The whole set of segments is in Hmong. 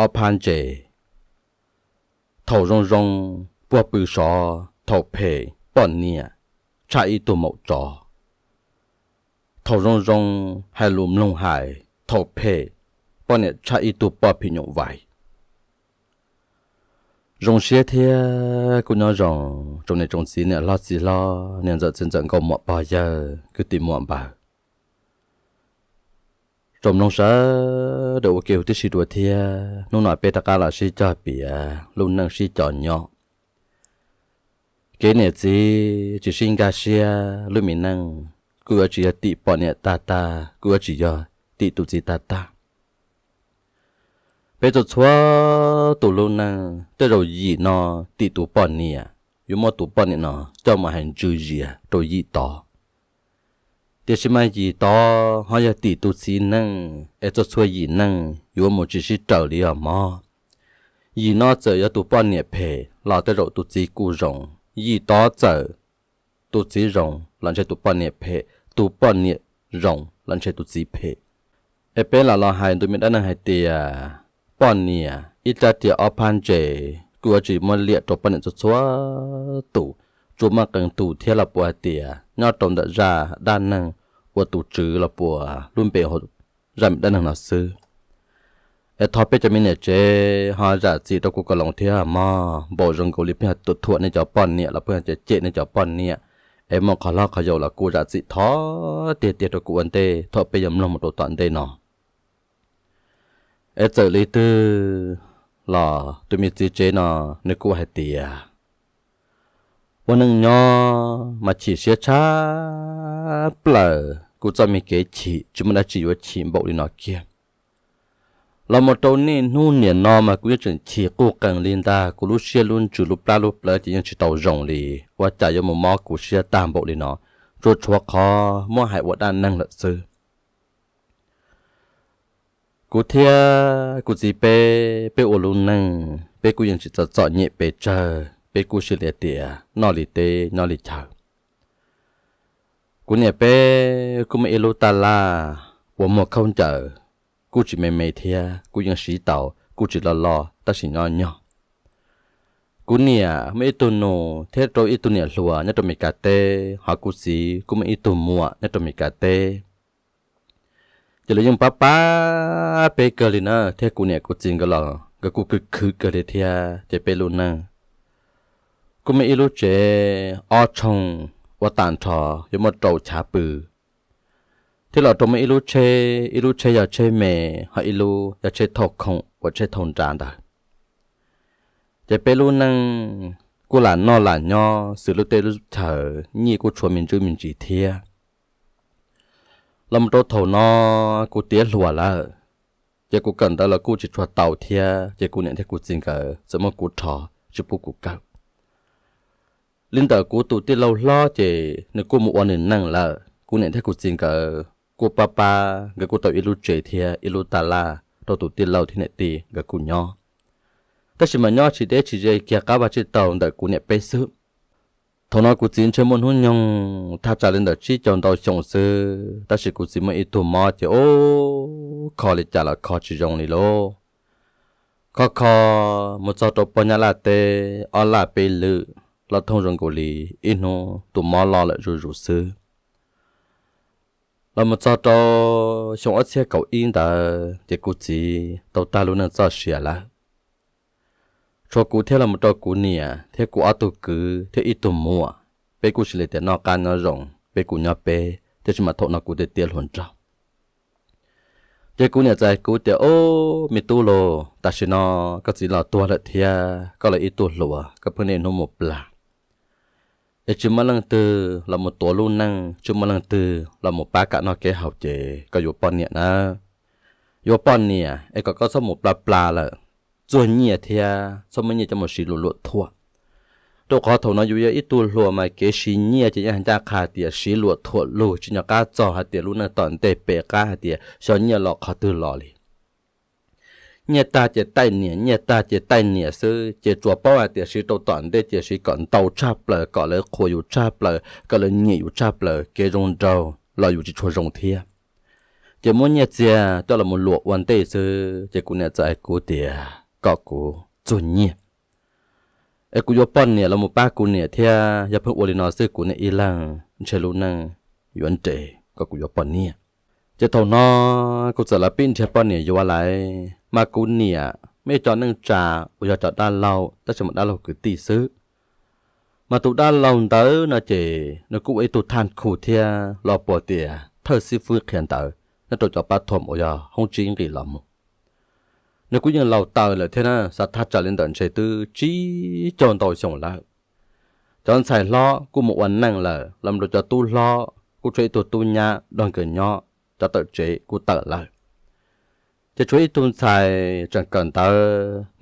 ob phab ntses. Thaum zoo zoo, puag pw sov, thaum phem, poj niam tshaj ib tug maum tsov. Thaum zoo zoo, hais lus mloog hais, thaum phem, poj niam tshaj ib tug poj phim nyuj vais. Zoo siab thiab kuj nyob zoo, tsoom niam tsoom txiv, niam hlob txiv hlob, niam ntxawm txiv ntxawm, nkauj muam pog yawg, kwv tij muam npawg, tsoom mloog sawv daws ua ke huv tib si dua thiab. Hnub no peb rov qab los sib cog piav lub neej sib cog nyob. Kev niam txiv tsis sib nkag siab, lub me neej kuj yuav tsis yog tim poj niam tag tag, kuj yuav tsis yog tim tus txiv tag tag. Peb txhua txhua tus lub neej tej zaum yim no tim tus poj niam, yuav muab tus poj niam no coj mus hais ntsws zias rau yim tod. Tiam sis mas yim tod ho yog tim tus txiv neej, es txhua txhua yim neej yuav mus tsis sib raws li os mog. Yim no txawm yog tus poj niam phem los tej zaum tus txiv kuj zoo, yim tod txawm tus txiv zoo los ntshe tus poj niam phem, tus poj niam zoo los ntshe tus txiv phem. Es peb lam los hais ntu me dab neeg hais tias poj niam ib rab riam ob phab ntses, kuj yuav tsis muab liam rau poj niam txhua txhua tus, tsuas muaj qee tus thiab los puas hais tias nyob rau ntawm zaj dab neeg ua tus tswv los puas lub npe hauv zaj me dab neeg no xwb. Es thov peb cov me niam tsev ho zam txim rau kuv kom loos thiab mog, npaum zoo nkaus li pheej yog thuam nej cov poj niam los pheej yog cem nej cov poj niam, es muaj qhov hlob qhov yau los kuj zam txim thov tiag tiag rau kuv ua ntej thaum peb yuav mloog mus rau tom ntej no. Es txawm li twg los tus me txiv tsev no nws kuj hais tias, ua neej nyob mas chim siab tshaj plaws, kuv txoj me kev chim tsis muaj dab tsi yuav chim npaum li no kiag. Los mus rau niaj hnub niam no mas kuv yeej tseem chim quj qees li ntag, kuv lub siab lub ntsws lub plab lub plawv ces yeej tsis tau zoo li, ua cas yuav mus mob kuv siab tag npaum li no, tsuas tshuav qhov muab hais ua dab neeg lawm xwb. Kuv thiab kuv txiv peb, peb ua lub neej peb kuj yeej tsis txom txom nyem pes tsawg, peb kuj cia li tias noj li teb nyob li chaw. Kuv niam peb kuj muaj ib lub taj laj uas muag khaub ncaws, kuj tsis me me thiab, kuj yeej siv tau, kuj tsis loj loj tab sis nyob nyog. Kuv niam muaj ib tug nus thiab rau ib tug niam hluas nyob rau Mes Kas teb, ho kuv txiv kuj muaj ib tug muam nyob rau Mes Kas teb. Ces lawv yeej pab pab peb kawg li na, thiab kuv niam kuv txiv nkawd los nkawd kuj khwv khwv kawg li thiab. Ces peb lub neej kuj muaj ib lub tsev ob tshooj uas tag nrho yuav muaj rau chav pw, thiab los rau muaj ib lub tsheb, ib lub tsheb yog tsheb me, ho ib lub yog tsheb thauj khoom uas tsheb thauj nra ntawd. Ces peb lub neej kuj lam noj lam nyob xws lub teb lub chaw, nyiaj kuj tshuav me ntsis me ntsis thiab. Los mus rau thaum no kuv tiav hluas lawm, ces kuv kawm ntawv los kuj tsis tshua tau thiab, ces kuv niam thiab kuv txiv nkawd txawm muab kuv rho tsis pub kuv kawm. Li ntawm kuv tus tij laug hlob ces nws kuj mus ua nws neej lawm, kuv niam thiab kuv txiv nkawd kuj pab pab, nkawd kuj tau ib lub tsev thiab ib lub taj laj rau tus tij laug thiab niam tij nkawd kuj nyob. Tab sis mas nyob tsis deb tsis ze kiag qab vaj tsib taug ntawm kuv niam peb xwb. Thaum no kuv txiv ntshe muaj hnub nyoog thaj tsam li ntawm tsib caug ntau xyoo xwb, tab sis kuv txiv muaj ib tug mob ces ub, kho li cas los kho tsis zoo li lauj. Kho kho mus txog rau pog Nyab Laj teb ob laj peb lwm, los thooj zoo nkaus li ib hnub tus mob los lawm zuj zus xwb. Los mus txog rau xyoo ob txhiab kaum ib ntawd ces kuv txiv tau tag lub neej txoj sia lawm. Tshuav kuv thiab los mus rau kuv niam thiab kuv ob tug kwv thiab ib tug muam, peb kuj cia li tias noj qab nyob zoo, peb kuj nyob peb, tiam sis mas thaum no kuv tiav tiav hluas nraug. Ces kuv niam txawm hais kuv tias, Ub, me tub lauj, tam sim no koj txiv los tuag lawm thiab koj los ib tug hluas, koj pheej niaj hnub mus plag, es tsis muaj leej twg los mus tuav lub neej, tsis muaj leej twg los mus pab kam noj kev haus ces koj yuav poj niam nawb. Yuav poj niam es kom koj txhob mus plag plag lawm, txuag nyiaj thiab txhob muab nyiaj coj mus siv luam luam thuam. Rau qhov thaum no yus yog ib tug hluas mas kev siv nyiaj ces yeej hais ncaj qha tias siv luam thuam lug, tsis nco qab txog hais tias lub neej tom ntej pem qab hais tias xyov nyiaj los qhov twg los li. Nyiaj tag ces taij niam, nyiaj tag ces taij niam xwb, ces tsuas paub hais tias siv rau tom ntej ces siv kom ntau tshaj plaws, kom lawv qhuas yus tshaj plaws, kom lawv nyiam yus tshaj plaws, kev zoo nraug los yus tsis tshua zoo thiab. Ces muab nyiaj txiag coj los mus luam ua ntej xwb, ces kuv niam txawm hais kuv tias kom kuv txuag nyiaj es kuv yuav poj niam los mus pab kuv niam thiab, yog pheej ua li no xwb kuv niam ib leeg ntshe lub neej yuav nres kom kuv yuav poj niam. Ces thaum no kuv txawm los pib nrhiav poj niam yuav lawm, mas kuv niam muaj ib co neej tsa uas yog cov dab laug tab sis mas dab laug kwv tij xwb. Mas tus dab laug ntawd no ces nws kuj ua ib tug thaj khu thiab los puas tias thawj xib fwb qhia ntawv nyob rau cov pab thom uas yog hoob tsib nqis los mus. Nws kuj yeej laus taws lawm thiab na, xav thaj tsam li ntawm ntshe twb tsib caug ntau xyoo lawm. Cov ntxhais hlob kuj mus ua neej lawm, los rau cov tub hlob kuj tshuav ib tug tub nyab nrog nkawd nyob, cov tawm tsev kuj tawm lawm. Ces tshuav ib tug ntxhais tseem kawm ntawv,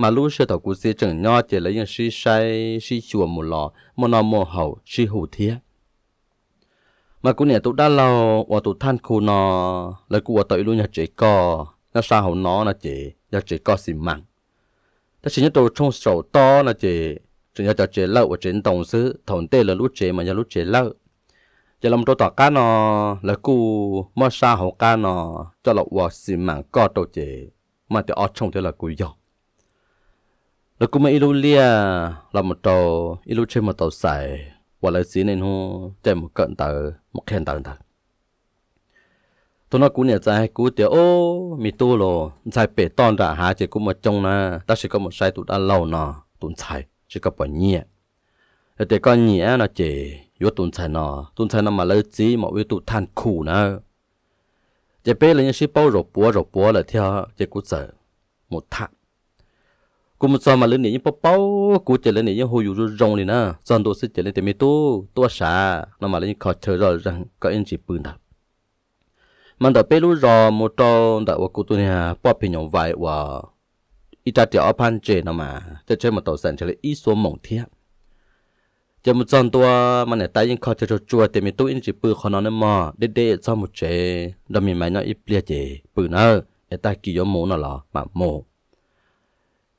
mas lub sij hawm thaum kuv txiv tseem nyob ces lawv yeej sib saib sib xyuas mus los muaj noj muaj haus sib hu thiab. Mas kuv niam tus dab laug uas tus thaj khu no, lawv kuj ua tau ib lub nyuag tsev koj nyob sab hauv no no ces yog tsev koj xi mas. Tab sis nyob rau tshooj saum toj no ces tseem yog cov tsev lawj uas tsev ntoo xwb, thaum ntej lawv lub tsev mas yog lub tsev lawj. Ces los rau tom qab no, lawv kuj muab sab hauv qab no coj los ua xi mas koj rau ces mas tias ob tshooj thiab los kuj yog. Lawv kuj muaj ib lub liaj los mus rau ib lub tsheb mus tau xais uas lawv txiv niaj hnub caij mus kawm ntawv mus qhia ntawv ntawd. Thaum no kuv niam txawm hais kuv tias, Ub, me tub los, ntxhais pem toj nram hav ces kuj muaj coob na, tab sis koj mus saib tus dab laug no, tus ntxhais seb koj puas nyiam. Yog tias koj nyiam no ces yuav tus ntxhais no, tus ntxhais no mas lawv txiv mas ua ib tug thaj khu na. Ces peb los yeej sib paub zaum puav zaum puav lawm thiab, ces kuv txawm mus tham. Kuv mus txog mas lawv niam yeej paub paub kuv ces lawv niam yeej hu yus zoo zoo li na. Txog ntua xwb ces lawv tias, Me tub, tuaj sav no mas lawv yeej kho chaw zoj zeeg kom ib ntsis pw ntawd. Mas ntawm peb lub zos mus rau ntawm uas kuv tus niag poj phim nyuj vais uas ib rab riam ob phab ntse no mas caij tsheb mus tau xais ntshe li ib xuab moos thiab. Ces mus txog ntua mas niam tais yeej kho chaw tsuag tsuag tias, Me tub, ib ntsis pw qhov no nawb mog, deb deb txhob mus tsev, nrog me maiv nyob ib pliag ces pw nawb, es tag kis yuav mus no los mam mus.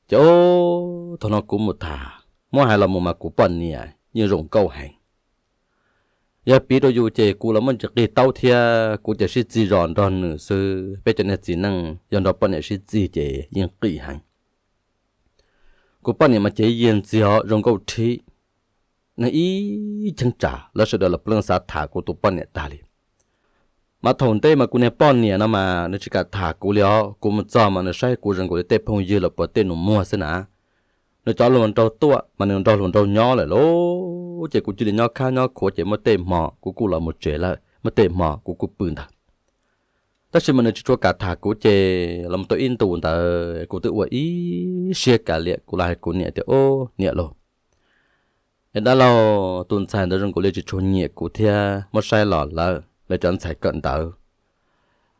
Ces ub, thaum no kuv mus tham, muab hais los mus mas kuv poj niam yeej zoo nkauj heev. Yog piv rau yus ces kuv los muaj ntsis qig taub thiab, kuv ces sib txig zos nrog nws xwb, peb cov niag txiv neej yog nrog poj niam sib txig ces yeej qis heev. Kuv poj niam mas cev yiag ntxiag zoo nkauj rhib, neeg ib cheeb tsam lawv sawv daws los pleej xav tham kuv tus poj niam tag li. Mas thaum ntej mas kuv niag poj niam no mas nws tsis kam tham kuv li os, kuv mus txog mas nws saib kuv zoo nkaus li tej phooj ywg los puas tej nus muag xwb na. Nws cov hluas nraug tuaj mas nws nrog hluas nraug nyob lawm lauj, ces kuv cia li nyob khab nyob khuav ces muaj tej hmo kuv kuj los mus tsev lawm, muaj tej hmo kuv kuj pw ntawd. Tab sis mas nws tsis tshua kam tham kuv ces los tau ib ntus ntawd kuv twb ua ib siab kav liam, kuv los hais kuv niam tias, Ub, niam lauj, es dab laug tus ntxhais ntawd zoo nkaus li tsis tshua nyiam kuv thiab, muab saib los lawv, lawv cov ntxhais kawm ntawv,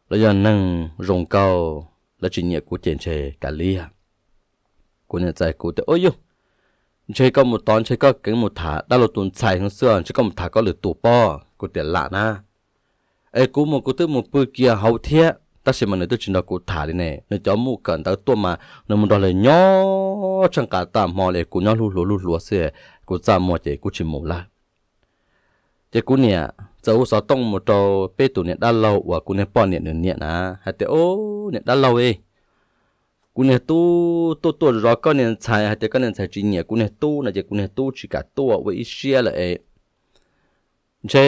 lawv yog neeg zoo nkauj, lawv tsis nyiam kuv ces ntshe kav liam. Kuv niam txawm hais kuv tias, Ub yug, ntshe koj mus tod ntshe koj keev mus tham dab laug tus ntxhais heev xwb, ntshe koj mus tham koj lwm tus pob. Kuv tias, Lam na. Es kuv mus kuv twb mus pw kiag hauv thiab, tab sis mas nws twb tsis nrog kuv tham li ne. Nws cov muj kawm ntawv tuaj mas nws mus nrog lawv nyob tsheej qas tag hmo li, kuv nyob hlub hluas hlub hluas xwb, kuv txaj muag ces kuv tsis mus lawm. Ces kuv niam txawm hu xov tooj mus rau peb tus niam dab laug uas kuv niag poj niam nws niam na, hais tias, Ub, niam dab laug e, kuv niag tub tuaj tuaj zov koj niag ntxhais, hais tias koj niag ntxhais tsis nyiam kuv niag tub no ces kuv niag tub tsis kam tuaj, ua ib siab lawm es ntshe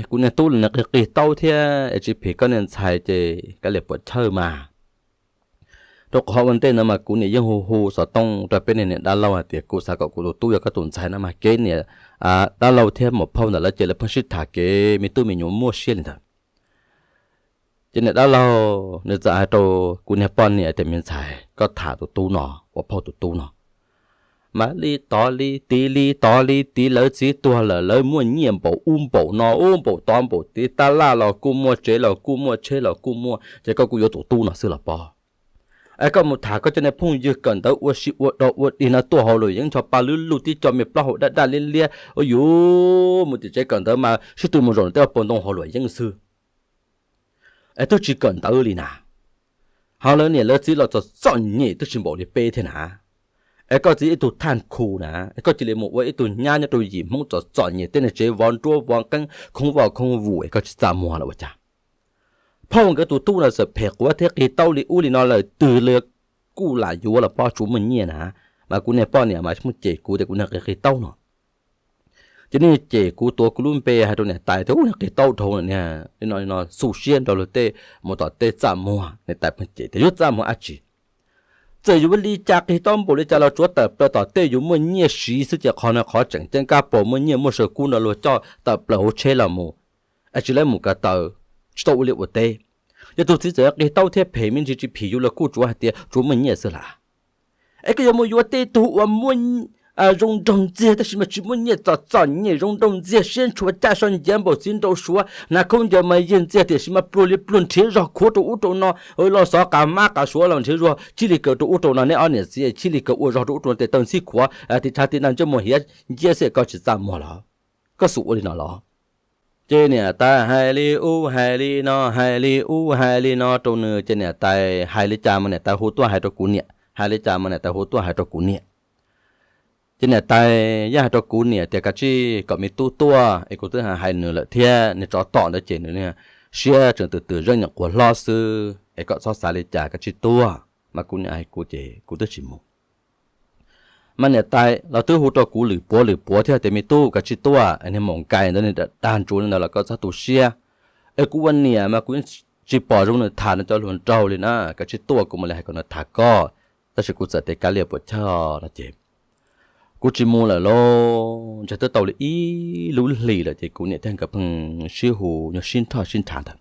kuv niag tub los nws qig qig taub thiab es tsis phim koj niag ntxhais ces kav liam puas chawj mas. Rau qhov ua ntej ntawd mas kuv niam yeej hu hu xov tooj rau peb niag niam dab laug hais tias kuv xav kom kuv tus tub yog koj tus ntxhais no mas kev niam dab laug thiab muam phauj ntawm lawv ces lawv pheej sib tham kev me tub me nyuam muaj siab li ntawd. Ces niam dab laug nws txawm hais rau kuv niag poj niam tias, Me ntxhais, koj tham tus tub no, ua phauj tus tub no, mas li tod li tid li tod li tid, lawv txiv tuag lawm lawv muaj nyiaj npaum ub npaum no ub npaum tod npaum tid, tab laj los kuj muaj, tsev los kuj muaj, tsheb los kuj muaj, ces koj kuj yuav tus tub no xwb los pob. Es koj mus tham koj cov niag phooj ywg kawm ntawv ua si ua dog ua dig no tuaj hauv Luam Yeeb ncho pa lub lug tib co me plaub hau daj daj liab liab, ua yus mus tim tsev kawm ntawv mas sib tw mus zaum tej puag ntoo hauv Luam Yeeb xwb. Es twb tsis kawm ntawv li na, ho lawv niam lawv txiv los txom txom nyem twb tsis npaum li peb thiab na. Es koj txiv ib tug thaj khu na, es koj cia li mus ua ib tug nyab nyob rau yim Hmoob txom txom nyem tej niag tsev vov nruab vov qeeb khoob vaj khoob vus es koj tsis txaj muag los ua cas? phauj nkawd tus tub no txawm phem quav thiab qig taub li ub li no lawm twg li kuj lam yuav los pob tsuas muaj nyiaj na. Mas kuv niag poj niam mas muaj cem kuv tias kuv niag qig qig taub no. Ces niag cem kuv tuav kuv lub npe hais rau niam tais tias ub niag qig taub dhau no, xu siab nrog luag tej mus tom tej txaj muag. Niam tais pheej cem tias yuav txaj muag dab tsi, txawm yuav li cas qig taub npaum li cas los tsuav tawm plaws tom tej yus muaj nyiaj siv xwb ces qhov no qhov tseem ceeb kab paus muaj nyiaj muaj saw kub no luag coj tawm plaws hauv tsheb los mus, es tsis lawv mus ko taw, tsis tau ua liaj ua teb. Yog tus txiv txawm qig taub thiab phem me ntsis tsis phim yus los kuj tsuav hais tias tsuav muaj nyiaj xwb las. Es koj yuav mus yuav tej tug uas muaj zoo nraug ntxiag tab sis mas tsis muaj nyiaj, txom txom nyem, zoo nraug ntxiag siab ntshua caj so nciav npaum txiv nraug suav, hnav khaub ncaws mas yig ntxiag tiam sis mas pluag li pluag nrhiav zog khuav rau ub rau no, los xov qas mab qas suav los nrhiav zog chij li kaws rau ub rau no. Neb ob niam txiv chij li kaws ua zog rau ub rau no tes taw ntxhib khuav, tis tshav tis nag ntsej muag hiav nciab xwb koj tsis txaj muag los? Koj xub ua li no los? Ces niam tais hais li ub hais li no hais li ub hais li no rau nws ces niam tais hais li cas mas niam tais hu tuaj hais rau kuv niam, hais li cas mas niam tais hu tuaj hais rau kuv niam. Ces niam tais yeej hais rau kuv niam tias kav tsij kom me tub tuaj es kuv twb hais nws lawm thiab, niag tsov tom ntawd ces nws siab tseem twm twm zeej nyuam qhuav hlob xwb es kom txhob xav li cas kav tsij tuaj. Mas kuv niam hais kuv ces kuv twb tsis mus. Mas niam tais los twb hu rau kuv lwm puav lwm puav thiab tias me tub kav tsij tuaj, niag maum nkais ntawd niag dag ntsuav li ntawd los koj txhob tu siab. Es kuv ua niam mas kuv yeej tsis pom zoo nws tham nws cov hluas nraug li na, kav tsij tuaj kuv mam li hais kom nws tham koj. Tab sis kuv txawm tias kav liam puam chawj no ces kuv tsis mus lawm lauj. Ntshe twb tau li ib lub hlis lawm ces kuv niam thiab nkawd pheej sib hu nyuag sib nrhoj sib nrhav ntawd.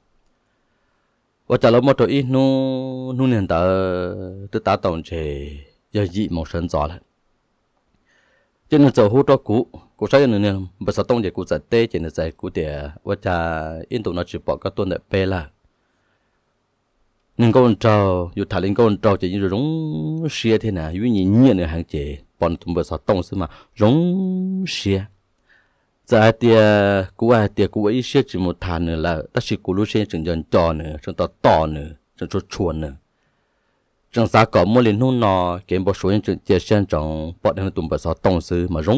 Ua cas los muaj rau ib hnub, hnub niag ntawd twb tab tau ntshe yog yim moos sawv ntxov lawm. Ces nws txawm hu rau kuv, kuv saib yog nws niag npawb xov tooj ces kuv txawm teb ces nws txawm hais kuv tias ua cas ib ntus no tsis pom koj tuaj ntawm peb lawm. Niag nkauj nraug, yus tham li nkauj nraug ces yeej zoo zoo siab thiab na, yus nyiam nyiam nws heev ces pom nws tus npawb xov tooj xwb mas zoo siab. Txawm hais tias kuv hais tias kuv ua ib siab tsis mus tham nws lawm tab sis kuv lub siab tseem nco nco nws, tseem tos tos nws, tseem tshua tshua nws, tseem xav kom muaj li hnub no kev npau suav yeej tseem cia siab ntsoov pom dheev nws tus npawb xov tooj xwb mas zoo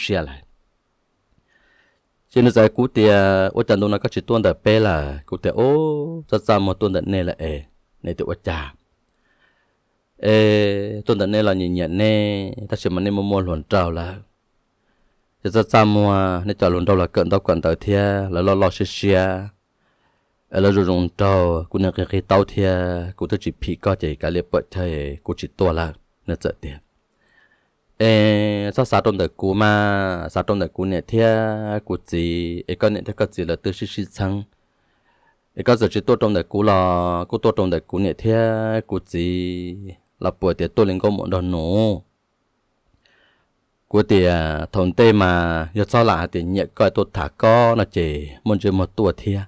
siab lawm. Ces nws txawm hais kuv tias ua cas ntu no koj tsis tuaj ntawm peb lawm? Kuv tias ub, txaj txaj muag tuaj ntawm nej lawm es. Nws tias ua cas? Es tuaj ntawm nej los nyiam nyiam nej tab sis mas nej muaj muaj hluas nraug lawm. Ces txaj txaj muag nej cov hluas nraug los kawm ntaub kawm ntawv thiab lawv loj loj siab siab, es lawv zoo zoo nraug, kuv niag qig qig taub thiab kuv twb tsis phim koj ces kav liam puam chawj kuv tsis tuaj lawm. Nws txawm tias es txhob xav rau ntawm kuv mas, xav rau ntawm kuv niam thiab kuv txiv es koj niam thiab koj txiv lawv twb sib sib txheeb. Es koj txawm tsis tuaj rau ntawm kuv los kuj tuaj rau ntawm kuv niam thiab kuv txiv los puas tias tuaj li nkauj muam nraug nus. Kuv tias thaum ntej mas yog txhob lam hais tias nyiam koj tuaj tham koj no ces muaj ntsej muag tuaj thiab.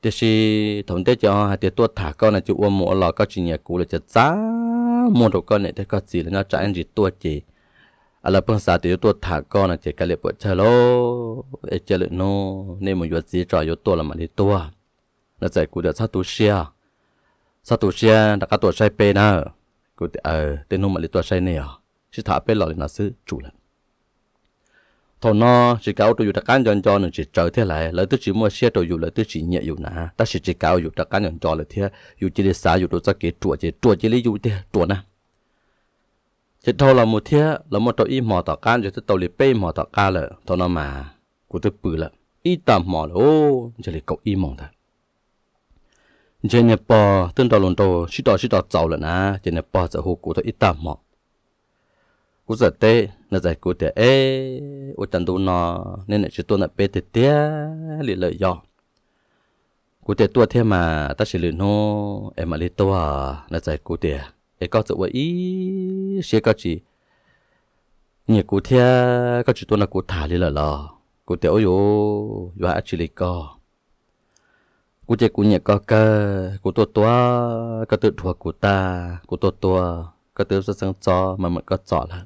Tiam sis thaum ntej ces ho hais tias tuaj tham koj no ces ua mus ua los koj tsis nyiam kuv lawm ces txaj muag rau koj niam thiab koj txiv lawv nyob tsam ib ntsis tuaj ces lawv pheej xav tias yuav tuaj tham koj no ces kav liam puam chawj lauj. Es cia lwm hnub nej mus yuav txiv tso yuav tuaj los mam li tuaj. Nws txawm kuv tias txhob tu siab, txhob tu siab rov qab tuaj saib peb na. Kuv tias tej hnub mam li tuaj saib nej os, sib tham peb los li no xwb tsum lawm. Thaum no tsis kav ua rau yus rov qab nco nco nws tsis tsawv thiab lawm, lawv twb tsis muaj siab rau yus, lawv twb tsis nyiam yus na, tab sis tsis kav ua yus rov qab nco nco lawm thiab yus cia li xav yus rau txoj kev ruam ces ruam cia li yus tiag ruam na. Ces dhau los mus thiab los muaj rau ib hmo tom qab, ntshe twb tau li peb hmo tom qab lawm, thaum no mas kuv twb pw lawm ib tag hmo lawm, ntshe li kaum ib moos ntawd. Ntshe niag pog twb nrog luag nraug sib do sib do txaus lawm na, ces niag pog txawm hu kuv tau ib tag hmo. Kuv txawm teb, nws txawm hais kuv tias, es ua cas ntu no nej niam tsis tuaj ntawm peb tiag tiag li lawm yog? Kuv tias tuaj thiab mas, tab sis lwm hnub es mam li tuaj. Nws txawm hais kuv tias, es koj txawm ua ib siab koj tsis nyiam kuv thiab koj tsis tuaj nrog kuv tham li lawm los? Kuv tias, ub yuv, yuav hais dab tsi li koj? Kuv ces kuv nyiam koj kawg, kuv tuaj tua koj twb dhuav kuv tag, kuv tuaj tua koj twb xeeb xeeb txob mas mam koj txom lawm.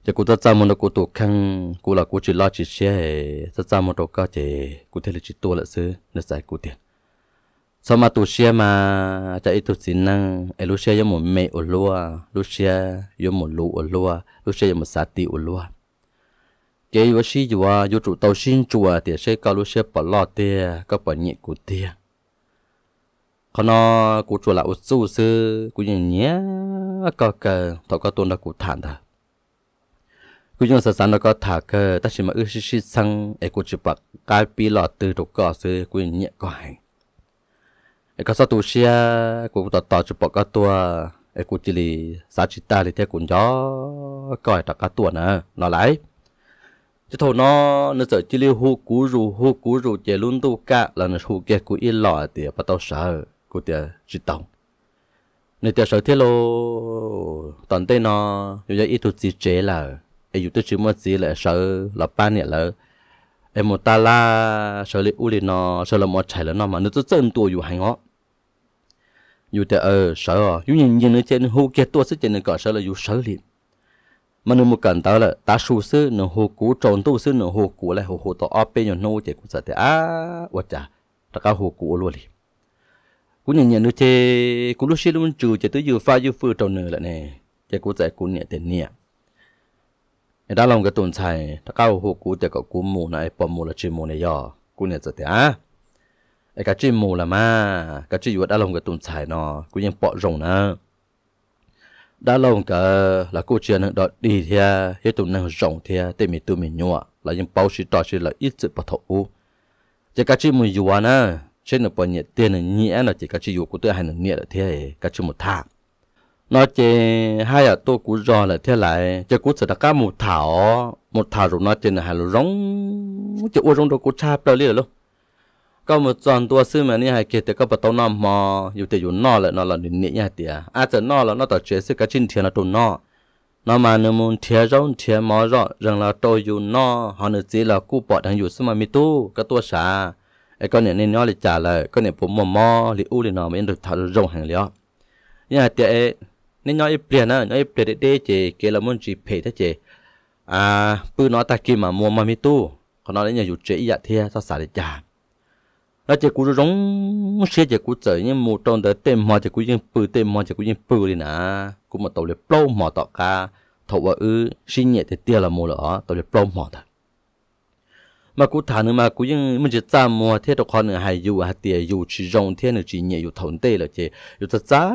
Ces kuv txaj txaj muag rau kuv tus kheej, kuv los kuv tsis loj tsis siab, txaj txaj muag rau koj ces kuv thiaj li tsis tuaj lawm xwb. Nws txawm hais kuv tias, txhob mas tu siab mas, cas ib tug txiv neej es lub siab yuav mus me ua luaj, lub siab yuav mus luv ua luaj, lub siab yuav mus xav ti ua luaj. kev yuav sib yuav yuav tsum tau sib ntsuas tias seb koj lub siab puas loj tiag, koj puas nyiam kuv tiag. Qhov no kuv tsuas lam ua txuj xwb, kuv yeej nyiam koj kawg thaum koj tuaj nrog kuv tham ntawd. Kuv yeej xav xav nrog koj tham kawg, tab sis mas wb sib sib txheeb es kuv tsis pom qab pib lo twg rau koj xwb, kuv yeej nyiam koj heev. Es koj txhob tu siab, kuv tos tos tsis pom koj tuaj es kuv cia li xav tsis tag li thiab kuv nco koj rov qab tuaj na no lauj. Ces thaum no nws txawm cia li hu kuv zus hu kuv zus ces lub ntuj kaj los nws hu kiag kuv ib los tias puas tau sawv, kuv tias tsis tau. Nws tias sawv thiab lauj, tom ntej no yus yog ib tug txiv tsev lawm es yus twb tsis muaj txiv lawm, sawv los pab niam lawv es mus taj laj, sawv li ub li no, sawv los mus ua tshais lawm no mas nws txawj txawj ntuas yus heev os. Yus tias sawv os, yus nyiam nyiam nws ces nws hu kiag tuaj xwb ces nws kom sawv los yus sawv li. Mas nws mus kawm ntawv lawm tav su xwb nws hu kuv, tsaus ntuj xwb nws hu kuv, hu hu tau ob peb nyuag hnub ces kuv txawm tias ab, ua cas rov qab hu kuv ua luaj li. Kuv nyiam nyiam nws ces kuv lub siab lub ntsws ces twb ywj faj ywj fwj rau nws lawm ne. Ces kuv txawm kuv niam tias niam, es dab laug nkawd tus ntxhais rov qab hu hu kuv tias kom kuv mus no es puas mus los tsis mus ne yog? Kuv niam txawm tias ab, es kav tsij mus los mas, kav tsij yuav dab laug nkawd tus ntxhais no, kuv yeej pom zoo na. Dab laug nkawd los kuj tsis yog neeg dog dig thiab, yog tus neeg zoo thiab, tej me tub me nyuam los yeej paub sib roj sib lawm ib txwm puag thaum ub. Ces kav tsij mus yuav na, seb nws puas nyiam tiag, nws nyiam no ces kav tsij yuav, kuv twb hais nws niam lawm thiab, kav tsij mus tham. No ces haj yam tuaj kuv zog lawm thiab lais, ces kuv txawm rov qab mus tham os. Mus tham zaum no ces nws hais lus zoo, ces ua zoo rau kuv tshaj plaws li lawm lauj. Koj mus txog ntua xwb mas nws hais kiag tias koj puas tau noj hmo? Yus tias yus noj lawm no los nws niam yeej hais tias ab, txawm noj los noj tom tsev xwb, kav tsij nrhiav los rau noj. No mas nws mus nrhiav zaub nrhiav mov zom zees los rau yus noj, ho nws txiv los kuj pom dheev yus xwb mas me tub, koj tuaj sav, es koj niam nej nyob li cas lawm, koj niam puas muaj mob li ub li no mas yeej tham zoo heev li os. Yeej hais tias neb nyob ib pliag na, nyob ib pliag deb deb ces kev los muaj ntsis phem thiab ces pw no tag kis mam mus mog me tub, qhov no yeej yog yus tsev ib yam thiab, txhob xav li cas. No ces kuv zoo zoo siab ces kuv txawm yeej mus rau ntawd tej hmo ces kuv yeej pw, tej hmo ces kuv yeej pw li na. Kuv mus tau li plaub hmo tom qab, thaum uas wb sib nyiam tiag tiag los mus lawm os, tau li plaub hmo ntawd. Mas kuv tham nws mas kuv yeej muaj ntsis txaj muag thiab, rau qhov nws hais yus hais tias yus tsis zoo thiab nws tsis nyiam yus thaum ntej lawm ces yus txaj txaj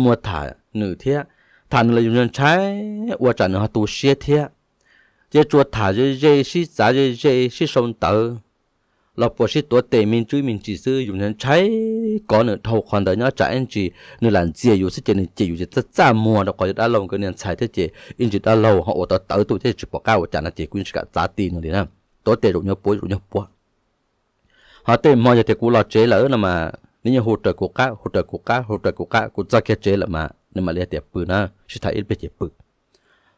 muag tham nws thiab. Tham nws los yus ntshai ua tsam nws ho tu siab thiab. Ces tsuas tham ze ze, sib txav ze ze, sib sau ntawv los puas sib tuav tes me ntsis me ntsis xwb, yus ntshai kov nws dhau qhov ntawd nyob tsam ib ntsis nws lam ntxias yus xwb ces nws cem yus ces txaj txaj muag, rau qhov yog dab laug nkawd niag ntxhais thiab ces ib ntsis dab laug ho ua tau tawv tuaj thiab tsis pom qab ua cas no ces kuv yeej tsis kam txav ti nws li na. Tuav tes zaum nyuag puav zaum nyuag puav. Ho tej hmo yog tias kuv los tsev lawm no mas nws yeej hu raws kuv qab, hu raws kuv qab, hu raws kuv qab, kuv txog kiag tsev lawm mas nws mam li hais tias pw na, sib tham ib pliag ces pw.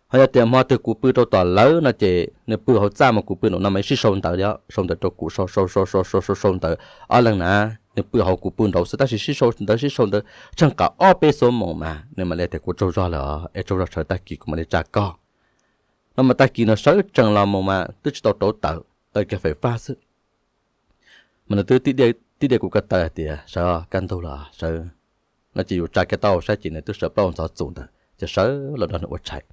Ho yog tias hmo twg kuv pw rau tom lawv no ces nws pw hauv txaj mas kuv pw nraum no mas sib sau ntawv li, sau ntawv rau kuv, sau sau sau sau sau sau sau ntawv ob leeg na. Nws pw hauv kuv pw nraud xwb tab sis sib sau ntawv sib sau ntawv tsheej qab ob peb xuab moos mas nws mam li tias kuv tsaug zog lawm es tsaug zog, sawv tag kis kuv mam li tsa koj. No mas tag kis no sawv tsees los mus mas twb tsis tau rauv taws, taws kiag fais fab xwb. Mas nws twb tib diaj kuv ko taw hais tias sawv kaj ntug los sawv. No ces yus tsa kiag taub hau saib ces nws twb sawv plaub ntxhov txus ntawd ces sawv los nrog nws ua tshais.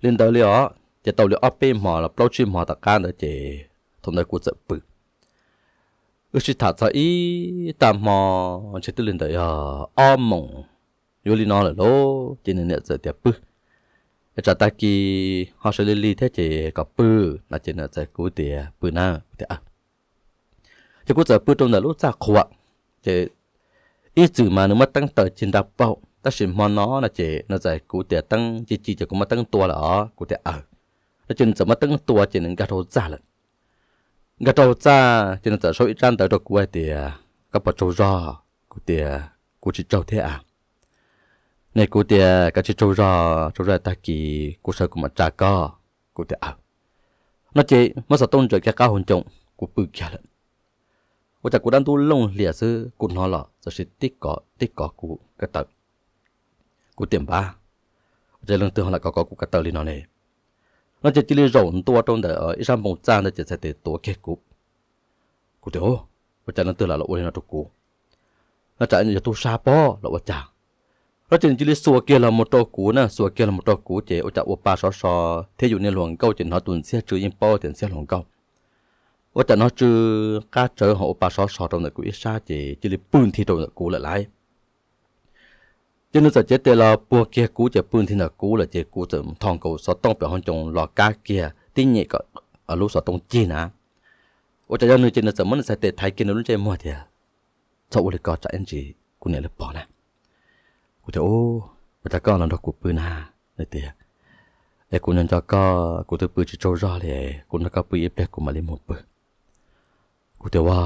Li ntawd li os, ces tau li ob peb hmo los plaub tsib hmo tom qab ntawd ces thaum ntawd kuv txawm pw. Wb sib tham txog ib tag hmo, ntshe twb li ntawd yog ob moos yuav li no lawm lauj, ces nws niam txawm tias pw, es tsam tag kis ho sawv lig lig thiab ces kom pw no ces nws txawm kuv tias pw na, kuv tias ces kuv txawm pw rau ntawm lub txaj qhua. Ces ib txwm mas nws muab teeb taws cig nra paum tab sis hmo no no ces nws txawm kuv tias teeb cig cig ces kuv muab teeb tua lawm os, kuv tias aws. No ces nws txawm muab teeb tua ces nws nkag rau hauv txaj lawm. Nkag rau hauv txaj ces nws txawm sau ib tsab ntawv rau kuv hais tias koj puas tsaug zog, kuv tias kuv tsis tsaug thiab a. Ne kuv tias koj tsis tsaug zog, tsaug zog tag kis kuv sawv kuv mam tsa koj, kuv tias aws. No ces muab xov tooj ntsaws kiag qab hauv ncoo, kuv pw kiag lawm. Ua cas kuv dab ntub looj hlias xwb kuv hnov los txawm sis tib kov tib kov kuv ko taw. Kuv tias npab, ua cas leej twg ho lam kov kov kuv ko taw li no ne? No ces cia li zaum ntua rau ntawm ib sab npoo txaj ntawd ces txhais tes tuav kiag kuv. Kuv tias ua cas leej twg lam los ua li no rau kuv? No tsam yog tub sab pob los ua cas? Tab sis nws cia li xuas kiag los mus rau kuv na, xuas kiag los mus rau kuv ces ua cas ua pa sov so thiab yus niag hluas nkauj ces hnov tus ntxhiab tsw yeej paub tias ntxhiab hluas nkauj. Ua cas hnov tsw qab tsawv ho ua pa sov so rau ntawm kuv ib sab ces cia li pw nthi rau ntawm kuv lawm lauj. Ces nws txawm cev tes los puag kiag kuv ces pw nthi ntawm kuv lawm ces kuv txawm tho nkaus xov tooj pem hauv ncoo los kab kiag tib nyem kom lub xov tooj cig na. Ua cas yog nws ces nws txawm muab nws txhais tes thaiv kiag nws lub ntsej muag tias, txhob ua li ko tsam ib ntsis kuv niam lawv pom na. Kuv tias, ua cas koj los nrog kuv pw na? Nws tias, es kuv nco nco koj kuv twb pw tsis tsaug zog li, kuv nrog koj pw ib pliag kuv mam li mus pw. Kuv tias, ua,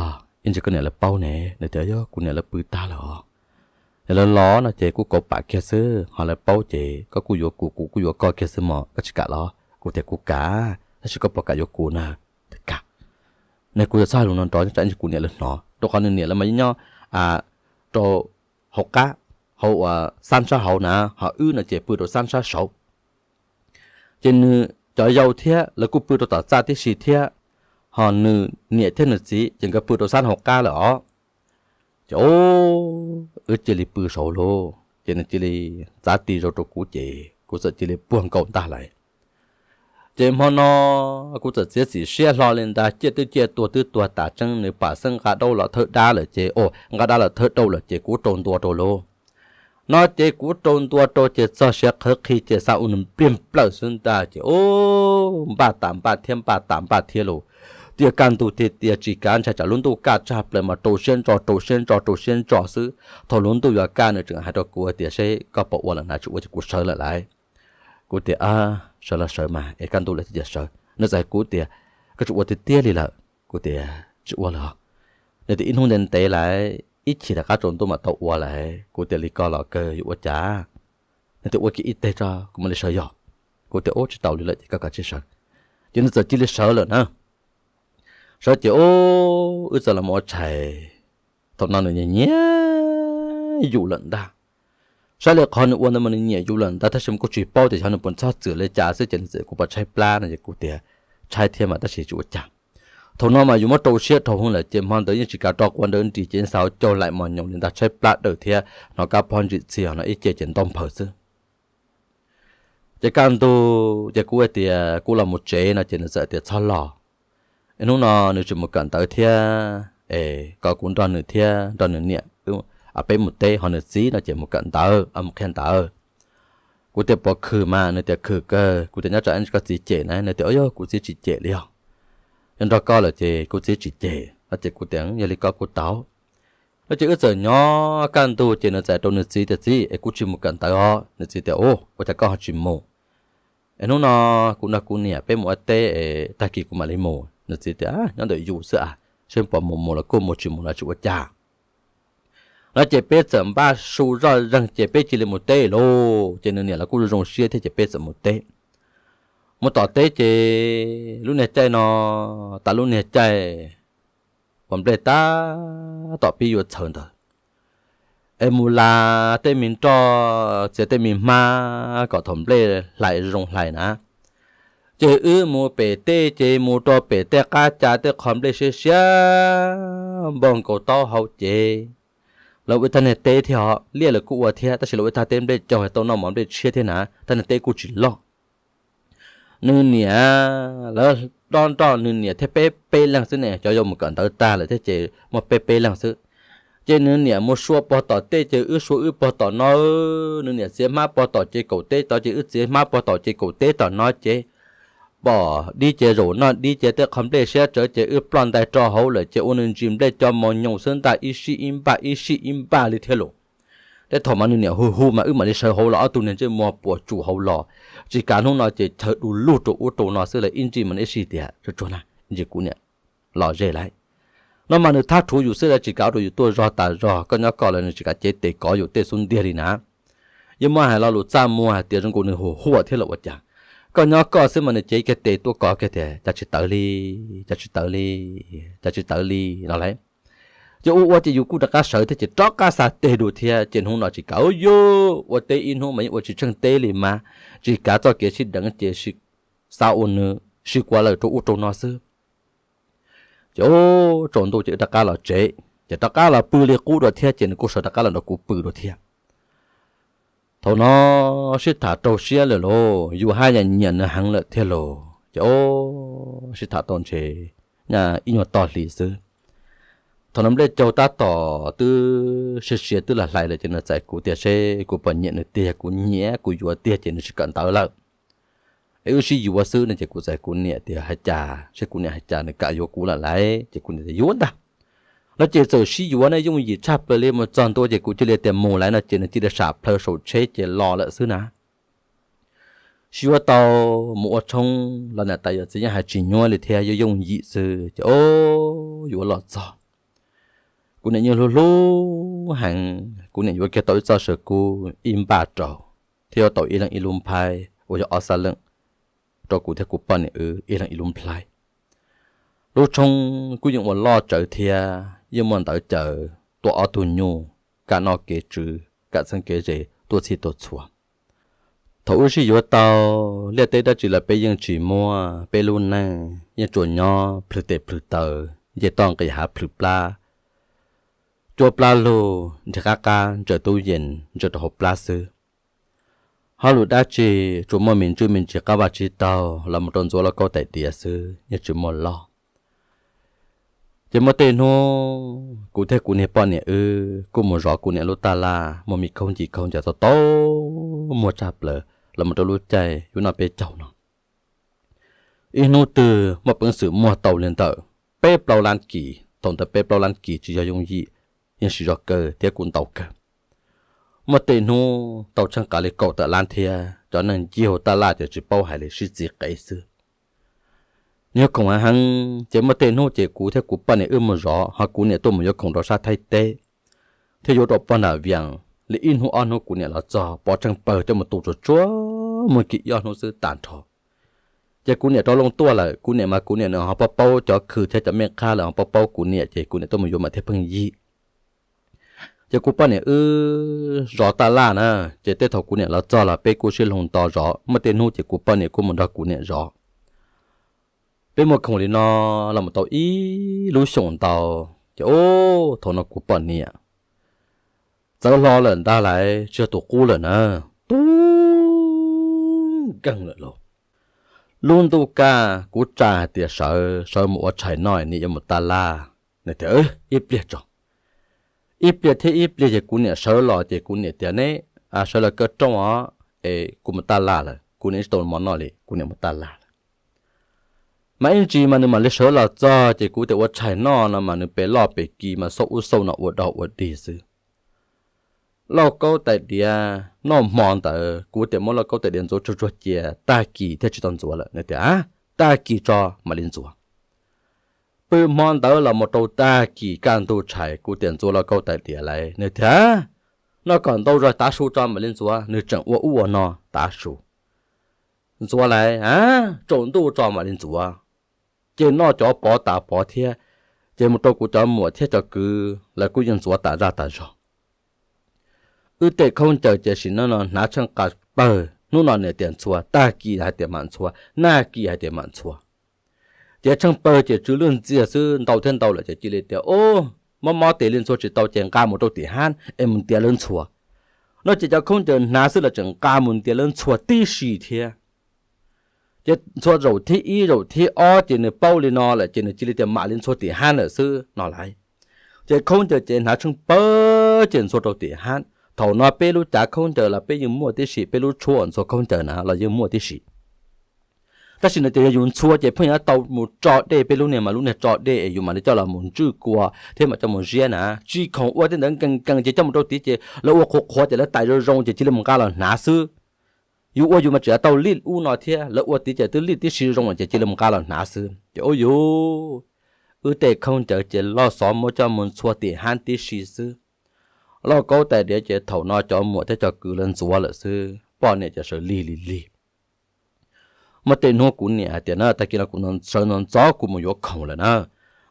ib ntsis koj niam lawv paub ne? Nws tias, yog kuv niam lawv pw tag lawm os. Niam lawv los no ces kuv kauv pam kiag xwb ho lawv paub ces koj kuj yuav kuv kuv kuj yuav koj kiag xwb mog, koj tsis kam los? Kuv tias, kuv kam, tab sis koj puas kam yuav kuv na? Tias kam. Ne kuv txhob hais lus no nrov tsam ib ntsis kuv niam lawv hnov, rau qhov nws niam lawv mas yeej nyob rau hauv qab, hauv uas xab sab hauv na, ho wb no ces pw rau xab sab saud. Ces nws cov yau thiab lawv kuj pw rau tom txaj tib si thiab, ho nws niam thiab nws txiv ces nkawd pw rau xab hauv qab lawm os. Ces wb cia li pw saud lauj, ces nws cia li txav ti zaus rau kuv ces kuv txawm cia li puag nkaus ntag lawm. Ces hmo no kuv txawm txiav txim siab hlo li ntag, ciaj twb ciaj tuag twb tuag tas tseeb, nws pam xeeb nqa daub los thawb dab lawm ces, o, nqa dab los thawb daub lawm ces kuv rau ntua rau lauj. No ces kuv rau ntua rau ces txog siav qhawv qhi ces xa u nws npliag nplawm xwb ntag ces, o, npaj tas npaj thiab npaj tas npaj thiab lauj. Tias kaj ntug tiag tias tsis kav ntshai tsam lub ntuj kaj tshaj plaws mas rau siab ntso rau siab ntso rau siab ntso xwb. Thaum lub ntuj yuav kaj nws tseem hais rau kuv tias seb koj puas ua lawm na, tsis ua ces kuv sawv lawm lauj. Kuv tias, sawv los sawv mas es kaj ntug lawm thiaj tias sawv. Nws txawm hais kuv tias, koj tsis ua tiag tiag li lawm? Kuv tias, tsis ua lawm. Nws tias, ib hnub ntev ntev lawm, ib chim rov qab tsaus ntuj mam tau ua lawm. Kuv tias, li ko los kawg yuav ua cas? Nws tias, ua kiag ib teg tso kuv mam li sawv yog. Kuv tias, ub, tsis tau li lawm ces koj kav tsij sawv. Ces nws txawm cia li sawv lawm na. Sawv ces, o, wb txawm los mus ua tshais. Thaum no nws nyiam nyiam yus lawm ntag. Saib li qhov nws ua ntawd mas nws nyiam yus lawm ntag, tab sis mas kuj tsis paub tias xyov nws puas txhob txwm li cas xwb ces nws txawm, kuv pom tshaib plab no ces kuv tias, tshaib thiab mas tab sis tsis ua cas. Thaum no mas yus muab rau siab dhau hwv lawm ces hmo ntawd yeej tsis kav rov quav nrawv nris ces yeej xav caug laim mos nyoos li ntag, tshaib plab dawm thiab hnov kab phob ntsim txhij ho no ib ce ces ntau nphaws xwb. Ces kaj ntug ces kuv hais tias kuv los mus tsev no ces nws txawm tias txhob los, es hnub no nws tsis mus kawm ntawv thiab, es kom kuv nrog nws thiab nrog nws niam peb mus teb, ho nws txiv no ces mus kawm ntawv, mus qhia ntawv. Kuv tias puas khwm mas, nws tias khwm kawg. Kuv tias nyob tsam ib ntsis koj txiv cem na. Nws tias, o, yog kuv txiv tsis cem li os, yog nrog koj lawm ces kuv txiv tsis cem no ces kuv tias yog li koj kuj tau. No ces wb txawm nyob kaj ntug ces nws txawm rau nws txiv tias, txiv, es kuv tsis mus kawm ntawv os. Nws txiv tias, u, ua cas koj ho tsis mus? Es hnub no kuv nrog kuv niam peb mus ua teb es tag kis kuv mam li mus. Nws txiv tias, nyob ntawm yus xwb as, seb puas mus, mus los kuj mus, tsis mus los tsis ua cas. No ces peb txawm npaj su zoj zeeg ces peb cia li mus teb lauj. Ces nws niam los kuj zoo siab thiab ces peb txawm mus teb. Mus tom teb ces lub niag caij no, tas lub niag caij uas nplej tab tom pib yuav txhawv ntawd, es mus las tej me nroj, txiav tej me hmab kom thaum nplej hlais zoo hlais na. Ces wb mus pem tej ces mus rau pem tej qab cas tej qho nplej siab siab npog nkaus taub hau ces lawv ua ib tag niag teb thiab os, liaj lawv kuj ua thiab tab sis lawv ua ib tag teb nplej caug tau noj mov nplej tshiab thiab na, tag niag teb kuj tsis loj. Nws niam, lawv dob nroj nws niam thiab peb peb leeg xwb ne, cov yau mus kawm ntawv tag lawm thiab ces muaj peb peb leeg xwb. Ces nws niam mus sua pog tom tej ces wb sua wb pog tom no, nws niam txiav hmab pog tom ces kaum teb tod ces wb txiav hmab pog tom ces kaum teb tom no ces pom dib ces zaum noj dib ces tej qho nplej siab tsawv ces wb ploj ntais rau hauv lawm ces ua nws ntsis nplej cov mos nyoos xwb ntag, ib sij ib npaj ib sij ib npaj li thiab lauj. Tej thaum mas nws niam hu hu mas wb mam li sawv hauv los ob tug niag ntsej muag puas tsuas hauv los, tsis kav hnub no ces chaw du lug rau ub rau no xwb lawm, ib ntsis mas nws ib sij tias, tsuag tsuag na, ib ntsis kuv niam los ze lawm. No mas nws thab rhuv yus xwb lawm, tsis kav rau yus tuaj zog tas zog, koj nyob koj lawm nws tsis kav cev tes kov yus tej xub ntiag li na. Yeej muaj hais lo lus txaj muag hais tias zoo nkaus nws hu huam thiab los ua cas. Koj nyob koj xwb mas nws cev kiag tes tuaj kov kiag tias cas tsis tawv li, cas tsis tawv li, cas tsis tawv li no lauj. Ces ua ua ces yus kuj rov qab sawv thiab ces rov qab xa teg dua thiab ces hnub no tsis kav, yuav ua teb ib hnub mas yeej ua tsis tsheej teb li mas, tsis kav txoj kev sib deev ces xav ua nws sib kua lawm rau ub rau no xwb. Ces tsaus ntuj ces wb rov qab los tsev ces rov qab los pw li qub dua thiab ces nws kuj sawv rov qab los nrog kuv pw dua thiab. Thaum no sib tham raug siab lawm lauj, yus haj yam nyiam nws heev lawm thiab lauj. Ces o, sib tham tau ntshe nyaj ib nyuag tog hli xwb. Thaum no Nplej Caug tab tom twb siav siav twb lam hlais lawm ces nws txais kuv tias seb kuv puas nyiam nws tiag, yog kuv nyiam kuv yuav tiag ces nws tsis kawm ntawv lawm es wb sib yuav xwb no. Ces kuv txais kuv niam tias hais cas, seb kuv niam hais cas nws kam yuav kuv lawm lauj. Ces kuv niam tias yuav ntag. No ces txawm sib yuav ne, yooj yim tshaj plaws li, mus txog ntua ces kuv cia li tias mus lauj no ces nws cia li sam plhaw saum tsheb ces los lawm xwb na. Sib yuav tau mus ua tshoob los niam tais yawm txiv yeej hais tsis nyuaj li thiab, yooj yooj yim xwb ces o, yuav los txog. Kuv niam yeej hlub hlub heev, kuv niam yuav kiag tau ib txoj saw kub ib npaj rau, thiab yuav tau ib leeg ib lub nplhaib uas yog ob xab leej rau kuv thiab kuv poj niam wb ib leeg ib lub nplhaib. Lub tshoob kuj yeej ua loj tsawv thiab, yeej muaj ntawv cawv, tuaj ob tug nyuj, kam noj kev tswv kam txheeb kev ze, tuaj txhij tuaj txhua. Thaum wb sib yuav tau, liaj teb dab tsi los peb yeej tsis muaj, peb lub neej yeej tsuas nyob plhws tes plhws taw, nce toj nqis hav plhws plab, cuab plab lug nrhiav qab qab ntsaws tub yees ntsaws rau hauv plab xwb. Hauj lwm dab tsi tsuas muaj me ntsuj me ntsis qab vaj tsib taug los mus rau ntxuav lauj kaub tais diav xwb, yeej tsis muaj loj. Ces muaj tej hnub kuv thiab kuv niag poj niam wb kuj mus zov kuv niam lub taj laj, muaj me khaub nci khaub ncaws tau tau muag tshaj plaws los mus rau lub caij yub noj peb caug no. Ib hnub twg muaj peev xwm muag tau li ntawm peb plaub lab kis, thaum ntawd peb plaub lab kis tsis yog yooj yim, yeej siv zog kawg thiab kuj ntau kawg. Muaj tej hnub tau tsheej kav li kaum tawm lab thiab, cov neeg ncig hauv taj laj ces tsis paub hais li, sib txiv qev xwb. Nws yuav khoom heev heev, ces muaj tej hnub ces kuv thiab kuv poj niam wb mus zov, ho kuv niam tuaj mus yuav khoom rau sab Thaib teb, thiab yuav rau pog nram Vias. Li ib hnub ob hnub kuv niam los txog, pov tsheej pawg coj mus tu tsuag tsuag muag kiag ib ob hnub xwb tas nrho. Ces kuv niam rov loo tuaj lawm, kuv niam mas kuv niam nws ho paub paub cov khw thiab cov mej qhab lawm ho paub paub kuv niam, ces kuv niam tuaj mus yuav mas thiaj pheej yig. Ces kuv poj niam wb zov taj laj na, ces tej thaum kuv niam los txog los peb kuj sib hloov nto zov, muaj tej hnub ces kuv poj niam kuj mus nrog kuv niam zov. Peb muag khoom li no los mus tau ib lub xyoos ntau, ces o, thaum no kuv poj niam txawv hlo lawm ntag lauj, tsis yog tus qub lawm na, tub nkeeg lawm lauj. Lub ntuj kaj kuv tsa hais tias sawv, sawv mus ua tshais noj, niam yuav mus taj laj. Nws tias ib pliag tso. Ib pliag thiab ib pliag ces kuv niam sawv los ces kuv niam tias neb sawv los kaw rooj os, es kuv mus taj laj lawm, kuv niam tsis tau mov noj li, kuv niam mus taj laj lawm. Mas ib ntsis mas nws mam li sawv los txog ces kuv tias ua tshais noj no mas nws pem loj pem kis mas xauj ub xauj no ua dog ua dig xwb. Lauj kaub tais diav noj hmo ntawd kuv tias muab lauj kaub tais diav ntxuav tsuag tsuag cia tag kis thiaj tsis tau ntxuav lawm, nws tias tag kis tso mam li ntxuav. Pw hmo ntawd los mus rau tag kis kaj ntug tshais kuv tias ntxuav lauj kaub tais diav lauj, nws tias noj kom ntau zog tav su tso mam li ntxuav, nws tseem ua ub ua no tav su. Ntxuav lauj, tsaus ntuj tso mam li ntxuav. Ces noj cov pov tas pov thiab, ces mus rau kuv cov muam thiab cov kwv lawv kuj yeej ntxuav tas zaj tas zog. Wb tej khaub ncaws ces sim neej no hnav tsheej qa pawg, hnub no niam tias ntxhua, tag kis hais tias mam ntxhua, nag kis hais tias mam ntxhua. Ces tsheej pawg ces tsw lwj ntxiag xwb, ntau thiab ntau lawm ces cia li tias o, mob mob tes li ntxhua tsis tau ces nqa mus rau tim hab es mus ntiav lawv ntxhua. No ces cov khaub ncaws hnav xwb los tseem nqa mus ntiav lawv ntxhua tib si thiab. Ces ntxhua zaum thib ib zaum thib ob ces nws paub li no lawm ces nws cia li tias mam li ntxhua tim hab lawm xwb no lauj. Ces khaub ncaws ces hnav tsheej pawg ces ntxhua rau tim hab. Thaum no peb lub cav khaub ncaws los peb yeej muaj tib si, peb lub tshuab ntxhua khaub ncaws na los yeej muaj tib si. Tab sis nws tias yog yus ntxhua ces pheej yuav tau mus tso dej, peb lub niag mas lub niag tso dej es yus mam li coj los mus ntswj kua thiab mam coj mus ziab na. Tsis khoom ua tej ntawd nkees nkees ces coj mus rau tid ces lawv ua qhuav qhuav ces lawv tais zoo zoo ces cia li mus nqa los hnav xwb. Yus ua yus mas tseem tau lij ub no thiab, lawv ua tid ces twb lij tib si zoo lawm ces cia li mus nqa los hnav xwb. Ces ub yuv, wb tej khaub ncaws ces loj xov muab coj mus ntxhua tim hab tib si xwb. Lauj kaub tais diav ces thaum no cov muam thiab cov kwv lawv ntxuav lawm xwb, poj niam ces sawv lig li lig. Muaj tej hnub kuv niam hais tias na, tag kis no kuv sawv ntxov ntxov kuv mus yuav khoom lawm na,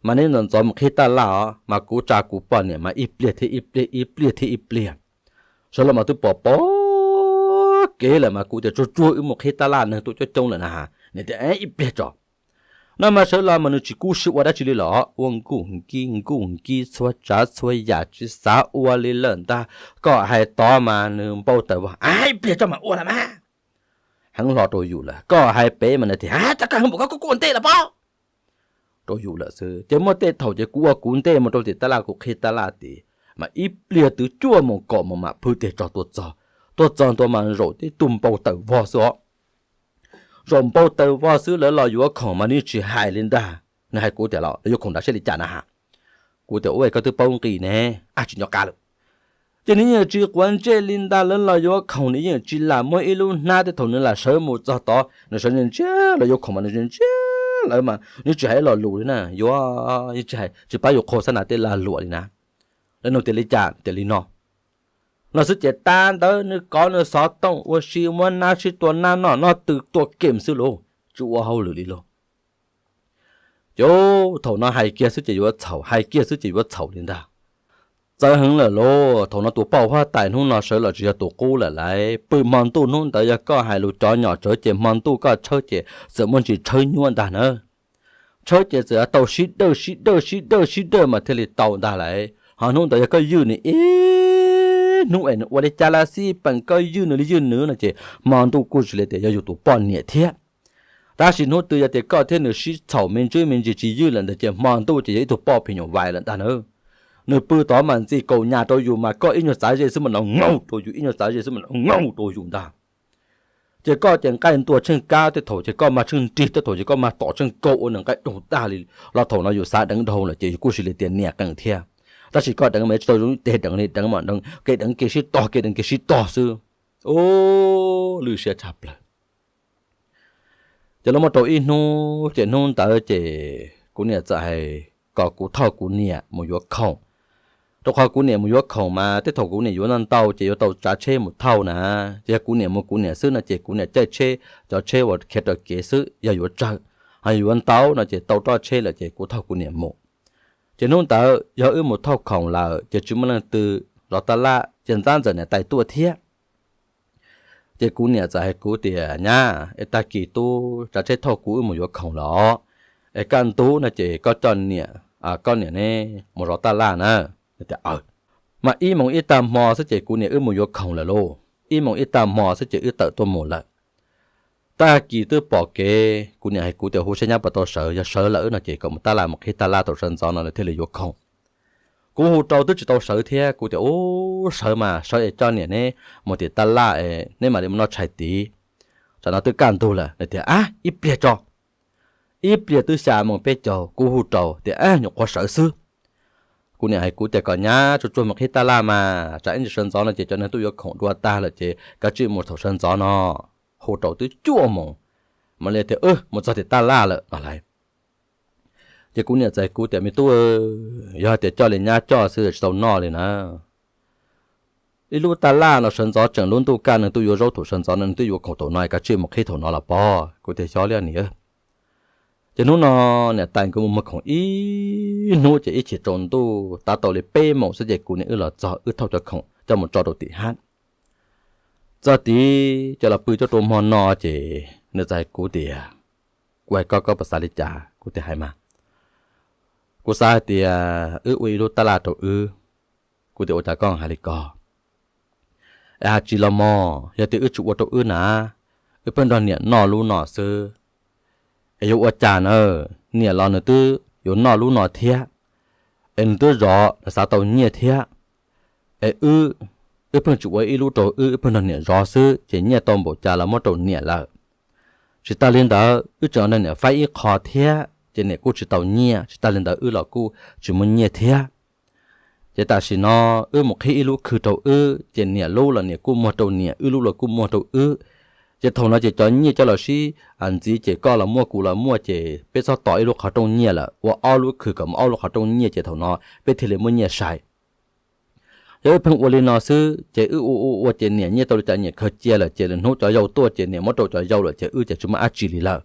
mas neb ntxov ntxov mus qhib taj laj os, mas kuv tsa kuv poj niam mas ib pliag thiab ib pliag, ib pliag thiab ib pliag. Sawv los mas twb pom pom kev lawm mas kuv tias tsuag tsuag wb mus qhib taj laj, neeg tuaj coob coob lawm na, niam tias ib pliag tso. No mas sawv los mas nws tsis kub sib ua dab tsi li los ua nkuj nkib nkuj nkib txhua tsav txhua yam tsis xav ua li lawm ntag. Koj hais tod mas nws npau taws vog, Ib pliag tso mam ua los mas. Heev hlo rau yus lawm. Koj hais pem mas nws tias, Tab koj heev npaum koj kuj ua ntej los pob rau yus lawm xwb. Ces muaj tej thaum ces kuv ua kuv ntej mus rau tim tab laj kuv qhib tab laj tid, mas ib pliag twb cuaj moos kaum moos mam phwj teg tso tuaj txog. Tuaj txog ntua mas zaum tib tug npau taws vog xwb os. Zaum npau taws vog xwb lawv los yuav khoom mas nws tsis hais li ntag. Nws hais kuv tias, Los yuav khoom nrad seb li cas na has? Kuv tias, Ua koj twb paub nqis ne, ab tsis nco qab lawm. Ces nws yeej tsis quav ntsej li ntag, lawv los yuav khoom nws yeej tsis lam muab ib lub hnab. Tej thaum nws lam sawv mus txog tod nws sawv ntsia ntsia lawv yuav khoom mas nws ntsia ntsia lawv mas nws tsis hais ib lo lus li na, yuav tsis hais, tsis pab yus qhau xab nas tej lag luam li na. Lawv nug tias li cas tias li no. No xwb ces tab ntawd nws kov nws xov tooj ua si muab nab sib tua nab noj noj tw tua kem xwb lauj, tsis ua hauj lwm li lauj. Ces thaum no hais kiag xwb ces yuav txhaum, hais kiag xwb ces yuav txhaum li ntag. Txawv heev lawm lauj, thaum no tus poj huab tais hnub no sawv los tsis yog tus qub lawm lauj, pw hmo ntuj hnub ntawd yog koj hais lus cov nyom tsawv ces hmo ntuj koj tshawb ces txawm muaj ntsis tshawb nyuaj ntag na. Tshawb ces txawm tau sib dawj sib dawj sib dawj sib dawj mas thiaj li tau ntag lauj. Ho hnub ntawd yog koj ywj nws ib hnub es nws ua li cas los xij peem koj ywj nws li ywj nws no ces hmo ntuj kuj tsis li tias yog yus tus poj niam thiab. Tab sis hnub twg yog tias koj thiab nws sib txhaum me ntsis me ntsis tsis ywj lawm ntag ces hmo ntuj ces yog ib tug poj phim nyuj vais lawm ntag na. Nws pw tod mas ntxi kaus nyas rau yus mas koj ib nyuag txav ze xwb mas nws ngaug rau yus, ib nyuag txav ze xwb mas nws ngaug rau yus ntag. Ces koj ces nqaij ntuag tsheej kab tej thaum ces koj mas tsheej nrig tej thaum ces koj mas tom tsheej kaus ua nws nqaij daug dag li. Los thaum no yus xav deev dhau lawm ces yus kuj sis li tias niam qees thiab. Tab sis koj deev mas tsis tau zoo tes deev li, deev mas deev kev deev kev sib tog kev deev kev sib tog xwb. Ub, lwj siab tshaj plaws. Ces lawv muab rau ib hnub ces hnub ntawd ces kuv niam txawm hais kom kuv thauj kuv niam mus yuav khoom. Rau qhov kuv niam mus yuav khoom mas tej thaum kuv niam yuav ntau ntau ces yuav tau tsav tsheb mus thauj na. Ces yog kuv niam mus kuv niam xwb no ces kuv niam caij tsheb, cov tsheb uas khiav raws kev xwb, yog yuav tsawg, ho yuav ntau no ces tau roj tsheb lawm ces kuv thauj kuv niam mus. Ces hnub ntawd yog wb mus thauj khoom lawm ces tsis muaj leej twg zov taj laj ces ntxab ntxawm niam tais tuaj thiab. Ces kuv niam txawm hais kuv tias, Nyab, es tag kis tub tsav tsheb thauj kuv wb mus yuav khoom lawm os, es kaj ntug no ces koj coj niam, koj niam ne mus zov taj laj na. Tias, Mas ib moos ib tag hmo xwb ces kuv niam wb mus yuav khoom lawm lauj, ib moos ib tag hmo xwb ces wb tawm tuaj mus lawm. Tag kis twb pom kev, kuv niam hais kuv tias hu seb nyab puas tau sawv, yog sawv lawm no ces kom mus taj laj mus qhib taj laj thaum sawv ntxov no lawv thiaj li yuav khoom. Kuv hu rau twb tsis tau sawv thiab, kuv tias, Ub, sawv mas sawv es coj niam neb mus tim taj laj es neb mam li mus noj tshais tid, tsam no twb kaj ntug lawm. Nws tias, Ab, ib pliag tso. Ib pliag twb xya moos peb caug, kuv hu rau tias, Ab, nyuam qhuav sawv xwb. Kuv niam hais kuv tias kom nyab tsuag tsuag mus qhib taj laj mas tsam ib ntsis sawv ntxov no ces cov neeg tuaj yuav khoom dua tag lawm ces kav tsij mus thaum sawv ntxov no. Hu rau twb cuaj moos, mam li tias, Mus txog tim taj laj lawm no lauj. Ces kuv niam txais kuv tias, Me tub, yog tias coj li nyab coj xwb tsis tau noj li na. Ib lub taj laj no sawv ntxov tseem lub ntuj kaj neeg tuaj yuav zaub thaum sawv ntxov no, neeg twb yuav khoom thaum no, kav tsij mus qhib thaum no los pob. Kuv tias, Xyov li niam. Ces hnub no niam tais nkawd mus muag khoom ib hnub ces ib chim tsaus ntuj tav tau li peb moos xwb ces kuv niam wb los txog, wb thauj cov khoom coj mus tso rau tim hab. Txog tid ces los pw coj rau hmo no ces nws txawm hais kuv tias, Kuv hais koj, koj puas xav li cas? Kuv tias, Hais mas. Kuv xav hais tias wb ua ib lub taj laj rau wb. Kuv tias, Ua cas koj hais li ko? Es hais tsis los mog, yog tias wb tsis ua rau wb na, wb pheej nrog niam noj lub no xwb, es yuav ua cas na? Niam los nws twb yuav noj lub no thiab, es nws twb zov nws xav tau nyiaj thiab. Es wb, wb pheej tsis ua ib lub rau wb, wb pheej nrog niam zov xwb ces nyiaj tau npaum cas los muab rau niam lawm. Tsis tas li ntawd wb tseem nrog niam faib ib qho thiab ces niam kuj tsis tau nyiaj, tsis tas li ntawd wb los kuj tsis muaj nyiaj thiab. Ces tam sim no wb mus qhib ib lub khw rau wb ces niam lub los niam kuj muag rau niam, wb lub los kuj muag rau wb. Ces thaum no ces cov nyiaj coj los sib ntxiv ces koj los muaj kuv los muaj ces peb txhob tos ib lub qhov rooj nyiaj lawm, ua ob lub khw kom muaj ob lub qhov rooj nyiaj ces thaum no peb thiaj li muaj nyiaj sai. Yog wb pheej ua li no xwb ces wb ua ua ua ces niam nyiaj tau li cas niam khaws cia lawm ces lwm hnub cov yau tuaj ces niam muab rau cov yau lawm ces wb ces tsis muaj dab tsi li lawm.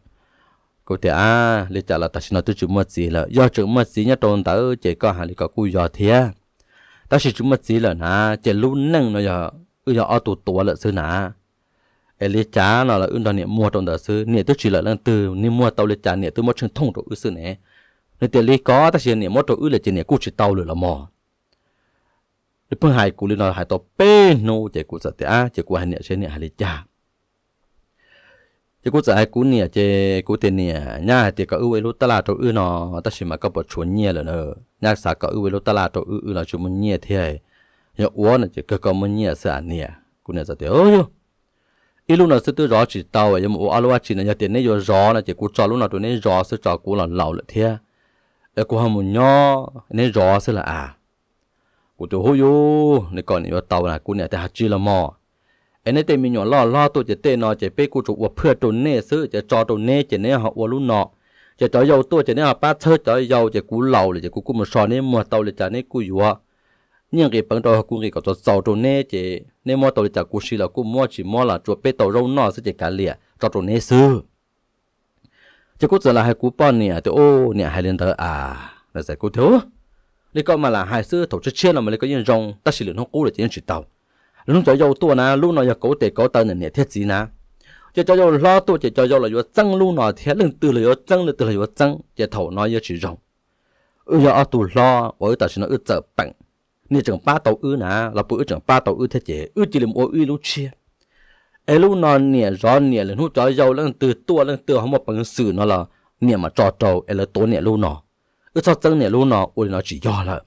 Kuv tias, Ab, li cas los tam sim no twb tsis muaj txiv lawm, yog tseem muaj txiv nyob rau ntawd ces koj hais li ko kuj yog thiab. Tab sis tsis muaj txiv lawm na, ces lub neej no yog wb yog ob tug tuav lawm xwb na. Es li cas no los wb nrog niam muag rau ntawd xwb, niam twb tsis lawm leej twg, niam muag tau li cas niam twb muab tsheej thooj rau wb xwb ne. Nws tias li ko tab sis niam muab rau wb lawm ces niam kuj tsis tau lawm los mog. Nws pheej hais kuv li no hais tau peb hnub ces kuv txawm tias, ces kuv hais niam seb niam hais li cas. Ces kuv txawm hais kuv niam ces kuv tias niam, nyab hais tias kom wb ua ib lub tab laj rau wb no, tab sis mas koj puas tshuav nyiaj lawm na? Nyab xav kom wb ua ib lub tab laj rau wb, wb los tsis muaj nyiaj thiab. Yog ua no ces kawg koj muaj nyiaj xwb a niam. Kuv niam txawm tias, Ub yog, ib lub no xwb twb zov tsis tau, yuav mus ua ob lub dab tsi no? Yog tias neb yuav zov no ces kuv tso lub no rau neb zov xwb, tso kuv los laus lawm thiab. Es kuv ho mus nyob neb zov xwb las a. Kuv tias, Hub yus, neb kom niam yuav tau na? Kuv niam tias, Hais tsis los mog, es neb tej me nyuam loj hlob tuaj ces tej no ces peb kuj tsuas ua phaj rau neb xwb, ces tso rau neb ces neb ho ua lub no. Ces cov yau tuaj ces neb ho pab txhawb cov yau, ces kuv laus lawm ces kuv kuj mus so neb muag tau li cas neb kuj yuav. Nyiaj nqis peev rau kuv nqis kom txaus txaus rau neb, ces neb muab tau li cas kuv siv los kuj muab, tsis muab los tsuas peb tau zaub noj xwb ces kav liam, tso rau neb xwb. Ces kuv txawm los hais kuv poj niam tias, Ub, niam hais li ntawd a. Kuv tias, Li koj mas lam hais xwb, thaum tshiab tshiab no mas li koj yeej zoo, tab sis lwm hnub qub lawm ces yeej tsis tau. Lwm hnub cov yau tuaj na, lub no yog kauv tes kauv taw ntawm niam thiab txiv na. Ces cov yau hlob tuaj ces cov yau los yuav txeeb lub no thiab, leej twg los yuav txeeb, leej twg los yuav txeeb, ces thaum no yeej tsis zoo. Wb yog ob tug hlob uas wb tam sim no wb txawm peem, niam tseem pab tau wb na, los puas wb tseem pab tau wb thiab ces wb cia li mus ua wb ib lub tshiab. Es lub no niam zov niam, lwm hnub cov yau leej twg tuaj leej twg ho muaj peev xwm no los niam mam tso rau es lawv tuav niam lub no. Wb txhob txeeb niam lub no, ua li no tsis yog lawm.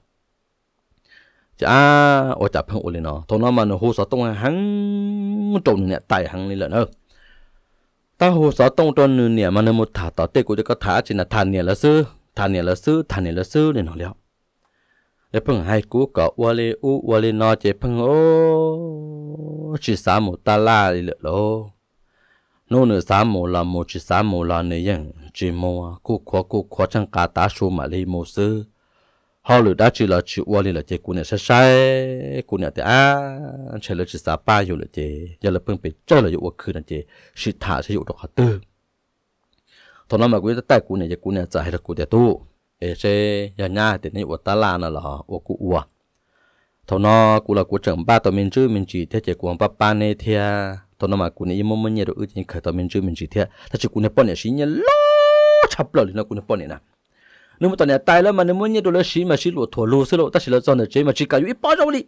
Ces ab, ua cas pheej ua li no? Thaum no mas nws hu xov tooj heev rau nws niam tais heev li lawm na. Tab hu xov tooj rau nws niam mas nws mus tham tom tej, kuv tias, Koj tham dab tsi na? Tham niam lawv xwb, tham niam lawv xwb, tham niam lawv xwb li no li. Ces pheej hais kuv kom ua li ub ua li no ces pheej tsis xav mus tab laj li lawm lauj. Hnub nws xav mus los mus, tsis xav mus los nws yeej tsis mus, kuj khuav kuj khuav tsheej qav tav su mam li mus xwb. Hauj lwm dab tsi los tsis ua li lawm ces kuv niam saib saib, kuv niam tias, Ab, ntshe lawv tsis xav pab yus lawm ces yog lawv pheej pes tsawg los yuav ua khw no ces sim tham saib yuav ua rau qhov twg. Thaum no mas kuv yeej taij kuv niam ces kuv niam txawm hais rau kuv tias, Tub, es seb yog nyab hais tias neb yuav ua tab laj no los ua kuj ua. Thaum no kuv los kuv tseem npaj tau me ntsis me ntsis thiab ces kuv pab pab neb thiab. Thaum no mas kuv niam yeej muab muab nyiaj rau wb ces yeej khaws tau me ntsis me ntsis thiab, tab sis kuv niag poj niam siv nyiaj loj tshaj plaws li no, kuv niag poj niam na. Nws mus tom niam tais lawv mas nws muab nyiaj rau lawv siv mas siv luam thuam lug xwb lauj, tab sis lawv txog ntawm tsev mas tsis kam yuav ib pob zaub li.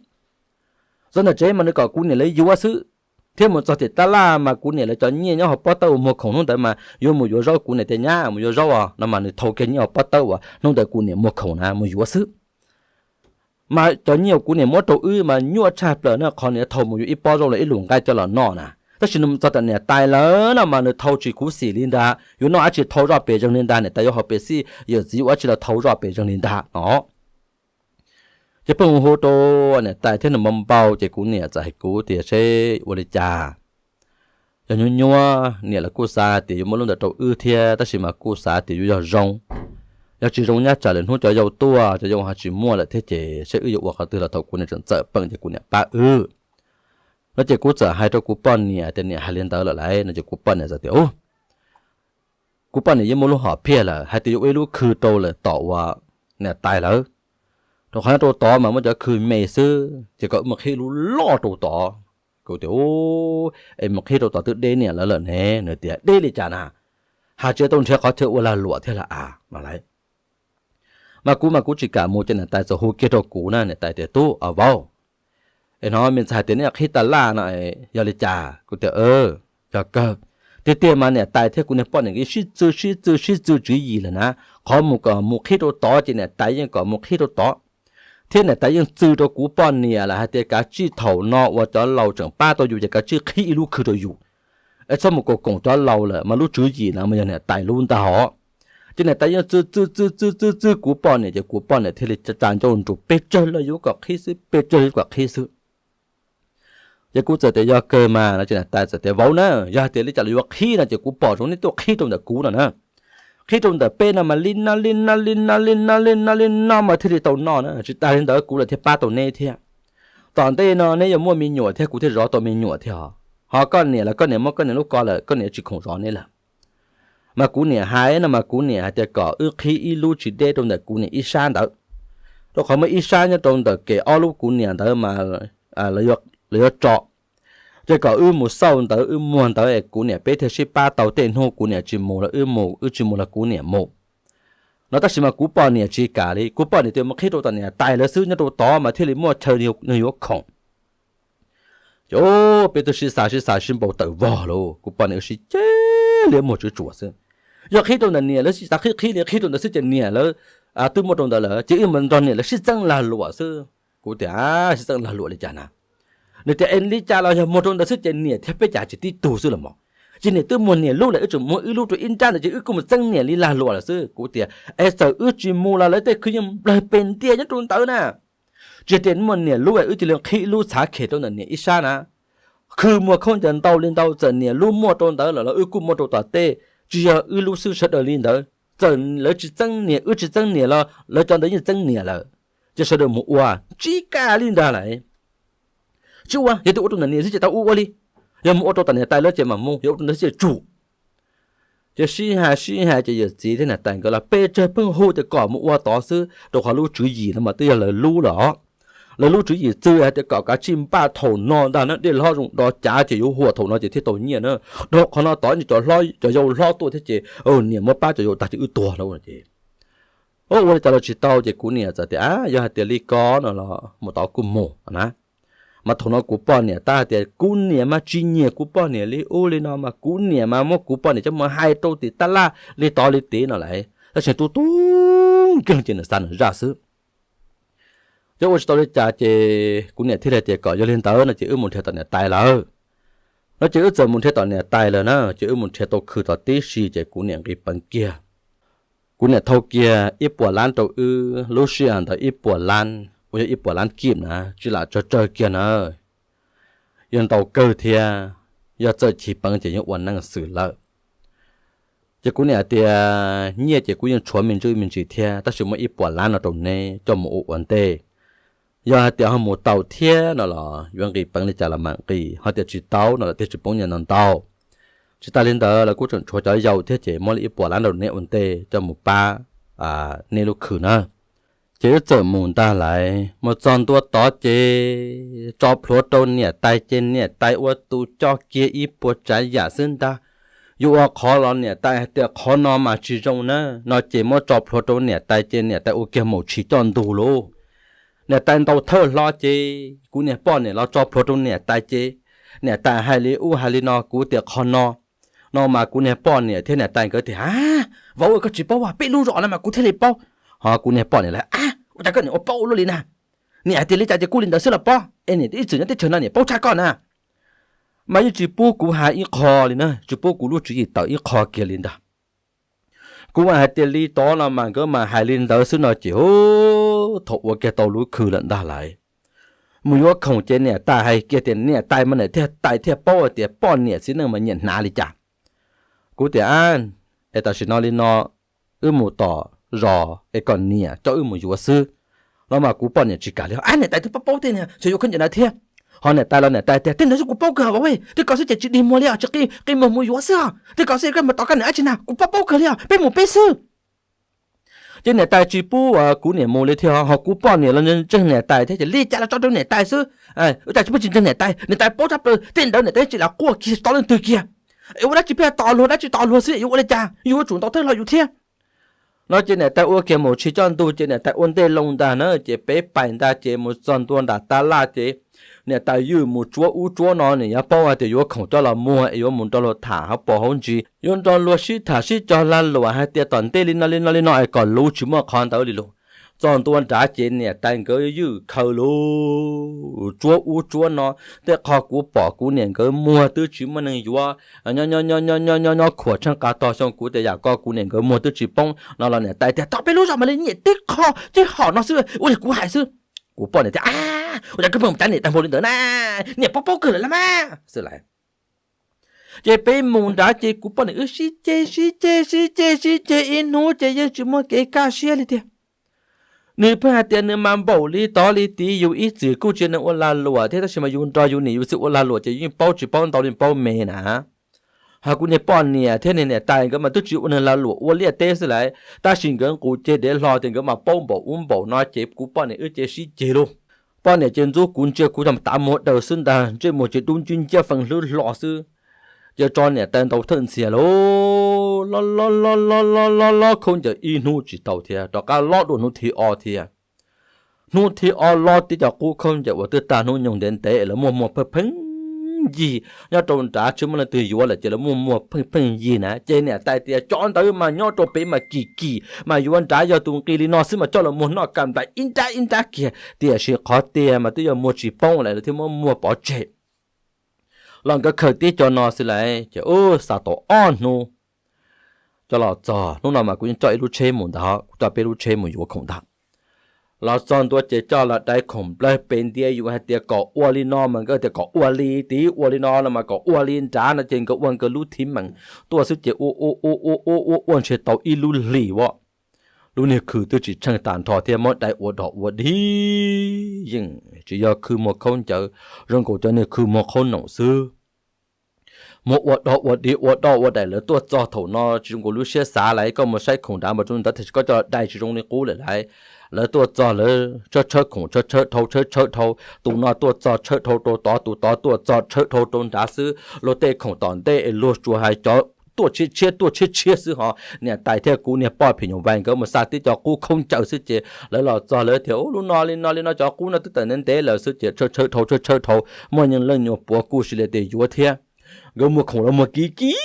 Txog ntawm tsev mas nws kom kuv niam lawv yuav xwb, thiab mus txog tim tab laj mas kuv niam lawv cov nyiaj nyob hauv pob tawb uas muag khoom hnub ntawd mas yuav mus yuav zaub, kuv niam tias, Nyab, mus yuav zaub os no mas nws thau kiag nyiaj hauv pob tawb uas hnub ntawd kuv niam muag khoom na mus yuav xwb. Mas cov nyiaj uas kuv niam muab rau wb mas nyuaj tshaj plaws na, qhov nws thau mus yuav ib pob zaub los ib lus nqaij coj los noj na. Tab sis nws mus txog tom niam tais lawv no mas nws thau tsis khuv xim li ntag, yuav noj dab tsi thau zoj pes zeeg li ntag, niam tais yuav haus Pepsi, yawm txiv yuav ua dab tsi los thau zoj pes zeeg li ntag no. Ces pheej hu rau niam tais thiab nws npau npau ces kuv niam txawm hais kuv tias, Seb ua li cas? Yog nyuaj nyuaj, niam lawv kuj xav tias yuav muab lub ntawd rau wb thiab, tab sis mas kuj xav tias yuav yog zoo. Yog tsis zoo nyab tsam lwm hnub cov yau tuaj, cov yau ho tsis muaj lawm thiab ces seb wb yuav ua qhov twg los thaum kuv niam tseem txawm peem ces kuv niam pab wb. No ces kuv txawm hais rau kuv poj niam tias, Niam, hais li ntawd lawm lauj? No ces kuv poj niam txawm tias, Ub, kuv poj niam yeej muaj lub hom phiaj lawm hais tias yuav ua ib lub khw rau lawm tom uas niam tais lawv, rau qhov nyob rau tod mas muaj cov khw me xwb, ces kom wb mus qhib lub loj rau tod. Kuv tias, Es mus qhib rau tod twb deb niam lawv lawm ne. Nws tias, Deb li cas na? Hais tsis tau nrhiav qhov chaw ua lag luam thiab lawm a no lauj. Mas kuv mas kuv tsis kam mus ces niam tais txawm hu kiag rau kuv na, niam tais tias, Tub, a vauv, es hnov me ntxhais tias neb qhib tab laj no, yog li cas? Kuv tias, Yog kawg. Tiag tiag mas niam tais thiab kuv niag poj niam nkawd sib txw sib txw sib txw tswv yim lawm na. Qhov mus kom mus qhib rau tod ces niam tais yeej kom mus qhib rau tod, thiab niam tais yeej txw rau kuv poj niam lawm hais tias kav tsij thaum no uas cov laus tseem pab tau yus ces kav tsij qhib ib lub khw rau yus, es txhob mus koom koom cov laus lawm, mas lub tswv yim na mas yog niam tais lub ntag hos. Ces niam tais yeej txw txw txw txw txw kuv poj niam ces kuv poj niam thiaj li tsa ncauj nrug, Pes tsawg los yuav kom qhib xwb, pes tsawg yuav kom qhib xwb. Ces kuv txawm tias, Yog kawg mas no ces niam tais txawm tias, Vauv na, yog hais tias li cas los yuav qhib no ces kuv pom zoo neb tuaj qhib rau ntawm kuv no na. Qhib rau ntawm peb no mas li no li no li no li no li no li no mas thiaj li tau noj na, tsis tas li ntawd kuv los thiaj pab tau neb thiab. Tom ntej no neb yuav muaj me nyuam thiab kuv thiaj zov tau me nyuam thiab os. Ho koj niam los koj niam muaj koj niam lub ko lawm, koj niam tsis khoom zov neb lawm. Mas kuv niam hais no mas kuv niam hais tias kom wb qhib ib lub tsis deb rau ntawm kuv niam ib sab ntawd, rau qhov muaj ib sab nyob rau ntawm kem ob lub kuv niam ntawd mas lawv yuav tso. Ces kom wb mus xauj ntawv wb muag ntawv es kuv niam peb thiaj sib pab tau, tej hnub kuv niam tsis mus los wb mus, wb tsis mus los kuv niam mus no. Tab sis mas kuv poj niam tsis kam li, kuv poj niam tias mus qhib rau tom niam tais lawv xwb, nyob rau tod mas thiaj li muaj chaw nws yuav khoom. Ces peb twb sib xav sib xav sib npau taws vog lawm, kuv poj niam wb sib ceg liab muag tswv tsuas xwb. Yog qhib rau ntawm niam lawv xwb, qhib qhib li qhib rau ntawd xwb ces niam lawv twb muaj rau ntawd lawm ces wb mus nrog niam lawv sib txeeb lag luam xwb. Kuv tias sib txeeb lag luam li cas na? Nws tias es li cas los yog muag rau ntawd xwb ces niam thiab peb cas tsis tib tug xwb los mas. Ces niam twb muag niam lub lawm, wb tseem muag wb lub rau ib nrab ntawd ces wb kuj mus txeeb niam li lag luam lawm xwb. Kuv tias es txawm wb tsis mus los lawv tej khwv yeej nplawg pes ntiag nyob rau ntawd na. Tsis tias muaj niam lub wb cia li qhib lub txhav khem rau ntawm niam ib sab na. Khwv muag khaub ncaws ntau li ntau, txawm niam lub muaj rau ntawd los los wb kuj muaj rau tom tej, tsis yog wb lub xwb, sawv daws li ntawd. Txawm lawv tsis txeeb niam, wb tsis txeeb niam los lawv cov ntawd yeej txeeb niam lawm. Ces sawv daws mus ua, tsis kam li ntag lawm. Tsis ua, yog tias ua rau ntawm niam xwb ces tau ua ua li, yog mus ua rau tom niam tais lawv ces mam mus, yog ua rau ntawd xwb ces tsum. Ces sib hais sib hais ces yawm txiv thiab niam tais nkawd los pes tsawg pheej hu tias kom mus ua tod xwb, rau qhov lub tswv yim no mas twb yog lawv lub lawm os. Lawv lub tswv yim txwv hais tias kom kav tsij npaj thaum no ntag na, dej hlob zoo do cav ces yuav huam thaum no ces thiaj tau nyiaj na. Rau qhov no tod cov hlob, cov yau hlob tuaj thiab ces niam muab pab cov yau tag ces wb tuag lawm ces ua li cas los tsis tau ces kuv niam txawm tias yog hais tias li ko no los mus tod kuj mus na. Mas thaum no kuv poj niam tab hais tias kuv niam mas tsis nyiam kuv poj niam li ub li no mas kuv niam mas muab kuv poj niam coj mus hais rau tim tab laj li tod li tid no lawm, tab sis tu tu nkeeg ces nws xav nws zaj xwb. Ces ua tsis tau li cas ces kuv niam thiaj li tias kom yog li ntawd no ces wb mus nrhiav tom niam tais lawm. No ces wb txawm mus nrhiav tom niam tais lawm na, ces wb mus nrhiav tau khw tom tib si ces kuv niam nqis peev kiag. Kuv niam thau kiag ib puas lab rau wb, lub sij hawm ntawd ib puas lab uas yog ib puas lab kib na, tsis lam tsawg tsawg kiag na, yog ntau kawg thiab, yog txawj chiv peev ces yeej ua neej xwm lawm. Ces kuv niam tias nyiaj ces kuv yeej tshuav me ntsis me ntsis thiab, tab sis muaj ib puas lab no rau neb coj mus ua ua ntej. Yog hais tias ho mus tau thiab no los yuav nqis peev li cas los mam nqis, ho tias tsis tau no los thiaj tsis poob nyiaj ntau ntau. Tsis tas li ntawd los kuj tseem tshuav cov yau thiab ces muab li ib puas lab rau neb ua ntej coj mus pab neb lub khw na. Ces wb txawm mus ntag lawm, mus txog ntua tod ces tso plhuav rau niam tais ces niam tais ua tus coj kiag ib puas tsav yam xwb ntag. Yuav ua qhov los niam tais hais tias qhov no mas tsis zoo na, no ces muab tso plhuav rau niam tais ces niam tais ua kiag maum tshis coj ntug lauj. Niam tais ntaus thawj hlo ces kuv niag poj niam los tso plhuav rau niam tais ces niam tais hais li ub hais li no, kuv tias qhov no, no mas kuv niag poj niam thiab niam tais nkawd tias, a, vauv, koj tsis paub, peb lub zos no mas kuv thiaj li paub. Ho kuv niag poj niam lawv, a, ua cas koj niam ua paub luaj li na? Niam hais tias li cas ces kuj li ntawd xwb los pob, es niam ib txwm nyob teb chaws no niam paub tshaj koj na. Mas yeej tsis pub kuv hais ib qho li na, tsis pub kuv lub tswv yim tawm ib qho kiag li ntag. Kuv mas hais tias li tod no mas nkawd mas hais li ntawd xwb no ces, thaum ua kiag tau lub khw lawm ntag lawm, mus yuav khoom ces niam tais hais kiag tias niam tais mas niam thiaj tais thiaj paub hais tias poj niam txiv neej mas nyiam hnav li cas. Kuv tias, a, es tam sim no li no wb mus tom zos es kom niam coj wb mus yuav xwb. No mas kuv poj niam tsis kam li, a, niam tais twb paub paub tej niag xyov yuav khaub ncaws na thiab. Ho niam tais los niam tais tias tej ntawd xwb kuv paub kawg vauv, tej ko xwb ces tsis dig muag li os, tsis qi muag mus yuav xwb os, tej ko xwb koj mus tom koj niam dab tsi na, kuv paub paub kawg li os, peb mus peb xwb. Ces niam tais tsis pub kuv niam mus li thiab, ho kuv poj niam los ntseeg niam tais thiab ces li cas los tso rau niam tais xwb. Ua cas tsis pub tsis ntseeg niam tais, niam tais paub tshaj plaws, tej ntawd niam tais tsis lam quaj kiag tsis tau leej twg kiag. Es ua dab tsi pheej tos luag dab tsi tos luag xwb, yuav ua li cas, yus yuav tsum ntaus thawj hlo yus thiab. No ces niam tais ua kiag maum tshis coj ntug ces niam tais ua ntej loo ntag na, ces peb pais ntag ces mus txog ntua nram tab laj ces niam tais ywj mus tsuab ub tsuab no, niam yuav paub hais tias yuav khoom coj los muag es yuav mus nrog luag tham hauv paus hauv ntsis, yuav nrog luag sib tham sib cog lag luam hais tias tom ntej li no li no li no es kom luv tsis muaj qhov ntawd li lauj. Txog ntua nrad ces niam tais nkawd ywj khaws lauj, tsuab ub tsuab no, tej qho kuv pom kuv niam nkawd muag twb tsis muaj neeg yuav. Nyob nyob nyob nyob nyob nyob khuam tsheej qas tog xyoo, kuv tias yam ko kuv niam nkawd muag twb tsis poob no los niam tais tias tom peb lub zos mas li nyiam tib qho tib hom no xwb, ua li kuv hais xwb. Kuv poj niam tias, a, ua cas koj pheej mus cav niam tais npaum li ntawd na, niam paub paub kawg lawm las mas xwb lauj. Ces peb mus nrad ces kuv poj niam wb sib ceg sib ceg sib ceg sib ceg ib hnub ces yeej tsis muaj kev kaj siab li tiag. Nws pheej hais tias nws mas npaum li tod li tid, yus ib txwm kuj tsis yog neeg ua lag luam thiab, tab sis mas yus nrog yus niam yus txiv ua lag luam ces yeej paub tsis paub ntau li, paub me na. Ho kuv niag poj niam thiab niag niam tais nkawd mas twb tsis ua neeg lag luam ua liaj teb xwb lauj, tab sis nkawd nqus ceg dev hlo tias nkawd mas paub npaum ub npaum no ces kuv poj niam wb ces sib ceg lauj. Poj niam ces ntxub kuv ntsia kuv cov tav muag daws xwb ntag, ntsej muag ces dub nciab nciab feej hlwb hlo xwb. Ces tso niam tais ntaus thawj ntxhias lauj, los los los los los los khaub ncaws ib hnub tsis tau thiab rov qab los dua hnub thib ob thiab. Hnub thib ob los tib cov qub khaub ncaws uas twb tag hnub nyoog ntev ntev lawv muaj muag pheej pheej yig nyob rau nrad tsis muaj leej twg yuav lawm ces lawv muaj muag pheej pheej yig na. Ces niam tais tias cov ntawd mas nyob rau pem mas kim kim mas yuav nrad yog tus nqi li no xwb mas coj los muag noj kam nplaim ib nrab ib nrab kiag. Tiam sis qhov tiag mas twb yog muag tsis poob lawm lawv thiaj muab muag pov tseg. Los nkawd khaws tib co no xwb lawm ces ub xav tau ob hnub coj los txog. Hnub no mas kuv yeej coj ib lub tsheb mus ntag, kuv coj peb lub tsheb mus yuav khoom ntag. Los txog ntua ces coj los dai khoom nplawg pes ntia yus hais tias kom ua li no mas nkawd tias kom ua li tid, ua li no no mas kom ua li nrad no ces nkawd ua nkawd lub thim meem tuaj xwb ces ua ua ua ua ua ua ua ntshe tau ib lub hlis as. Lub niag khw twb tsis tsheej tag nrho thiab muab dai ua dog ua dig, yeej tsis yog khw muag khaub ncaws, zoo nkaus cov niag khw muag qhaub noom xwb. Muab ua dog ua dig ua dog ua daim lawv tuaj txog thaum no tsis zoo nkaus lub siab xav lawm, koj mus saib khoom nrad mas zoo ntawd tiam sis koj coj dai tsis zoo li qub lawm lauj. Lawv tuaj txog lawv tshawb tshawb khoom tshawb tshawb dhau tshawb tshawb dhau, tus no tuaj txog tshawb dhau rau tod tus tod tuaj txog tshawb dhau rau nrad xwb, luag tej khoom tom ntej es luag tsuas hais cov tuaj tshiab tshiab tuaj tshiab tshiab xwb ho. Niam tais thiab kuv niag poj phim nyuj vais nkawd mus xa tib co qub khaub ncaws xwb ces lawv los txog lawv tias ub lub no li no li no cov qub no twb tawm ntev ntev lawm xwb ces tshawb tshawb dhau tshawb tshawb dhau, muaj leej nyuam puav kuj sis li tias yuav thiab. Nkawd muag khoom los muag kiv kiv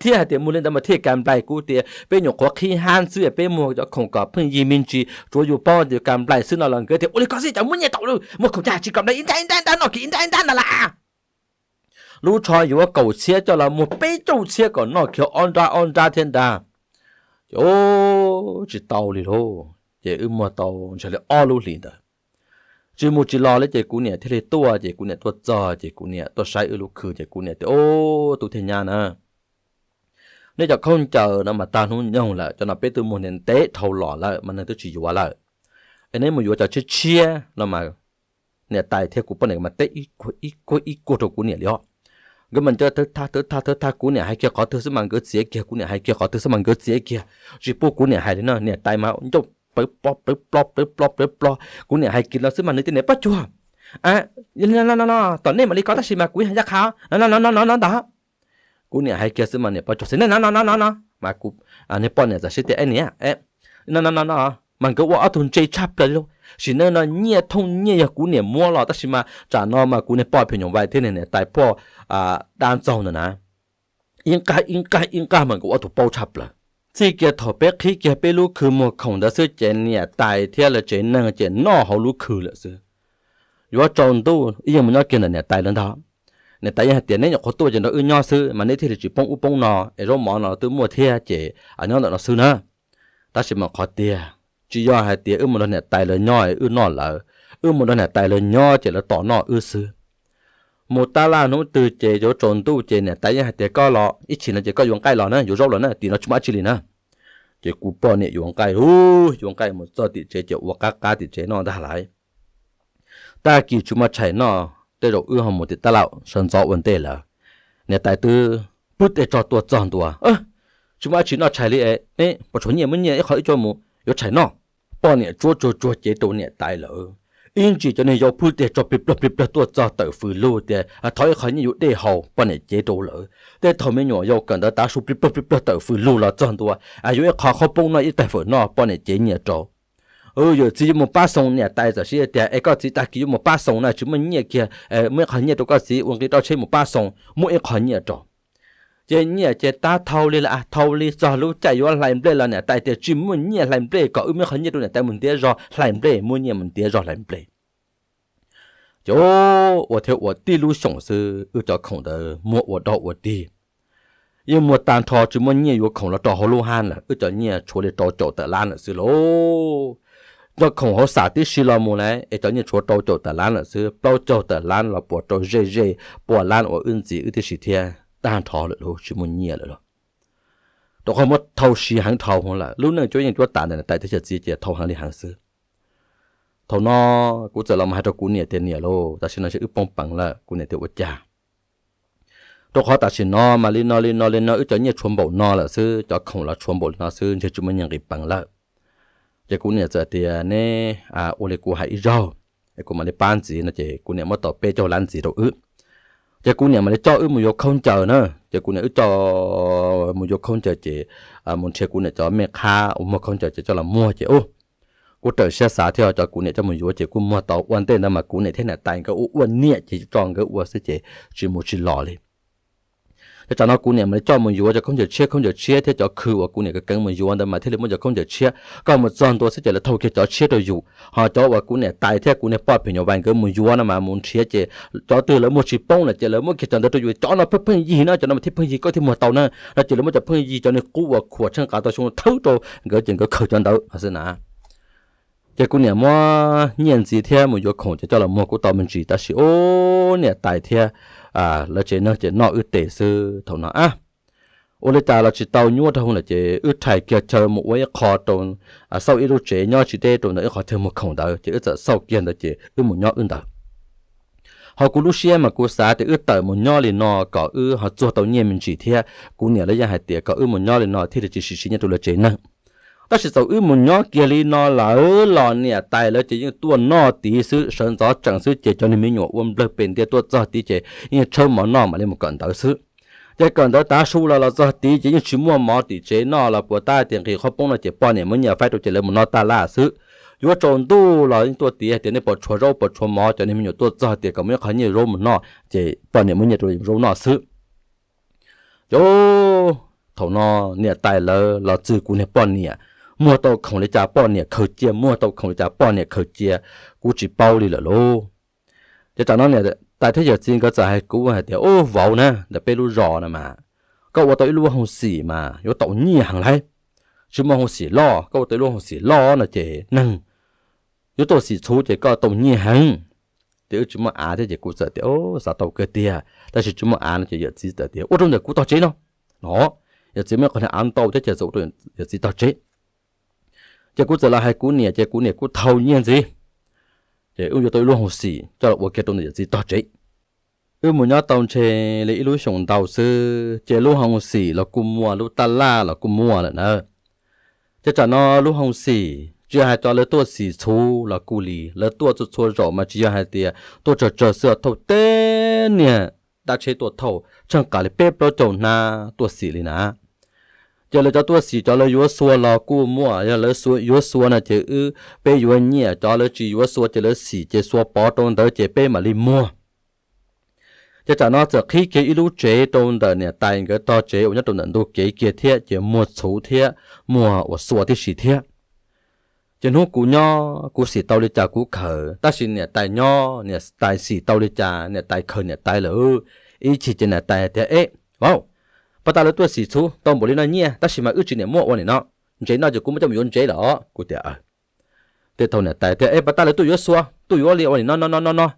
thiab hais tias muag li ntawd mas thiaj kam nplaim, kuv tias peb nyuam qhuav qhib hab xwb peb muag cov khoom kom pheej yig me ntsis tsuav yus paub tias kam nplaim xwb no los nkawd tias ua li ko xwb cov muab nyiaj tau lawm muag khoom cas tsis kam nplaim ib nrab ib nrab ib nrab no kiv ib nrab ib nrab no las. Lub tsho yuav kaum txhiab coj los muag peb caug txhiab kom noj kiag ob nrab ob nrab thiab ntag. Ces tsis tau li lauj, ces wb muag tau ntshe li ob lub hlis ntawd. Tsis mus tsis los li ces kuv niam thiaj li tuaj, ces kuv niam tuaj txog ces kuv niam tuaj saib wb lub khw ces kuv niam tias ub tub thiab nyab na, nej cov khaub ncaws no mas tag hnub nyoog lawm, cov no peb twb muag ntev ntev dhau los lawm mas neeg twb tsis yuav lawm. Es neb mus yuav cov tshiab tshiab no mas niam tais thiab kuv poj niam mas teb ib kuag ib kuag rau kuv niam li os. Nkawd mas nco thawb thaj thawb thaj thawb thaj, kuv niam hais kiag qhov twg xwb mas nkawd txiav kiag, kuv niam hais kiag qhov twg xwb mas nkawd txiav kiag, tsis pub kuv niam hais li na. Niam tais mas ncauj plawv plob plawv plob plawv plob plawv plob, kuv niam hais kiag no xwb mas nws tias niam Paj Cuag, no no no, tom nej mam li kov tab sis mas kuv yog yaj qha no no no no no ntag. Kuv niam hais kiag xwb mas niam Paj Cuag xwb no no no no no no mas kuv niag poj niam txawm sib tias niam, no no no no, mas nkawd ua ob tug ntse tshaj plaws li lauj. Sim neej no nyiaj thooj nyiaj yog kuv niam muab los tab sis mas tsam no mas kuv niag poj phim nyuj vais thiab niam tais phoj dab ntxaug ntawd na, ib nqag ib nqag ib nqag mas nkawd ua tus paub tshaj plaws. Txij kiag thaum peb qhib kiag peb lub khw muag khoom ntawd xwb ces niam tais thiab lawv tsev neeg ces noj hauv lub khw lawm xwb. Yuav tsaus ntuj ib yeej mus nyob kiag ntawm niam tais lawv ntag. Niam tais yeej hais tias neb nyuam qhuav tuaj ces nrog wb nyob xwb mas neb thiaj li tsis poob ub poob no es zaub mov no twb muaj thiab ces nyob ntawm no xwb na. Tab sis mas qhov tiag tsis yog hais tias wb mus nrog niam tais lawv nyob es wb noj lawv, wb mus nrog niam tais lawv nyob ces lawv tos noj wb xwb. Mus tab laj hnub twg ces yuav tsaus ntuj ces niam tais yeej hais tias koj los ib chim no ces koj yuav nqaij los na, yuav zaub los na, tim no tsis muaj dab tsi li na. Ces kuv poj niam yuav nqaij, yuav nqaij mus txog tim tsev ces ua qab qab tim tsev noj ntag lauj. Tag kis tsis muaj tshais noj, tej zaum wb ho mus tim tab laj sawv ntxov ua ntej lawm. Niam tais twb pw tes tso tuaj txog ntua, tsis muaj dab tsi noj tshais li es neb puas tshuav nyiaj muab nyiaj ib qho wb coj mus yuav tshais noj. Poj niam tsuab tsuag tsuag cev rau niam tais lawm. Ib ntsis cov niag yau pw tes tso plig plawg plig plawg tuaj txog tawm fws lug tias thov ib qho nyiaj yuav dej haus, poj niam cev rau lawm. Tej thaum me nyuam yaus kawm ntawv tav su plig plawg plig plawg tawm fws lug los txog ntua, yuav ib qho qhaub poob noj ib tais fawm noj, poj niam cev nyiaj rau. Yawm txiv yuav mus pab xoo, niam tais txawm sib tias es koj txiv tag kis yuav mus pab xoo na, tsis muaj nyiaj kiag, muaj ib qho nyiaj rau koj txiv ua nqi rau tsheb mus pab xoo, muaj ib qho nyiaj rau. Ces nyiaj ces tab thau li lawm, thau li txog lub caij yuav hlais nplej los niam tais tias tsis muaj nyiaj hlais nplej, kom wb muab qhov nyiaj rau niam tais mus ntiav zog hlais nplej, muab nyiaj mus ntiav zog hlais nplej. Ces ua thiab ua tib lub xyoos xwb wb cov khoom ntawd muag ua dog ua dig, yeej muag tag nrho tsis muaj nyiaj yuav khoom los rau hauv lub hab lawm, wb cov nyiaj tshuav li rau caum tawm lab lawm xwb lauj. Cov khoom hauv xam tib si los mus lawm es cov nyiaj tshuav rau caum tawm lab lawm xwb, plaub caug tawm lab los puas rau ze ze pua lab uas wb ntxiv wb tib si thiab tag nrho lawm lauj, tsis muaj nyiaj lawm lauj. Rau qhov muab thau si heev dhau lawm, lub neej cuab yeej cuab tas ntawm niam tais thiab yawm txiv ces thau heev li heev xwb. Thaum no kuv txawm los mus hais rau kuv niam tias niam lauj, tam sim no ntshe wb poob peev lawm. Kuv niam tias ua cas? Rau qhov tam sim no mas li no li no li no wb cov nyiaj tshuav npaum no lawm xwb, cov khoom los tshuav npaum li no xwb, ntshe tsis muaj nyiaj nqis peev lawm. Ces kuv niam txawm tias neb ua li kuv hais ib zaug, kuv mam li pab ntxiv no ces kuv niam muab tau peb caug lab ntxiv rau wb. Ces kuv niam mam li coj wb mus yuav khaub ncaws na, ces kuv niam wb coj mus yuav khaub ncaws ces mus nrhiav kuv niam cov mej qhab uas muag khaub ncaws ces coj los muag ces ub, kuv raws siab xav thiab cov kuv niam coj mus yuav ces kuj muag tau. Ua ntej ntawd mas kuv niam thiab niam tais nkawd ua ua niam ces tso nkawd ua xwb ces tsis mus tsis los li. Ces tsam no kuv niam mam li coj mus yuav cov khaub ncaws tshiab, khaub ncaws tshiab thiab cov khw uas kuv niam keev mus yuav ntawd mas thiaj li muaj cov khaub ncaws tshiab. Koj mus txog ntua xwb ces lawv thau kiag cov tshiab rau yus, ho cov uas kuv niam tais thiab kuv niag poj phim nyuj vais nkawd mus yuav no mas mus nrhiav ces cov twg lawv muag tsis poob lawm ces lawv muab kiag cov ntawd rau yus, cov no pheej pheej yig na, cov no mas thiaj pheej yig, koj thiaj muag tau na. No ces lawv muab cov pheej yig cov niag qub uas khuam tsheej qav tau xyoo thawb rau nkawd ces nkawd khaws cov ntawd no xwb na. Ces kuv niam muab nyiaj ntxiv thiab mus yuav khoom ces coj los muag kuj tau me ntsis, tab sis ub, niam tais thiab lawv tsev neeg ces noj wb tes xwb thaum no a. Ua li cas los tsis tau nyuaj rau lawm ces wb rhais kiag chaw mus ua ib qho rau, xauj ib lub tsev nyob tsis deb rau ntawm ib qhov chaw muag khoom ntawd ces wb txawm xauj kiag ntawd ces wb mus nyob wb ntawd. Ho kuv lub siab mas kuv xav tias wb tawm mus nyob li no kom wb ho txuag tau nyiaj me ntsis thiab kuv niam lawv yeej hais tias kom wb mus nyob li no thiaj li tsis siv siv nyiaj rau lawv tsev neeg. Tab sis txawm wb mus nyob kiag li no lawm los niam tais lawv ces yeej tuaj noj tid xwb, sawv ntxov tsees xwb ces cov niag me nyuam ua nplawg pes ntia tuaj txog tid ces yeej tshawb mov noj mam li mus kawm ntawv xwb. Ces kawm ntawv tav su los los txog tid ces yeej tsis muaj mov tim tsev noj los puas tab tias nqhis qhob poob no ces poj niam muab nyiaj faib rau ces lawv mus noj taj laj xwb. Yuav tsaus ntuj los yeej tuaj tias tias nej puas tshuav zaub puas tshuav mov, cov niag me nyuam tuaj txog tias kom muaj ib qho nyiaj zaub mus noj ces poj niam muab nyiaj rau zaub noj xwb. Ces thaum no niam tais lawv los txwv kuv niag poj niam, muag tau khoom li cas poj niam khaws cia, muag tau khoom li cas poj niam khaws cia, kuv tsis paub li lawm lauj. Ces tsam no niam tais thiab yawm txiv nkawd txawm hais kuv hais tias, ub vauv na, ntawm peb lub zos no mas koj ua tau ib lub hoo xim mas yuav tau nyiaj heev lauj. Tsis muaj hoo xim loj, koj ua tau ib lub hoo xim loj no ces neeg yuav tuaj xim txhuv ces koj tau nyiaj heev. Ces wb tsis muaj av thiab ces kuv txawm tias, xav tau kawg tiag, tab sis tsis muaj av no ces yawm txiv txawm tias ua rau ntawm kuv tog tsev no. No, yawm txiv muaj qhov niag av ntau thiab ces txawm ua rau yawm txiv tog tsev. Ces kuv txawm los hais kuv niam ces kuv niam kuj thau nyiaj ntxiv, ces wb yuav tau ib lub hoo xim coj los ua kiag rau ntawm yawm txiv tog tsev. Wb mus nyob tau ntshe li ib lub xyoos ntau xwb ces lub hoo xim los kuj muaj, lub taj laj los kuj muaj lawm na. Ces tsam no lub hoo xim tsis hais cov lawv tuaj xim txhuv los kuj li, lawv tuaj txhua txhua zaus mas tsis yog hais tias tuaj tsawg tsawg xwb, thauj teb niag dab tsheb tuaj thauj tsheej qas li peb plaub caug hnab tuaj xim li na. Ces lawv cov tuaj xim cov lawv yuav xua los kuj muaj, yog lawv yuav xua no ces wb, peb yuav nyiaj, cov lawv tsis yuav xua ces lawv xim ces xua pov rau ntawd ces peb mam li muag. Ces tsam no txawm qhib kiag ib lub tsev rau ntawm niam tais nkawd tog tsev uas nyob rau ntawm ntug kev kiag thiab ces muag txhuv thiab muag uas xua tib si thiab. Ces hnub kuv nyob kuv xim tau li cas kuv khaws, tab sis niam tais nyob niam tais xim tau li cas niam tais khaws niam tais lawm. Ib chim ces niam tais tias, eb vauv, pab tab lawv tuaj xim txhuv tau npaum li no nyiaj tab sis mas wb tsis niam muab ua nim no, ntsev no ces kuv muab coj mus yuav ntsev lawm os. Kuv tias, tej thaum niam tais tias, eb pab tab lawv tuaj yuav xua, tuaj yuav li ua nim no no no no no,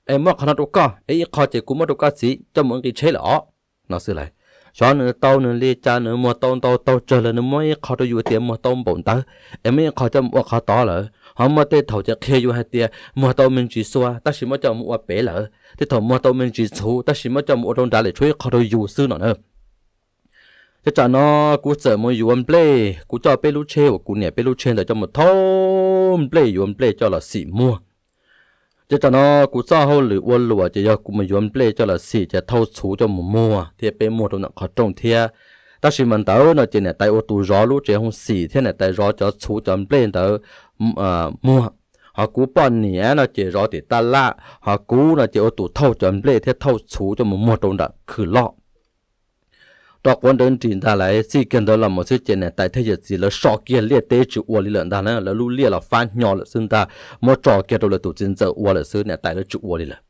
es muab qhov no rau koj es ib qho ces kuv muab rau koj txiv coj mus nqis tsheb lawm os, no xwb lauj. Xyov nws tau nws li cas, nws muag tau ntau tau tsawg lawm nws muab ib qho rau yus tias muag tau npaum ntawd es muab ib qho coj mus ua qhov tod lawm. Ho muaj tej thaum ces qhia yus hais tias muag tau me ntsis xua tab sis muab coj mus ua pem lawm, tej thaum muag tau me ntsis txhuv tab sis muab coj mus ua rau nrad lawm tshuav ib qho rau yus xwb no na. Ces tsam no kuv txawm mus yuav nplej, kuv coj peb lub tsheb uas kuv niam peb lub tsheb ntawd coj mus thauj nplej, yuav nplej coj los xim muag. Ces tsam no kuv txoj hauj lwm ua luam ces yog kuv mus yuav nplej coj los xim ces thauj txhuv coj mus muag thiab peb muag rau ntawm qhov rooj thiab. Tab sis mas ntawd no ces niam tais ua tus zov lub tsev hoo xim thiab niam tais zov cov txhuv cov nplej ntawd muag. Ho kuv poj niam no ces zov tim taj laj, ho kuv no ces ua tus thauj cov nplej thiab thauj txhuv coj mus muag rau nram khw loj. Rau quav nrawv nris ntag lauj, txij kiag ntawd los mus xwb ces niam tais thiab yawm txiv lawv so kiag liaj teb tsis ua li lawm ntag na, lawv lub liaj los fab hnyo lawm xwb ntag, muab tso kiag rau lawv tus txiv ntxawm ua lawm xwb, niam tais lawv tsis ua li lawm.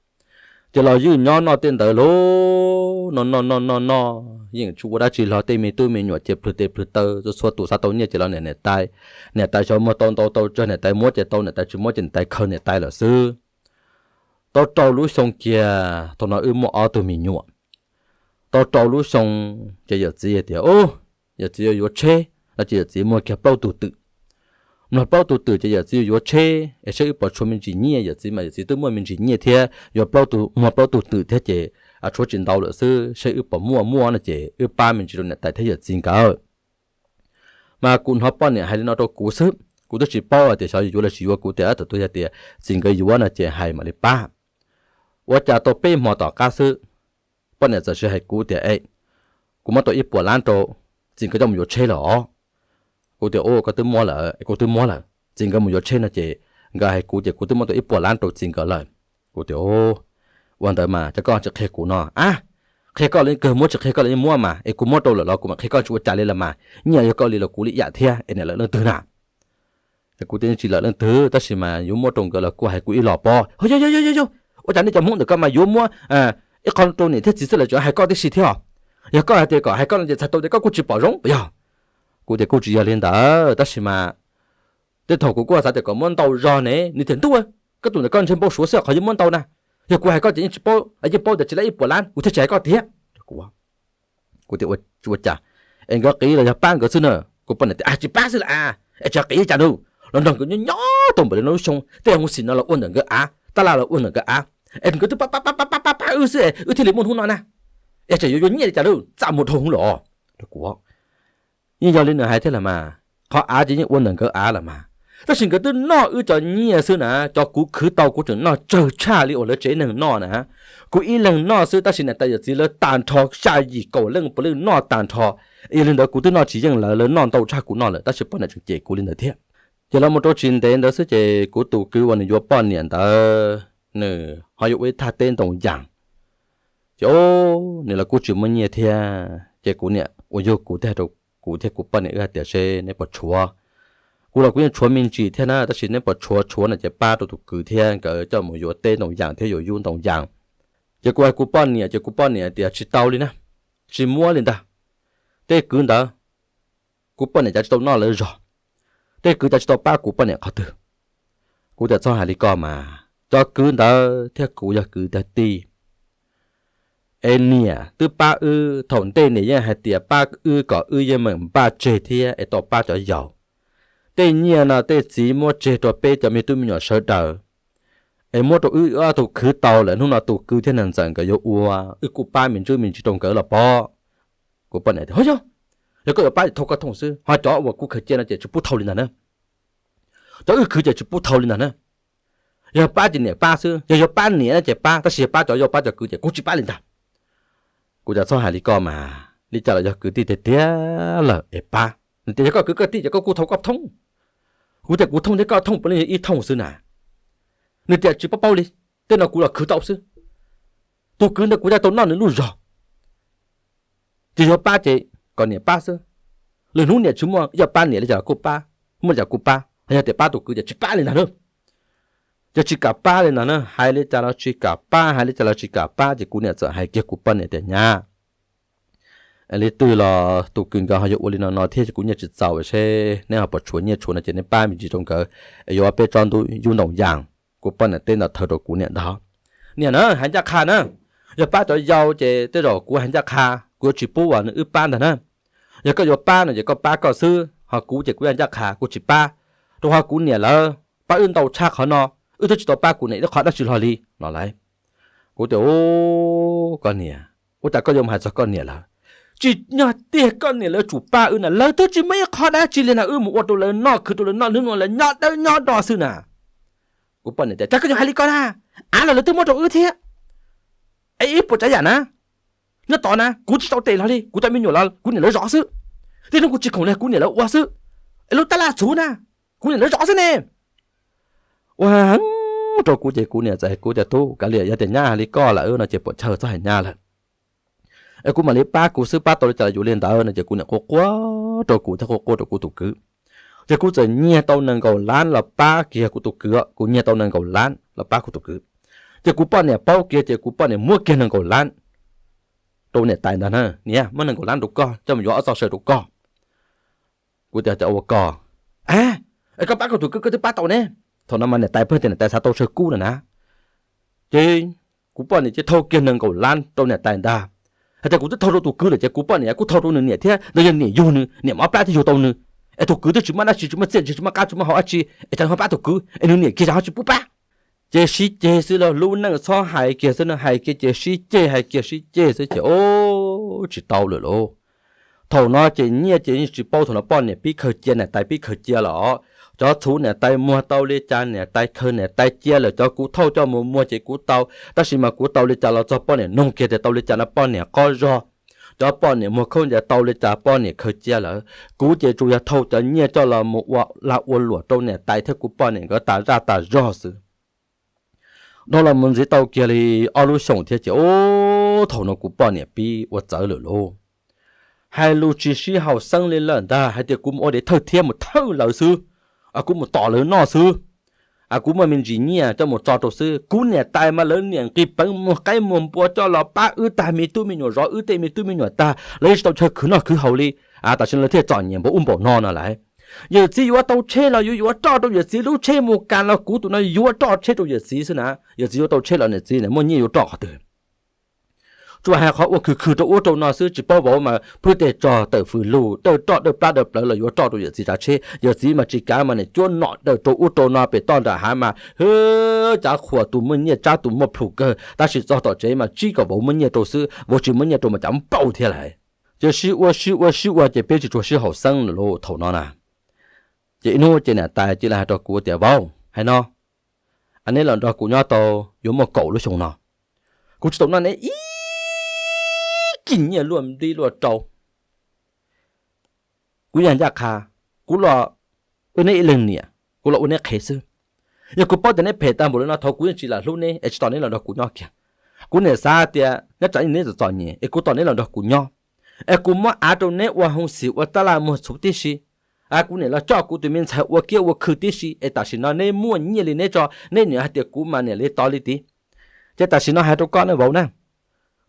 Ces los ywj nyob noj tej ntawd lauj, noj noj noj noj noj yeej tsis ua dab tsi hlo, tej me tub me nyuam ces plhws tes plhws taw, txhua txhua tus xav tau nyiaj ces los niam tais. Niam tais xyov muag tau ntau tau tsawg niam tais muab ces tau, niam tais tsis muab ces niam tais khaws niam tais lawm xwb. Tau rau lub xyoo kiag, thaum no wb muaj ob tug me nyuam. Tau rau lub xyoo ces yawm txiv tias, yawm txiv yuav yuav tsheb no ces yawm txiv muag kiag plaub tug twm. Mloog plaub tug twm ces yawm txiv yuav yuav tsheb es saib wb puas tshuav me ntsis nyiaj, yawm txiv mas yawm txiv twb muaj me ntsis nyiaj thiab, yuav plaub tug, muag plaub tug twm thiab ces tshuav tsis ntau lawm xwb, saib wb puas muaj, muaj no ces wb pab me ntsis rau niam tais thiab yawm txiv nkawd. Mas kuv hnov poj niam hais li no rau kuv xwb. Kuv twb tsis paub hais tias xyov yuav los tsis yuav, kuv tias thaum twg yog tias txiv nkawd yuav no ces hais mam li pab. Ua cas tau peb hmo tom qab xwb, poj niam txawm sis hais kuv tias, E, kuv muab tau ib puas lab rau txiv nkawd coj mus yuav tsheb lawm os. Kuv tias, Ua, koj twb muab lawm? Kuv twb muab lawm. Txiv nkawd mus yuav tsheb no ces nkawd hais kuv ces kuv twb muab tau ib puas lab rau txiv nkawd lawm. Kuv tias, Ua ntawd mas cas koj tsis qhia kuv no? A, qhia koj los kawg muab, tsis qhia koj los yeej muab mas, es kuv muab rau lawm los kuv mam qhia koj tsis ua cas li los mas, nyiaj yog koj li los kuv li ib yam thiab, es niam lawv leej twg na? Kuv tias, Tsis lawv leej twg, tab sis mas yuav muab rau nkawd los kuj hais kuv ib los pob. Yog yog yog yog, ua cas nej cov Hmoob ntawm koj mas yuav muab ib qho rau niam thiab txiv xwb lawv tseem hais koj tib si thiab os? Yog koj hais tias kom hais koj no ces txhais tau tias koj kuj tsis pom zoo puas yog? Kuv tias, Kuj tsis yog li ntawd, tab sis mas tej thaum kuv kuj xav tias kom muab ntau zog ne, nws tias, Ntuj, koj tus ntawm koj ntshe npau suav xwb qhov yuav muab ntau na. Yog kuv hais koj ces yeej tsis paub, yeej paub tias tsis lab ib puas lab kuv thiaj tsis hais koj tiag. Kuv tias, Ua cas? Es nkawd qiv los yog pab nkawd xwb na? Kuv poj niam tias, Tsis pab xwb las, es tsis qiv cas nug, los nrog nkawd nyob nyob tau npaum li no lub xyoo, tej hauv xim no los ua ntawm nkawd av, tab laj los ua ntawm nkawd av, es nkawd twb pab pab pab pab pab wb xwb es wb thiaj li muaj hnub no na. Es tseem yuav yuav nyiaj li cas nug, txaj muag dhau hwv los. Kuv, Yeej yog li nws hais thiab los mas, qhov av ces yeej ua ntawm nkawd av los mas, tab sis nkawd twb noj wb cov nyiaj xwb na. Cov kuv khwv tau kuv tseem noj tsawg tshaj li uas lawv tsev neeg noj na. Kuv ib leeg noj xwb tab sis niam tais yawm txiv lawv tag nrho xya yim kaum leej puav leej noj tag nrho. Yog li ntawd kuv twb noj tsis yeej lawv, lawv noj ntau tshaj kuv noj lawm, tab sis poj niam tseem cem kuv li ntawd thiab. Ces los mus rau tsis ntev ntawd xwb ces kuv tus kwv uas nws yuav poj niam ntawd nws ho yuav ua ib thaj teb ntoo yas. Ces o, nws los kuj tsis muaj nyiaj thiab, ces kuv niam uas yug kuv thiaj hais rau kuv thiab kuv poj niam wb hais tias, Seb neb puas tshuav? Kuv los kuv yeej tshuav me ntsis thiab na, tab sis neb puas tshuav? Tshuav no ces pab rau tus kwv thiab nkawd coj mus yuav teb ntoo yas thiab yuav yub ntoo yas. Ces kuv hais kuv poj niam ces kuv poj niam tias, Tsis tau li na, tsis muab li ntag. Tej kwv ntawd kuv poj niam cas tsis tau noj lawv zog, tej kwv cas tsis tau pab kuv poj niam qhov twg. Kuv tias, Txhob hais li ko mas, cov kwv ntawd thiab kuv yog kwv tag tij. Es niam twb pab wb, thaum ntej niam yeej hais tias pab wb kom wb yeej meem npaj tseg thiab es tau pab cov yaus. Tej nyiaj no tej txiv muab tseg rau peb cov me tub me nyuam sawv daws, es muab rau wb ob tug khwv tau lawm, hnub no tus kwv thiab niag ntxawm nkawd yuav ua, wb kuj pab me ntsis me ntsis rau nkawd los pob. Kuv poj niam tias, Ho yog, yog koj yuav pab ces thauj koj thooj xwb, ho cov uas kuv khaws cia no ces tsis pub thauj li ntag na. Cov wb khwv ces tsis pub thauj li ntag na. Yog pab ces niam pab xwb, yog yuav pab niam ces pab, tab sis yog pab cov yau pab cov kwv ces kuv tsis pab li ntag. Kuv tias, Txhob hais li ko mas, li cas los yog kwv tij tiag tiag lawm es pab. Nws tias, Yog koj kwv koj tij ces koj kuj thauj koj thooj. Kuv tias, Kuv thooj thiab koj thooj puav leej yog ib thooj xwb na. Nws tias, Tsis paub paub li, tej no kuv los khwv tau xwb. Tus kwv ntawd kuv yeej tau noj nws lub zog. Ces yog pab ces kom niam pab xwb. Lwm hnub niam tsis muaj, yog pab niam li cas los kuj pab, muaj li cas kuj pab, ho yog tias pab tus kwv ces tsis pab li ntag na. Ces tsis kam pab li ntag na, hais li cas los tsis kam pab, hais li cas los tsis kam pab, ces kuv niam txawm hais kiag kuv poj niam tias, Nyab, li twg los tus kwv nkawd ho yuav ua li no no thiab, ces kuv nyiaj tsis txaus, seb neb ho puas tshuav nyiaj tshuav no ces neb pab me ntsis rau nkawd, es yuav peb tsob ntoo yub ntoo yas. Kuv poj niam teb ntawd thawj rau kuv niam ntag, Niam na, hais ncaj qha na, yog pab cov yau ces tej zaum kuv hais ncaj qha, kuv yuav tsis pub uas nws wb pab ntag na. Yog koj yuav pab no ces koj pab koj xwb, ho kuv ces kuv yeej ncaj qha kuv tsis pab, rau qhov kuv niam lawv pab wb ntau tshaj qhov no, wb twb tsis tau pab kuv niam ib qho dab tsi hlo li no lauj. Kuv tias, Ub, koj niam, ua cas koj yuav mus hais txog koj niam lawm? Tsis yog tiag, koj niam lawv tsum pab wb na, lawv twb tsis muaj ib qho dab tsi li na, wb mus ua rau lawv noj, khwv rau lawv noj, hnub no lawv nyob dawb nyob do xwb na. Kuv poj niam tias, Cas koj yuav hais li ko na? Av los lawv twb muab rau wb thiab. Es ib puas tsav yam na, nyob tod na kuv tsis tau tes los li, kuv cov me nyuam los kuv niam lawv zov xwb. Tej hnub kuv tsis khoom li kuv niam lawv ua xwb. Es lub tab laj txhuv na, kuv niam lawv zov xwb ne. Ua heev rau kuv ces kuv niam txawm hais kuv tias, Tub, kav liam, yog tias nyab hais li koj lawm no ces puam chawj txhob hais nyab lawm. Es kuv mam li pab kuv xwb, pab tau li cas los yuav li ntawd no ces kuv niam quaj quaj rau kuv thiab quaj quaj rau kuv tus kwv. Ces kuv txawm nyiag tau nees nkaum lab los pab kiag kuv tus kwv, kuv nyiag tau nees nkaum lab los pab kuv tus kwv. Ces kuv poj niam paub kiag ces kuv poj niam muab kiag nees nkaum lab rau niam tais ntag na, Niam, muab nees nkaum lab rau koj, coj mus yuav ob txoj saw rau koj. Kuv tias, Cas ua koj? Es koj pab koj tus kwv koj twb pab tau ne. Thaum no mas niam tais pheej tias niam tais xav tau saw kub no na. Ces kuv poj niam ces thau kiag nees nkaum lab rau niam tais ntag. Hais tias kuv twb thau rau tus kwv lawm ces kuv poj niam kuj thau rau nws niam thiab, ntawd yog niam yug nws, niam mov plab thiaj yug tau nws. Es tus kwv twb tsis muaj dab tsi, tsis muaj txiaj ntsig, tsis muaj qab, tsis muaj hau dab tsi, es cas ho pab tus kwv, es nws niam kiag cas ho tsis pub pab. Ces sib ceg xwb los lub neej txhob hais kiag xwb no, hais kiag ces sib ceg, hais kiag sib ceg xwb ces o, tsis tau lawm lauj. Thaum no ces nyiaj ces yeej tsis paub, thaum no poj niam pib khaws cia, niam tais pib khaws cia los Cov txhuv niam tais muag tau li cas niam tais khaws niam tais cia lawm, cov kuv thauj coj mus muag ces kuv tau, tab sis mas kuv tau li cas los txog poj niam nug kiag tias tau li cas no poj niam qoj zog. Cov poj niam muag khaub ncaws tau li cas poj niam khaws cia lawm, kuv ces tsuas yog thauj cov nyiaj coj los mus ua lag ua luam rau niam tais thiab kuv poj niam nkawd tas zaj tas zog xwb. Dhau los mus ntxiv tau kiag li ob lub xyoos thiab ces ub, thaum no kuv poj niam pib ua txawv lawm lauj. Hais lus tsis sib haum xeeb li lawm ntag, hais tias kuv mus ua dev thawj thiab mus thawj lawv xwb, kuv mus tom lawv noj xwb. Kuv muaj me ntsis nyiaj coj mus tso rau xwb, kuv niam tais mas lawv niam nqis peev muag qaib muag npua coj los pab wb tag, me tub me nyuam zov wb tej me tub me nyuam tag, lawv yeej tsis tau chaw khwv noj khwv haus li. Tam sim no lawv thiaj txom nyem npaum ub npaum no no lawm. Yawm txiv yuav tau tsheb los yuav yuav roj rau yawm txiv lub tsheb mus kas los kuv tus no yuav roj tsheb rau yawm txiv xwb na. Yawm txiv yuav tau tsheb los niam txiv muaj nyiaj yuav roj qhov twg? Tsuas hais qhov ua khwv khwv rau ub rau no xwb, tsis paub vauv mas phwj tes tsog tawm fws lug dawj roj dawj plab dawj plawv los yuav roj rau yawm txiv tsav tsheb. Yawm txiv mas tsis kav mas niam cuab nom daws rau ub rau no pem toj nram hav mas, hwb, cav qhuas tus muaj nyiaj tsab tus muaj plhus kawg, tab sis txog tom tsev mas tsib kom vauv muab nyiaj rau xwb, vauv tsis muab nyiaj rau mas cav npauj thiab lawm. Ces sib ua sib ua sib ua ces peb tsis tshua sib haum xeeb lawm lauj thaum no na. Ces ib hnub ces niam tais cia li hais rau kuv tias, Vauv, hais no, neb los nrog kuv nyob tau yuav muaj kaum lub xyoo no, kuv tsis tau noj neb ib kis nyiaj luaj nplib luaj rau. Kuv yog ncaj qha, kuv los ua neb ib leeg niam, kuv los ua neb qhev xwb. Yog kuv paub tias neb phem tag npaum li no, thaum kuv yeej tsis lam hlub neb es tsis tos neb los nrog kuv nyob kiag. Kuv niam xav tias nyob tsam neb txom txom nyem es kuv tos neb los nrog kuv nyob, es kuv muab av rau neb ua hoo xim ua tab laj muag txhuv tib si. Kuv niam los coj kuv tus me ntxhais ua kiab ua khw tib si es tam sim no neb muaj nyiaj li neb tso, neb niam hais tias kuv mas niam li tod li tid. Ces tam sim no hais rau koj na vauv na,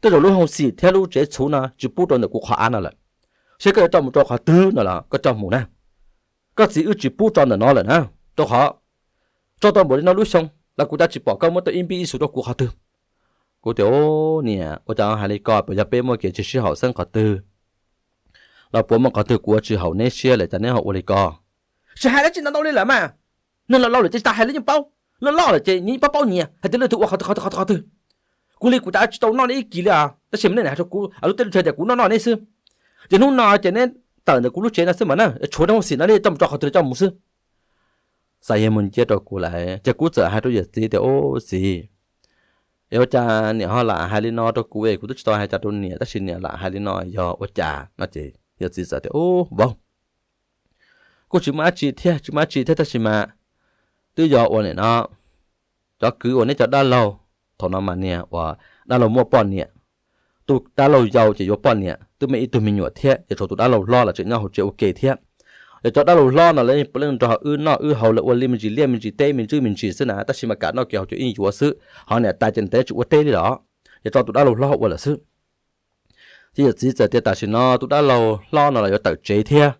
tej zaum lub hoo xim thiab lub tsev txhuv no tsis pub rau ntawm kuv qhov av no lawm. Seb koj yuav coj mus rau qhov twg no los koj coj mus na. Koj txiv wb tsis pub tso ntawm no lawm na, rau qhov tso tau npaum li no lub xyoo los kuv tab tsis pom koj muab tau ib npib ib xu rau kuv qhov twg. Kuv tias, Ub niam, ua cas hais li ko, puas yog peb muaj kev tsis sib haum xeeb qhov twg los puas muaj qhov twg kuv ua tsis haum neb siab lawm cas neb ho ua li ko? Tsis hais dab tsi ntau ntau li lawm mas. Neeg laus laus lawm ces tsis tas hais li yeej paub. Loj loj lawm ces nyias paub paub nyias hais tias leej twg ua qhov twg qhov twg qhov twg qhov twg. Kuv li kuv cas tsis tau noj neb ib kis li os, tab sis mas nej hais rau kuv lub teb lub chaw tias kuv noj noj neb xwb. Ces hnub no ces neb tawm ntawm kuv lub tsev no xwb mas na, tshuav neb hoo xim no nej coj mus tso qhov twg los coj mus xwb. Xav yeej mus nciab rau kuv lawm ces kuv txawm hais rau yawm txiv tias, Ub txiv, es ua cas niam ho lam hais li no rau kuv es kuv twb tsis tau hais cas rau niam tab sis niam lam hais li no yog ua cas no? Ces yawm txiv txawm tias, Ub vauv, kuj tsis muaj dab tsi thiab, tsis muaj dab tsi thiab tab sis mas twb yog ua nim no cov kwv uas neb cov dab laug, thaum no mas niag uas dab laug muaj poj niam, tus dab laug yau ces yuav poj niam twb muaj ib tug me nyuam thiab, ces tshuav tus dab laug hlob los tseem nyob hauv tsev ua ke thiab. Yog cov dab laug hlob no lawv puav leej nrog wb noj wb haus, lawv ua li me ntsis liaj me ntsis teb me ntsis me ntsis xwb na, tab sis mas kam noj kev haus cov ib yuav xwb, ho niam tais ces niam tais tsis ua teb li los, ces tso tus dab laug hlob ua lawm xwb. Ces yawm txiv txawm tias, Tam sim no tus dab laug hlob no los yuav tawm tsev thiab,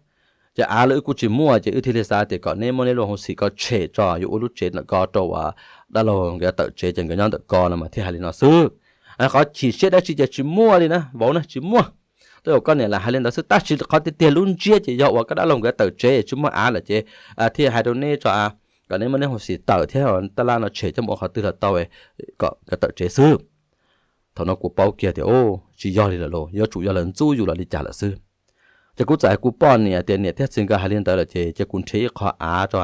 ces av los wb kuj tsis muaj, ces wb thiaj li xav tias kom neb muab neb lub hoo xim ko tshem tso, yuav ua lub tsev ntawm ko rau uas dab laug nkawd yuav tawm tsev ces nkawd nyob ntawm ko no mas thiaj hais li no xwb. Qhov chim siab dab tsi ces tsis muaj li na vauv na, tsis muaj. Twb yog koj niam lam hais li ntawd xwb tab sis qhov tiag tiag lub ntsiab ces yog uas koj dab laug nkawd tawm tsev tsis muaj av lawm ces thiaj hais rau neb tso, kom neb muab neb hoo xim tawm thiab tab laj no tshem coj mus ua qhov twg los tau, kom nkawd tawm tsev xwb. Thaum no kuv paub kiag tias, Ub, tsis yog li lawm lauj, yuav tsum yog lawv ntxub yus los li cas lawm xwb. Ces kuv txawm hais kuv poj niam tias niam thiab txiv nkawd hais li ntawd lawm ces cia kuv nrhiav ib qho av tso,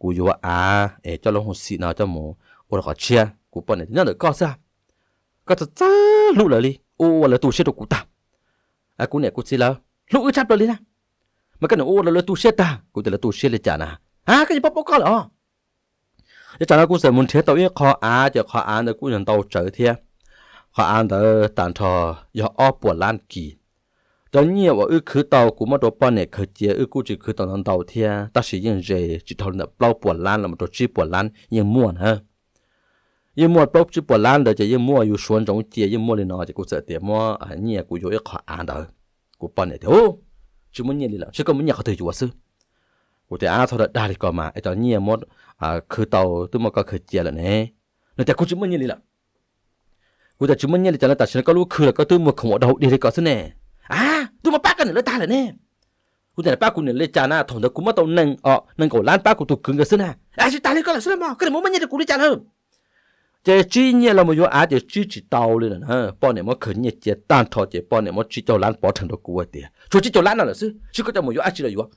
kuv yuav av es coj lub hoo xim no coj mus ua rau qhov tshiab. Kuv poj niam tias, Nyob ntawm koj xwb, koj txawj txawj hlub lawv li, ua ua lawv tu siab rau kuv tag. Kuv niam kuv txiv lawv hlub wb tshaj plaws li na, mas koj niam ua ua rau lawv tu siab tag. Kuv tias, Lawv tu siab li cas na? Koj yeej paub paub koj lawm os. Ces tsam no kuv txawm mus nrhiav tau ib qho av, ces qhov av ntawd kuj yog ntau tsawv thiab. Qhov av ntawd tag nrho yog ob puas lab kis. Cov nyiaj uas wb khwv tau kuv muab rau poj niam khaws cia, wb kuj tsis khwv tau ntau ntau thiab, tab sis yeej ze tsis dhau li ntawm plaub puas lab los mus rau tsib puas lab yeej muaj na. Yeej muaj plaub tsib puas lab ntawd ces yeej muaj, yus suav ntsoov cia yeej muaj li no, ces kuv txawm tias muab nyiaj kuv yuav ib qho av ntawd. Kuv poj niam tias, Ub, tsis muaj nyiaj li lawm, seb koj muaj nyiaj qhov twg yuav xwb. Kuv tias, Ab, txhob dag dag li ko mas, es cov nyiaj muab khwv tau twb muab koj khaws cia lawm ne. Nws tias, Kuv tsis muaj nyiaj li lawm. Kuv tias, Tsis muaj nyiaj li cas no, tam sim no koj lub khw los koj twb muag khoom ua dau dig li ko xwb ne. A, twb muab pab koj niam lawv tag lawm ne. Kuv tias, Pab kuv niam li cas na, thaum ntawd kuv muab tau nees, nees nkaum lab pab kuv tus kwv nkawd xwb na. A, tsis tas li koj lawm xwb los mas, koj niam muab nyiaj rau kuv li cas lawm? Ces tsib nyiaj los mus yuav av ces tsib tsis tau li lawm na, poj niam muab khaws nyiaj cia tag nrho ces poj niam muab tsib caug lab pov rhees rau kuv tias, Tshuav tsib caug lab no lawm xwb, seb koj coj mus yuav dab tsi los yuav.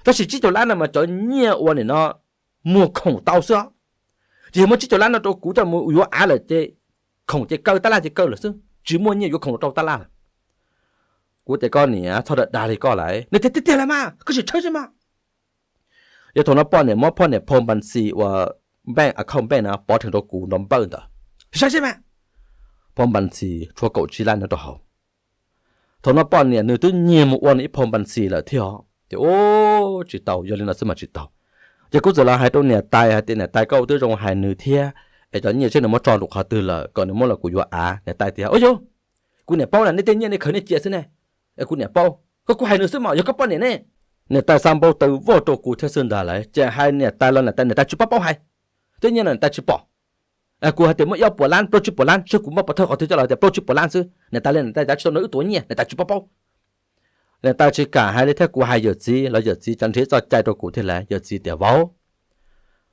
Tab sis tsib caug lab no mas cov nyiaj uas nim no muag khoom tau xwb os. Ces yog muab tsib caug lab no rau kuv coj mus yuav av lawm ces khoom ces kaw tab laj ces kaw lawm xwb, tsis muaj nyiaj yuav khoom rau tab laj lawm. Kuv tias koj niam txhob dag dag li koj lawm. Nws tias tiag tiag lawm mas, koj sim tshawb xwb mas. Yog thaum no poj niam muab poj niam phau npas xis uas bank account bank no pov rhees rau kuv nrov npawj ntawd, saib seb mas. Phau npas xis tshuav kaum tsib lab nyob rau hauv. Thaum no poj niam nws twb nyiag mus ua nws ib phau npas xis lawm thiab os. Ces ub tsis tau, yog li no xwb mas tsis tau. Ces kuv txawm los hais rau niam tais hais tias niam tais, koj ua tib zoo hais nws thiab, es cov nyiaj seb nws muab tso rau qhov twg lawm kom nws muab los kuv yuav av. Niam tais tias ua yog, kuv niam paub na, nej tej nyiaj nej khaws nej cia xwb ne. Es kuv niam paub, koj kuj hais nws xwb mas, yog koj poj niam ne. Niam tais xa npau taws voj rau kuv thiab xwb ntag lauj. Ces hais niam tais los niam tais, niam tais tsis paub paub hais, tej nyiaj no niam tais tsis pom. Kuv hais tias muaj ib ob puas lab, plaub tsib puas lab, seb kuv muab pov thawj qhov twg coj los tias plaub tsib puas lab xwb, niam tais li niam tais tsis tau nrog wb tuav nyiaj, niam tais tsis paub paub. Niam tais tsis kam hais li thiab kuv hais yawm txiv los yawm txiv tsa nrhiav txoj cai rau kuv thiab lauj. Yawm txiv tias vauv,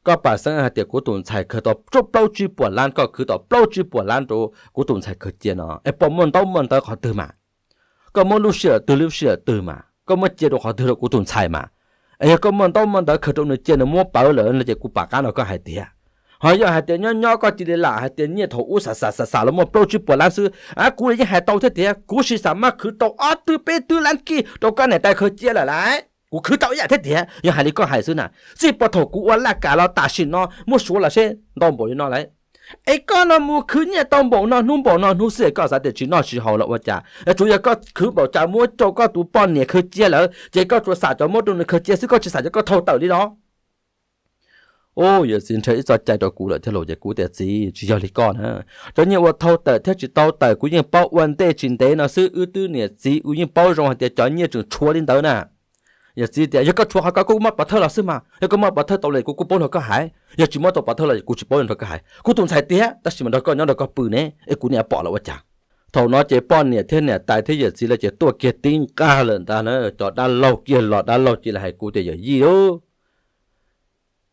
koj pam xeeb hais tias kuv tus ntxhais khaws tau plaub tsib puas lab, koj khwv tau plaub tsib puas lab rau kuv tus ntxhais khaws cia no es puas muaj ntaub muaj ntawv qhov twg mas? Koj muab lub sij hawm twg lub sij hawm twg mas, koj muab cia rau qhov twg rau kuv tus ntxhais mas? Es yog koj muaj ntaub muaj ntawv khaws rau nws cia nws muab pawv lawm no ces kuv pom qab nrog koj hais tias. Ho yog hais tias nyob nyob koj cia li lam hais tias nyiaj thaum ub xa xa xa xa los muaj plaub tsib puas lab xwb, kuv los yeej hais tau thiab tias kuv sim xa maj khwv tau ob twb peb twb lab kij rau koj niam tais khaws cia lawm lauj. Kuv khwv tau ib yam thiab tias yog hais li koj hais xwb na, txij puag thaum kuv ua laj kam los tam sim no muab suav los seb ntau npaum li no lauj. Es koj no mus khwv nyiaj tau npaum no hnub npaum no hnub xwb es koj xav tias tsis noj tsis haus los ua cas? Tsuas yog koj khwv npaum cas muab rau koj tus poj niam khaws cia lawm ces koj tsuas xam cov muab rau nws khaws cia xwb, koj tsis xam cov koj thau tawm li los? Ub, yawm txiv nrhiav ib txoj cai rau kuv lawm thiab lauj. Ces kuv tias txiv, tsis yog li koj na. Cov nyiaj uas thau tawm thiab tsis tau tawm kuv yeej paub ua ntej tsis ntev no xwb, wb twb niam txiv wb yeej paub zoo hais tias cov nyiaj tseem tshuav li ntawd na. Yawm txiv tias yog koj tshuav qhov ko koj muab pov thawj los xwb mas, yog koj muab pov thawj tau los kuv kuj paub nrog koj hais, yog tsis muab tau pov thawj los kuv tsis paub nrog koj hais. Kuv tus ntxhais tiag tab sis mas nrog koj nyob nrog koj pw ne, es kuv niam pom los ua cas? Thaum no ces poj niam thiab niam tais thiab yawm txiv lawv ces tuaj kiag tib nqag lawm ntag na. Cov dab laug kiag los dab laug cia li hais kuv tias yawm yij lauj,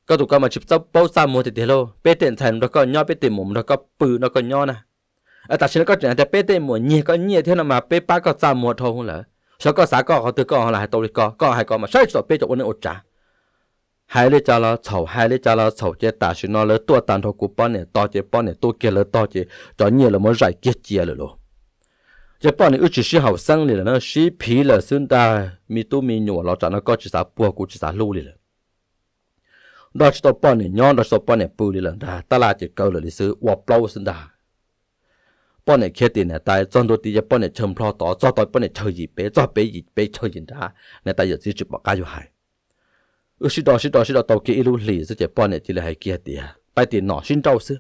koj tus koj mas tsis txawj paub txaj muag tiag tiag lauj. Peb tej ntxhais nrog koj nyob, peb tej muam nrog koj pw nrog koj nyob na. Tam sim no koj tseem hais tias peb tej muam nyiag koj nyiaj thiab no mas peb pab koj txaj muag dhau lawm. Xyov koj xav koj qhov twg koj ho los hais tau li ko, koj hais ko mas saib tsis tau peb cov ua neej ua tsav. Hais li cas los txhaum, hais li cas los txhaum ces tam sim no lawv tuaj tag nrho kuv poj niam tog ces poj niam tuaj kiag lawv tog ces cov nyiaj lawv muab zais kiag cia lawm lauj. Ces poj niam wb tsis sib haum xeeb li lawm na, sib phiv lawm xwb ntag. Me tub me nyuam los tsam no koj tsis xav puag kuv tsis xav hlub li lawm. Nrog tsis tau poj niam nyob, nrog tsis tau poj niam pw li lawm ntag, tab laj ces kaw lawm li xwb, ua plaub xwb ntag. Poj niam khiav tim niam tais, txog ntua tid ces poj niam chaw nplho tod, txog tod poj niam chaw yim peb, txog peb yim peb chaw yim nrad, niam tais yawm txiv tsis pom qab yuav hais. Wb sib do sib do sib do tau kiag ib lub hlis xwb ces poj niam cia li hais kiag tias pab tim nom sib nrauj xwb.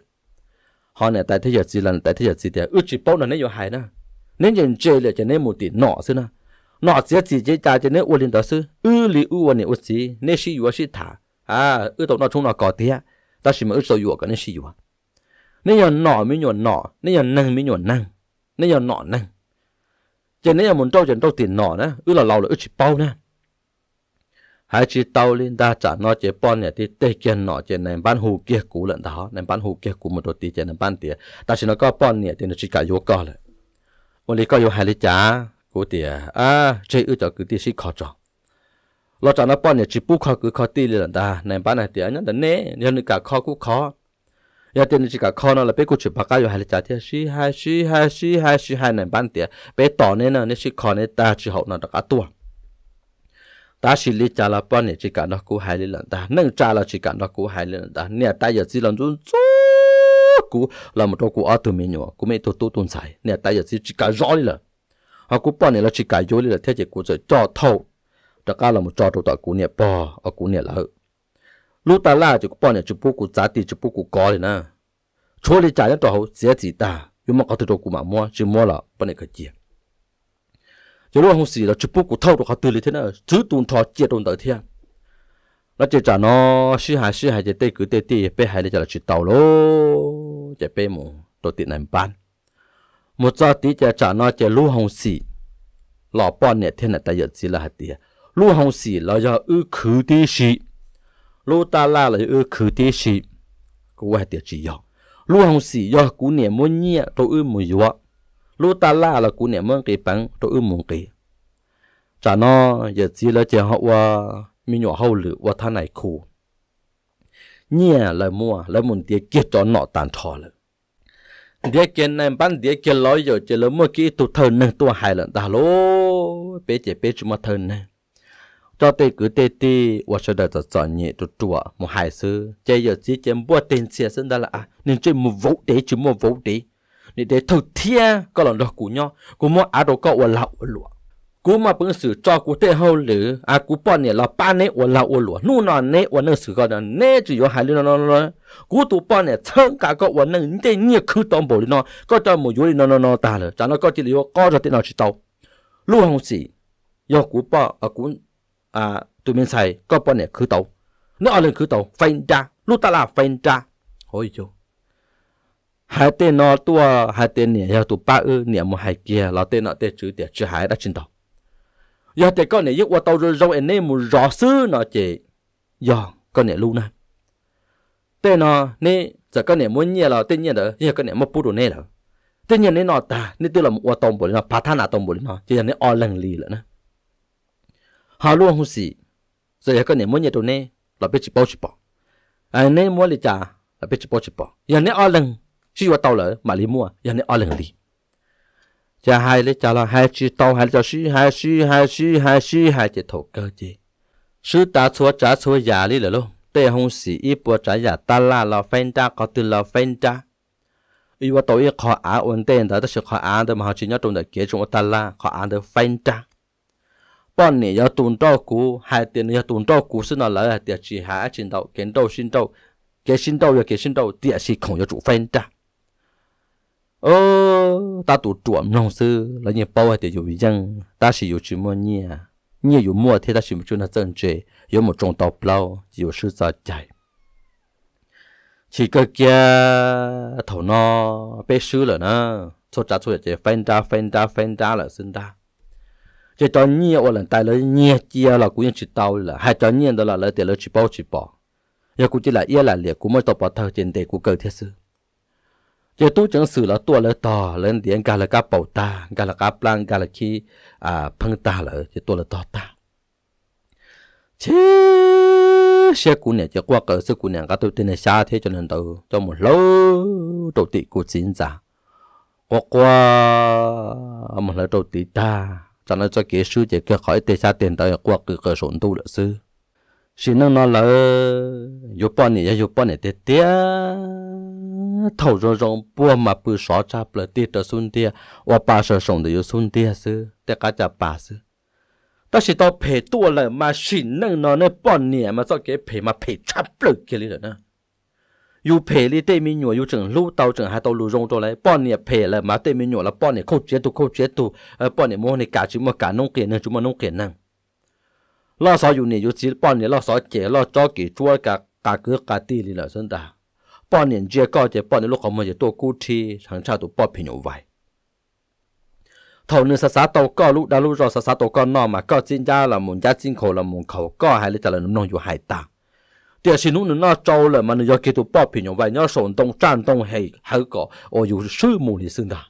Ho niam tais thiab yawm txiv los niam tais thiab yawm txiv tias wb tsis paub no neb yuav hais na, neb ntse ntse li ces neb mus tim nom xwb na. Nom txiav txim ces cas ces neb ua li ntawd xwb, wb li wb ua niam ua txiv neb sib yuav sib tham, wb tau noj tshoob noj kos tiag, tab sis mas wb tsis tau yuam kom neb sib yuav. Neb yog nom me nyuam nom, neb yog neeg me nyuam neeg, neb yog nom neeg. Ces neb yuav mus nrauj ces nrauj tim nom na, wb los laus lawm wb tsis paub na. Hais tsis tau li ntag, tsam no ces poj niam tib teg kiag nom ces nais npab hu kiag kuv lawm ntag. Nais npab hu kiag kuv mus rau tid ces nais npab tias tam sim no koj poj niam tias nws tsis kam yuav koj lawm. Ua li koj yuav hais li cas? Kuv tias tseg wb cov kwv tij sib kho tso. Los tsam no poj niam tsis pub kho kwv kho tij li lawm ntag. Nais npab hais tias nyob ntawm nej, yog nws kam kho kuj kho, yog tias nws tsis kam kho no los peb kuj tsis pom qab yuav hais li cas thiab. Sib hais sib hais sib hais sib hais, nais npab tias peb tos neb na, neb sib kho neb tag tsis haum no rov qab tuaj. Tab sis li cas los poj niam tsis kam nrog kuv hais li lawm ntag, neej tsa los tsis kam nrog kuv hais li lawm ntag. Niam tais yawm txiv los ntxub ntxub kuv los mus rau kuv ob tug me nyuam, kuv muaj ib tug tub tug ntxhais, niam tais yawm txiv tsis kam zov li lawm. Ho kuv poj niam los tsis kam yuav li lawm thiab ces kuv txawm coj thauj rov qab los mus tso rau tom kuv niam pog, kuv niam lawv. Lub taj laj ces kuv poj niam tsis pub kuv txav ti tsis pub kuv kov li na. Tshuav li cas nyob rau hauv, txiav txim tag, yuav muab qhov twg rau kuv mam muab, tsis muab los poj niam khaws cia. Ces lub hoo xim los tsis pub kuv thauj rau qhov twg li thiab na, txwv tus nrho cia rau ntawd thiab. No ces tsam no sib hais sib hais ces tej kwv tej tij peb hais li cas los tsis tau lauj, ces peb mus rau tim nais npab. Mus txog tid ces tsam no ces lub hoo xim los poj niam thiab niam tais yawm txiv lawv hais tias lub hoo xim los yog wb khwv tib si, lub taj laj los yog wb khwv tib si. Kuv hais tias tsis yog, lub hoo xim yog kuv niam muab nyiaj rau wb mus yuav, lub taj laj los kuv niam muab nqi peev rau wb mus nqis. Tsam no yawm txiv lawv ces ho ua me nyuam hauj lwm ua thab nais khu. Nyiaj lawv muaj, lawv mus ntiav kiag cov nom tag nrho lawm. Ntiav kiag nais npab, ntiav kiag lawyer, ces lawv muaj kiag ib tug thawj neeg tuaj hais lawm ntag lauj. Peb ces peb tsis muaj thawj neeg. Coj tej kwv tej tij uas sawv daws txom txom nyem ruam ruam mus hais xwb, ces yawm txiv ces npuaj teg ntxhias xwb ntag lauj. Niag ntsej muag vauv dev tsis muaj vauv dev, niag dev thawj thiab, koj los nrog kuv nyob, kuv muab av rau koj ua lag ua luam. Kuv muaj peev xwm tso kuv tej hauj lwm, kuv poj niam los pab neb ua lag ua luam. Hnub no neb ua neej xwm ko no neb tsis yuav hais li no no. Kuv tus poj niam txhawb nqa koj ua neej, ncej nyiaj khwv tau npaum li no, koj coj mus yuav li no no no tag lawm, tsam no koj cia li yuav qob zog tej no tsis tau. Lub Hoo Xim, yog kuv poj, kuv tus me ntxhais, koj poj niam khwv tau, neb ob leeg khwv tau faib nrab, lub tab laj faib nrab. Hais tej no tuaj hais tias niam yog tus pab wb, niam mus hais kiag los tej nom tej tswv tias tsis hais dab tsi ntau. Yog tias koj niam yeej ua tau zoo zoo es neb mus zov xwb no ces yog koj niam lub na. Tej no neb txawm koj niam muab nyiaj los tej nyiaj ntawd yog koj niam muab pub rau neb lawm. Tej nyiaj neb noj tag, neb twb los ua tau npaum li no, phav thab nas tau npaum li no ces yog neb ob leeg li lawm na. Ho Lub Hoo Xim, txawm yog koj niam muab nyiaj rau neb los peb tsis paub tsis pom, neb muab li cas los peb tsis paub tsis pom, yog neb ob leeg sib yuav tau lawm mam li muaj, yog neb ob leeg li. Ces hais li cas los hais tsis tau, hais li cas sib hais sib hais sib hais sib hais ces thaum kawg ces swb tas txhua tsav txhua yam li lawm lauj. Tej Hoo Xim ib puas tsav yam, tab laj los faib nrab, qhov twg los faib nrab. Yuav tau ib qho av ua ntej ntawd tab sis qhov av ntawd mas ho tsis nyob rau ntawm kev zoo ua tab laj, qhov av ntawd faib nrab. Poj niam yog tus nrauj kuv, hais tias nws yog tus nrauj kuv xwb no lawv hais tias tsis hais dab tsi ntau, kev nrauj sib nrauj, kev sib nrauj yog kev sib nrauj tiam sis khoom yuav tsum faib nrab. Tab tus ruam mloog xwb los yeej paub hais tias yus yeej, tab sis yus tsis muaj nyiaj, nyiaj yus muaj thiab tab sis mus tswj nag txawj ntse, yuav mus tsoo tau plaub ces yus swb txoj cai. Chim kawg kiag thaum no peb swb lawm na, txhua tsav txhua yam ces faib nrab faib nrab faib nrab lawm xwb ntag. Ces cov nyiaj uas lawm tais lawv nyiag cia los kuv yeej tsis tau li lawm, hais cov nyiaj ntawd los lawv tias lawv tsis paub tsis pom. Yog kuv cia li lam iab lam liam kuv muaj tau pov thawj ces ntes kuv kaw thiab xwb. Ces tub ceev xwm los tuaj lawv tog, lawv ntiav nkag lawv kab paus tag, nkag lawv qab plab, nkag lawv khib pheeb tag lawm ces tuaj lawv tog tag. Chim siab kuv niam ces quaj qw xwb, kuv niam nqa tej niag xyab thiab cov ntawd coj mus hlawv rau tim kuv txiv ntxa. Quaj quaj mus hlawv rau tid tag, tsam no txoj kev swb ces kawg qhov ib teg xyab teg ntawd quaj qw qw saum ntuj lawm xwb. Sim neej no lawm yus poj niam yog yus poj niam tiag tiag, thaum zoo zoo puag mas pw sov tshaj plaws, tig rau xub ntiag, ua pa sawv saum ntawm yus xub ntiag xwb, tej qab caj pas xwb. Tab sis tau phem tuaj lawm mas sim neej no nej poj niam mas txoj kev phem mas phem tshaj plaws kiag li lawm na. Yus phem li tej me nyuam yus tseem hlub tau tseem hais tau lus zoo rau lawv, poj niam phem lawm mas tej me nyuam los poj niam khauj tsiav tug khauj tsiav tug, poj niam muaj niag kam tsis muaj kam, noob qias neeg tsis muaj noob qias neeg. Loj xov yus niam yus txiv, poj niam loj xov ces loj tsob kis tsuab ka qa kwv qa tij li lawm xwb ntag. Poj niam ntsia koj ces poj niam lub qhov muag ces tuaj kub rhib heev tshaj tus poj phim nyuj vais. Thaum nws xav xav tau koj lub dag lub zog, xav xav tau koj noj mas koj txib ncab los mus ncab, txib nkhaus los mus nkhaus, koj hais li cas los nws mloog yus hais tag. Tiam sis hnub nws noj tsau lawm mas nws yog kiag tus poj phim nyuj vais nyob saum ntoo tsaj ntoo hem hawv kom uas yus swb mus li xwb ntag.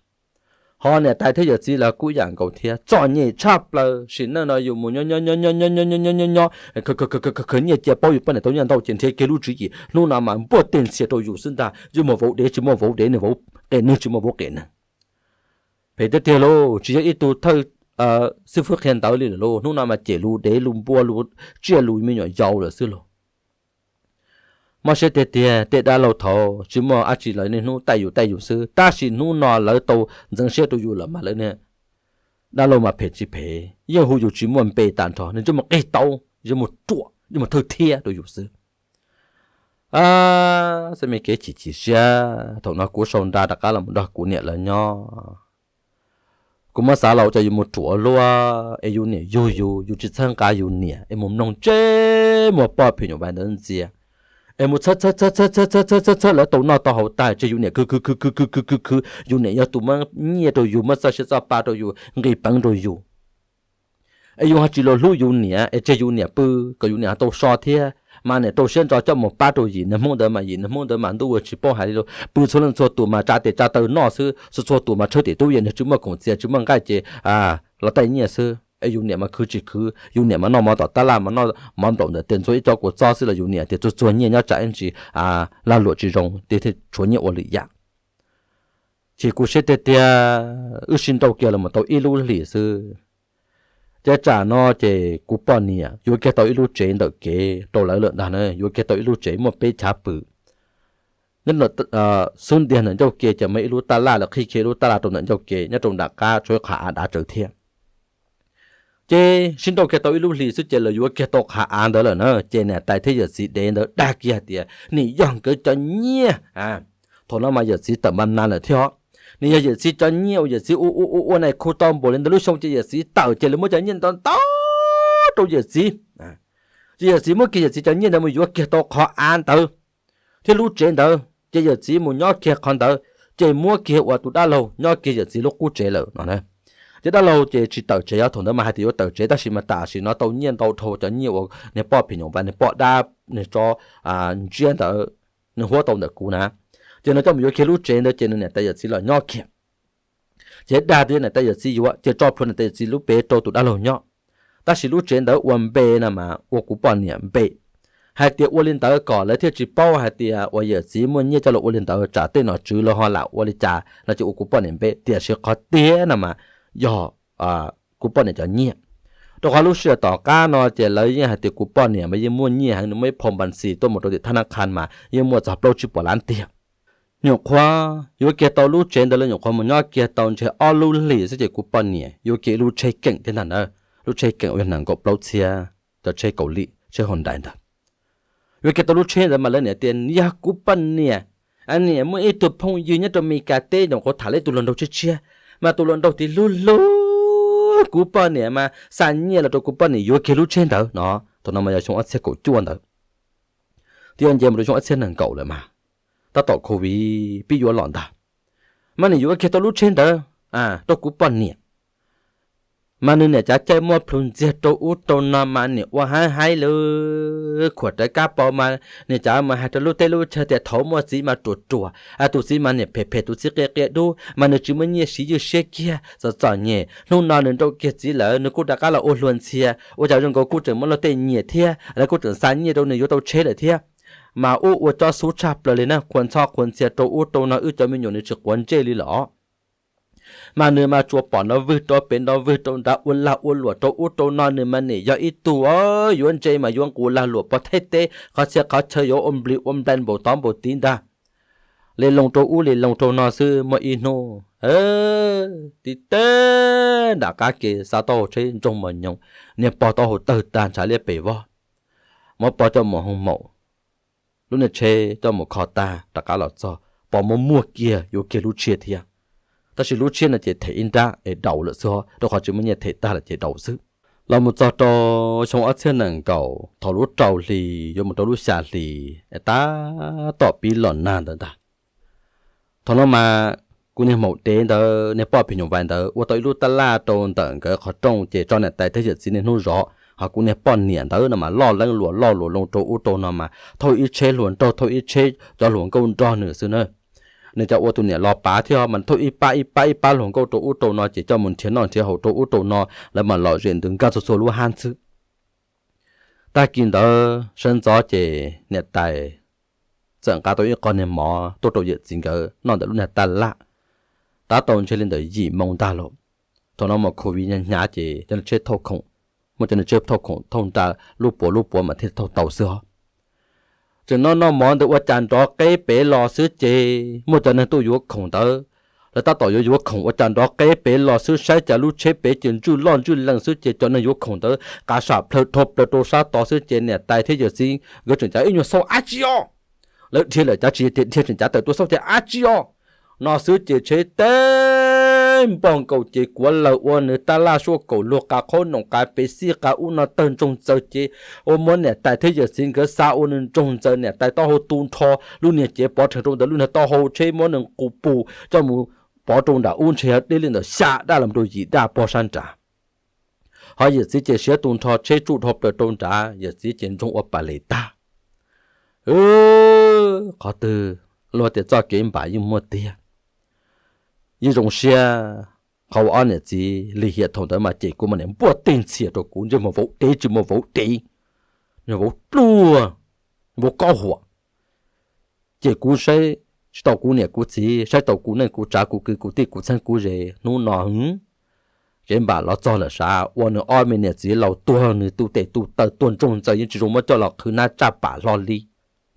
Ho niam tais thiab yawm txiv lawv kuj yam nkaus thiab, txom nyem tshaj plaws. Sim neej no yus mus nyob nyob nyob nyob nyob nyob nyob nyob nyob nyob, khwv nyiaj cia paub yus poj niam tau nyiaj ntau ces nrhiav kiag lub tswv yim, hnub no mas npuaj teg ntxhias rau yus xwb ntag. Yus muaj vauv dev tsis muaj vauv dev, nws vauv qias neeg tsis muaj vauv qias neeg. Phem tiag tiag lauj, tsis yog ib tug thawj xib fwb qhia ntawv li lawm lauj, hnub no mas cem lus dev lus npua lus tsiaj lus me nyuam yaus lawm xwb lauj. Mob siab tiag tiag, tej dab laug thaud tsis muaj dab tsi lawv niaj hnub taij yus taij yus xwb, tab sis hnub no lawv tau ntxeev siab rau yus lawm mas lawv niag dab laug mas phem tsis phem yeej hu yus tsis muaj npe tag nrho, nws tsuas mus qig tau, yuav mus ruam yuav mus thawj thiab rau yus xwb. Xab me kev chim chim siab, thaum no kuv sau nra rov qab los nrog kuv niam lawv nyob. Kuv muab xav los ua cas yus mus ruam luaj es yus niam yug yus, yus tsis txhawb nqa yus niam es mus mloog ntsej muag poj phim nyuj vais ntawd ntxias, es mus txhawb txhawb txhawb txhawb txhawb txhawb txhawb txhawb lawv tau noj tau haus tag ces yus niam khwv khwv khwv khwv khwv khwv khwv khwv, yus niam yog tus muab nyiaj rau yus, muab txoj sia txoj pa rau yus, nqis peev rau yus. Es yus ho tsis los hlub yus niam es tseg yus niam pw kom yus niam ho tau so thiab, mas niam rau siab ntso coj mus pab rau yim niag hmoob ntawd mas yim niag hmoob ntawd mas ntuj ua tsis paub hais li lauj, pw txhua leej txhua tus mas tsa tes tsa taw noj xwb, txhua txhua tus mas tshawb tim tub yam niag tsis muaj khoom txias tsis muaj nqaij ces los taij nyiaj xwb. Es yus niam mas khwv tsis khwv, yus niam mas noj mov tom tab laj, mas noj mov nplaum ntawm tes ntxhua ib co kua txob xwb los yus niam tias tsuag tsuag nyiaj nyob tsam ib ntsis lag luam tsis zoo, tias thiaj tshuav nyiaj ua lwm yam. Ces kuv siab tiag tiag, wb sib nrauj kiag los mus tau ib lub hlis xwb, ces tsam no ces kuv poj niam yuav kiag tau ib lub tsev ntawm kev rau lawv lawm ntag na, yuav kiag tau ib lub tsev muaj peb chav pw. Nyob xub ntiag ntawm ncauj ke ces muaj ib lub taj laj, lawv qhib kiag ib lub taj laj rau ntawm ncauj ke nyob rau nram qab tshuav ib qhov av dav tsawv thiab. Ces sib nrauj kiag tau ib lub hlis xwb ces lawv yuav kiag tau qhov av ntawd lawm na, ces niam tais thiab yawm txiv dev ntawd dag kiag hais tias nim yog nkawd cov nyiaj. Thaum no mas yawm txiv tawm npas nas lawm thiab os. Nim yog yawm txiv cov nyiaj uas yawm txiv ua ua ua ua na khu tau npaum li ntawd lub xyoo ces yawm txiv tawm ces lawv muab cov nyiaj ntau ntau rau yawm txiv. Ces yawm txiv muab kiag yawm txiv cov nyiaj ntawd mus yuav kiag tau qhov av ntawd thiab lub tsev ntawd, ces yawm txiv mus nyob kiag qhov ntawd, ces muab kiag ua tus dab laug nyob kiag yawm txiv lub qub tsev lawm no. Ces dab laug ces tsis tawm tsev, yog thaum ntawd mas hais tias yuav tawm tsev tab sis mas tam sim no tau nyiaj ntau dhau, cov nyiaj uas niag poj phim nyuj vais, niag poj dab, niag tsob ntsiab ntawd, nws huab tau ntawm kuv na. Ces nws coj mus yuav kiag lub tsev ntawd ces nws niam tais yawm txiv los nyob kiag. Ces dag tias niam tais yawm txiv yuav, ces tso plhuav niam tais yawm txiv lub pem rau tus dab laug nyob. Tab sis lub tsev ntawd ua npe no mas ua kuv poj niam npe. Hais tias ua li ntawd kom lawv thiaj tsis paub hais tias uas yawm txiv muaj nyiaj coj los ua li ntawd, tsam tej nom tswv los ho lam ua li cas no, ces ua kuv poj niam npe. Tiam sis qhov tiag no mas yog kuv poj niam cov nyiaj. Rau qhov lub sij hawm tom qab no ces lawv yeej hais tias kuv poj niam mas yeej muaj nyiaj heev, nws muaj ib phau npas xis tuaj mus rau tim thab nab qha mas yeej muaj txog plaub tsib puas lab tiag. Nyuam qhuav yuav kiag tau lub tsev ntawd, lawv nyuam qhuav mus nyob kiag tau ntshe ob lub hlis xwb ces kuv poj niam yuav kiag ib lub tsheb keem thiab ntag na. Lub tsheb keem uas yog nees nkaum plaub txhiab, cov tsheb kaus lim, tsheb Hyundai ntawd. Yuav kiag tau lub tsheb ntawd mas lawv niam tias yog kuv poj niam, niam muaj ib tug phooj ywg nyob rau Mes Kas teb, nyuam qhuav tham lawv ib tug hluas nraug tshiab tshiab, mas tus hluas nraug tid hlub hlub kuv poj niam mas xa nyiaj los rau kuv poj niam yuav kiag lub tsheb ntawd no. Thaum no mas yog xyoo ob txhiab kaum cuaj ntawd, twb yuav nce mus rau xyoo ob txhiab nees nkaum lawm mas, tab tom covid pib yuav los ntag. Mas nws yuav kiag tau lub tsheb ntawd rau kuv poj niam. Mas nws niam cav caij muaj plhus ntxiag rau ub rau no mas niam ua haib haib lawm, khuam rawv kab paus mas niam cav mas hais rau lub teb lub chaw tias thaum muaj txiv mas ruam ruam, tus txiv mas niam phem phem, tus txiv qia qia dub, mas nws tsis muaj nyiaj siv ywj siab kiag, txom txom nyem. Hnub no nws nrauj kiag txiv lawm, nws kuj rov qab los ua hluas ntxhias, ua cas zoo nkaus kuj tseem muaj luag tej nyiam thiab, lawv kuj tseem xa nyiaj rau nws yuav tau tsheb lawm thiab. Mas ub ua cob xub tshaj plaws li na, qhuas ntxhov qhuas ntxhias rau ub rau no, wb cov me nyuam nws tsis quav ntsej li los. Mas nws mas tsuas pom nrov vwg rau pem nrov vwg rau nrad, ua lag ua luam rau ub rau no, nws mas nim yog ib tug yuav ntse mas yuav nqus lag luam pov thawj teb, qhov txhia qhov chaw yuav ua nplig ua nplaig npaum tod npaum tid ntag. Li loo rau ub li loo rau no xwb, muaj ib hnub tib teg nram qab ke xa taub hau tsheb ntsoog mos nyoos, niag pog taub hau tawg tag ntshav liab pes vog, muab pog coj mus hoo maum, lub niag tsheb coj mus kho tag rov qab los txog, pog muab muag kiag yuav kiag lub tshiab thiab. Tab sis lub tshiab no ces them ib nrab es daus lawm xwb, rau qhov tsis muaj nyiaj them tag lawm ces daus xwb. Los mus txog rau xyoo ob txhiab nees nkaum, thaum lub rau hli yuav mus rau lub xya hli, tab tom pib los nag ntawd ntag. Thaum no mas kuv niag maum dev ntawd, niag poj phim nyuj vais ntawd ua tau ib lub taj laj rau ntawm nkawd qhov rooj, ces tso niam tais thiab yawm txiv niaj hnub zov, ho kuv niag poj niam ntawd no mas loj leeb luas loj luas loo rau ub rau no mas thauj ib tsheb hluas nraug, thauj ib tsheb cov hluas nkauj nrog nws xwb na. Nws cov ua tus niam los pav thiab mas thauj ib pab ib pab ib pab hluas nkauj rau ub rau no ces coj mus nrhiav noj nrhiav haus rau ub rau no, lawv mas lom zem ntws nkag txhua txhua lub hab ntxwb. Tag kis ntawd sawv ntxov ces niam tais txawm nqa tau ib qho niag mov tuaj rau yawm txiv nkawd noj ntawm lub niag taj laj. Tab tau ntshe li ntawm yim moo ntag lauj. Thaum no mas covid hnyav hnyav ces cov niag tsheb thauj khoom, muaj cov niag tsheb thauj khoom thauj nra lub puav lub puav mas thiaj thauj tau xwb os. Tseem noj noj mov ntawd ua cas nrov qeb pem los xwb ces muaj cov neeg tuaj yuav khoom ntawd. Lawv tab tom yuav yuav khoom ua cas nrov qeb pem los xwb, saib cas lub tsheb pem ces ntswj loj ntswj lees xwb ces cov neeg yuav khoom ntawd qav sam plhaw dhau plaws rau sab tod xwb ces niam tais thiab yawm txiv nkawd tseem cav ib nyuag xauj ab tsi os. Lawv dhia lawm cav tsis tias dhia, tseem cav tawm tuaj xauj tias ab tsi os no xwb ces tsheb teb npog nkaus ces kuav laws ua nws taj laj suaj kaum lug qav qhaub noom qav pes xij qav ub no tawg ntsoog ntxaws ces ua muab niam tais thiab yawm txiv nkawd xa ua nws ntsoog ntxaws, niam tais taub hau tu nrho, lub niag cev pov rhees rau ntawm lub niag taub hau, tsheb muab nws nqus pus coj mus pov rau nram ub ntshe deb li ntawm xya daj los rau yim daj pog sab nrad. Ho yawm txiv ces siav tu nrho, tsheb tsuj dhau plaws rau nrad, yawm txiv ces ntsoog ua pas les tag. Qhov twg luag tias txoj kev npam yeej muaj tiag. Yeej zoo siab Qhov uas ob niam txiv lim hiam thaum ntawd mas cem kuv mas niam npuaj teg ntxhias rau kuv, ntsej muag vauv dev tsis muaj vauv dev, vauv pluag, vauv kaub huam. Cem kuv saib tsis tau kuv niam kuv txiv, saib tau kuv neej kuv tsav, kuv kwv kuv tij, kuv txheeb kuv ze. Hnub no kev npam los txog lawm sav, ua nws ob me niam txiv laus tuag, nws tu tes tu taw tuag ntsoog ntxaws, yeej tsis zoo muab coj los qhwv nab tsaj pam hlo li.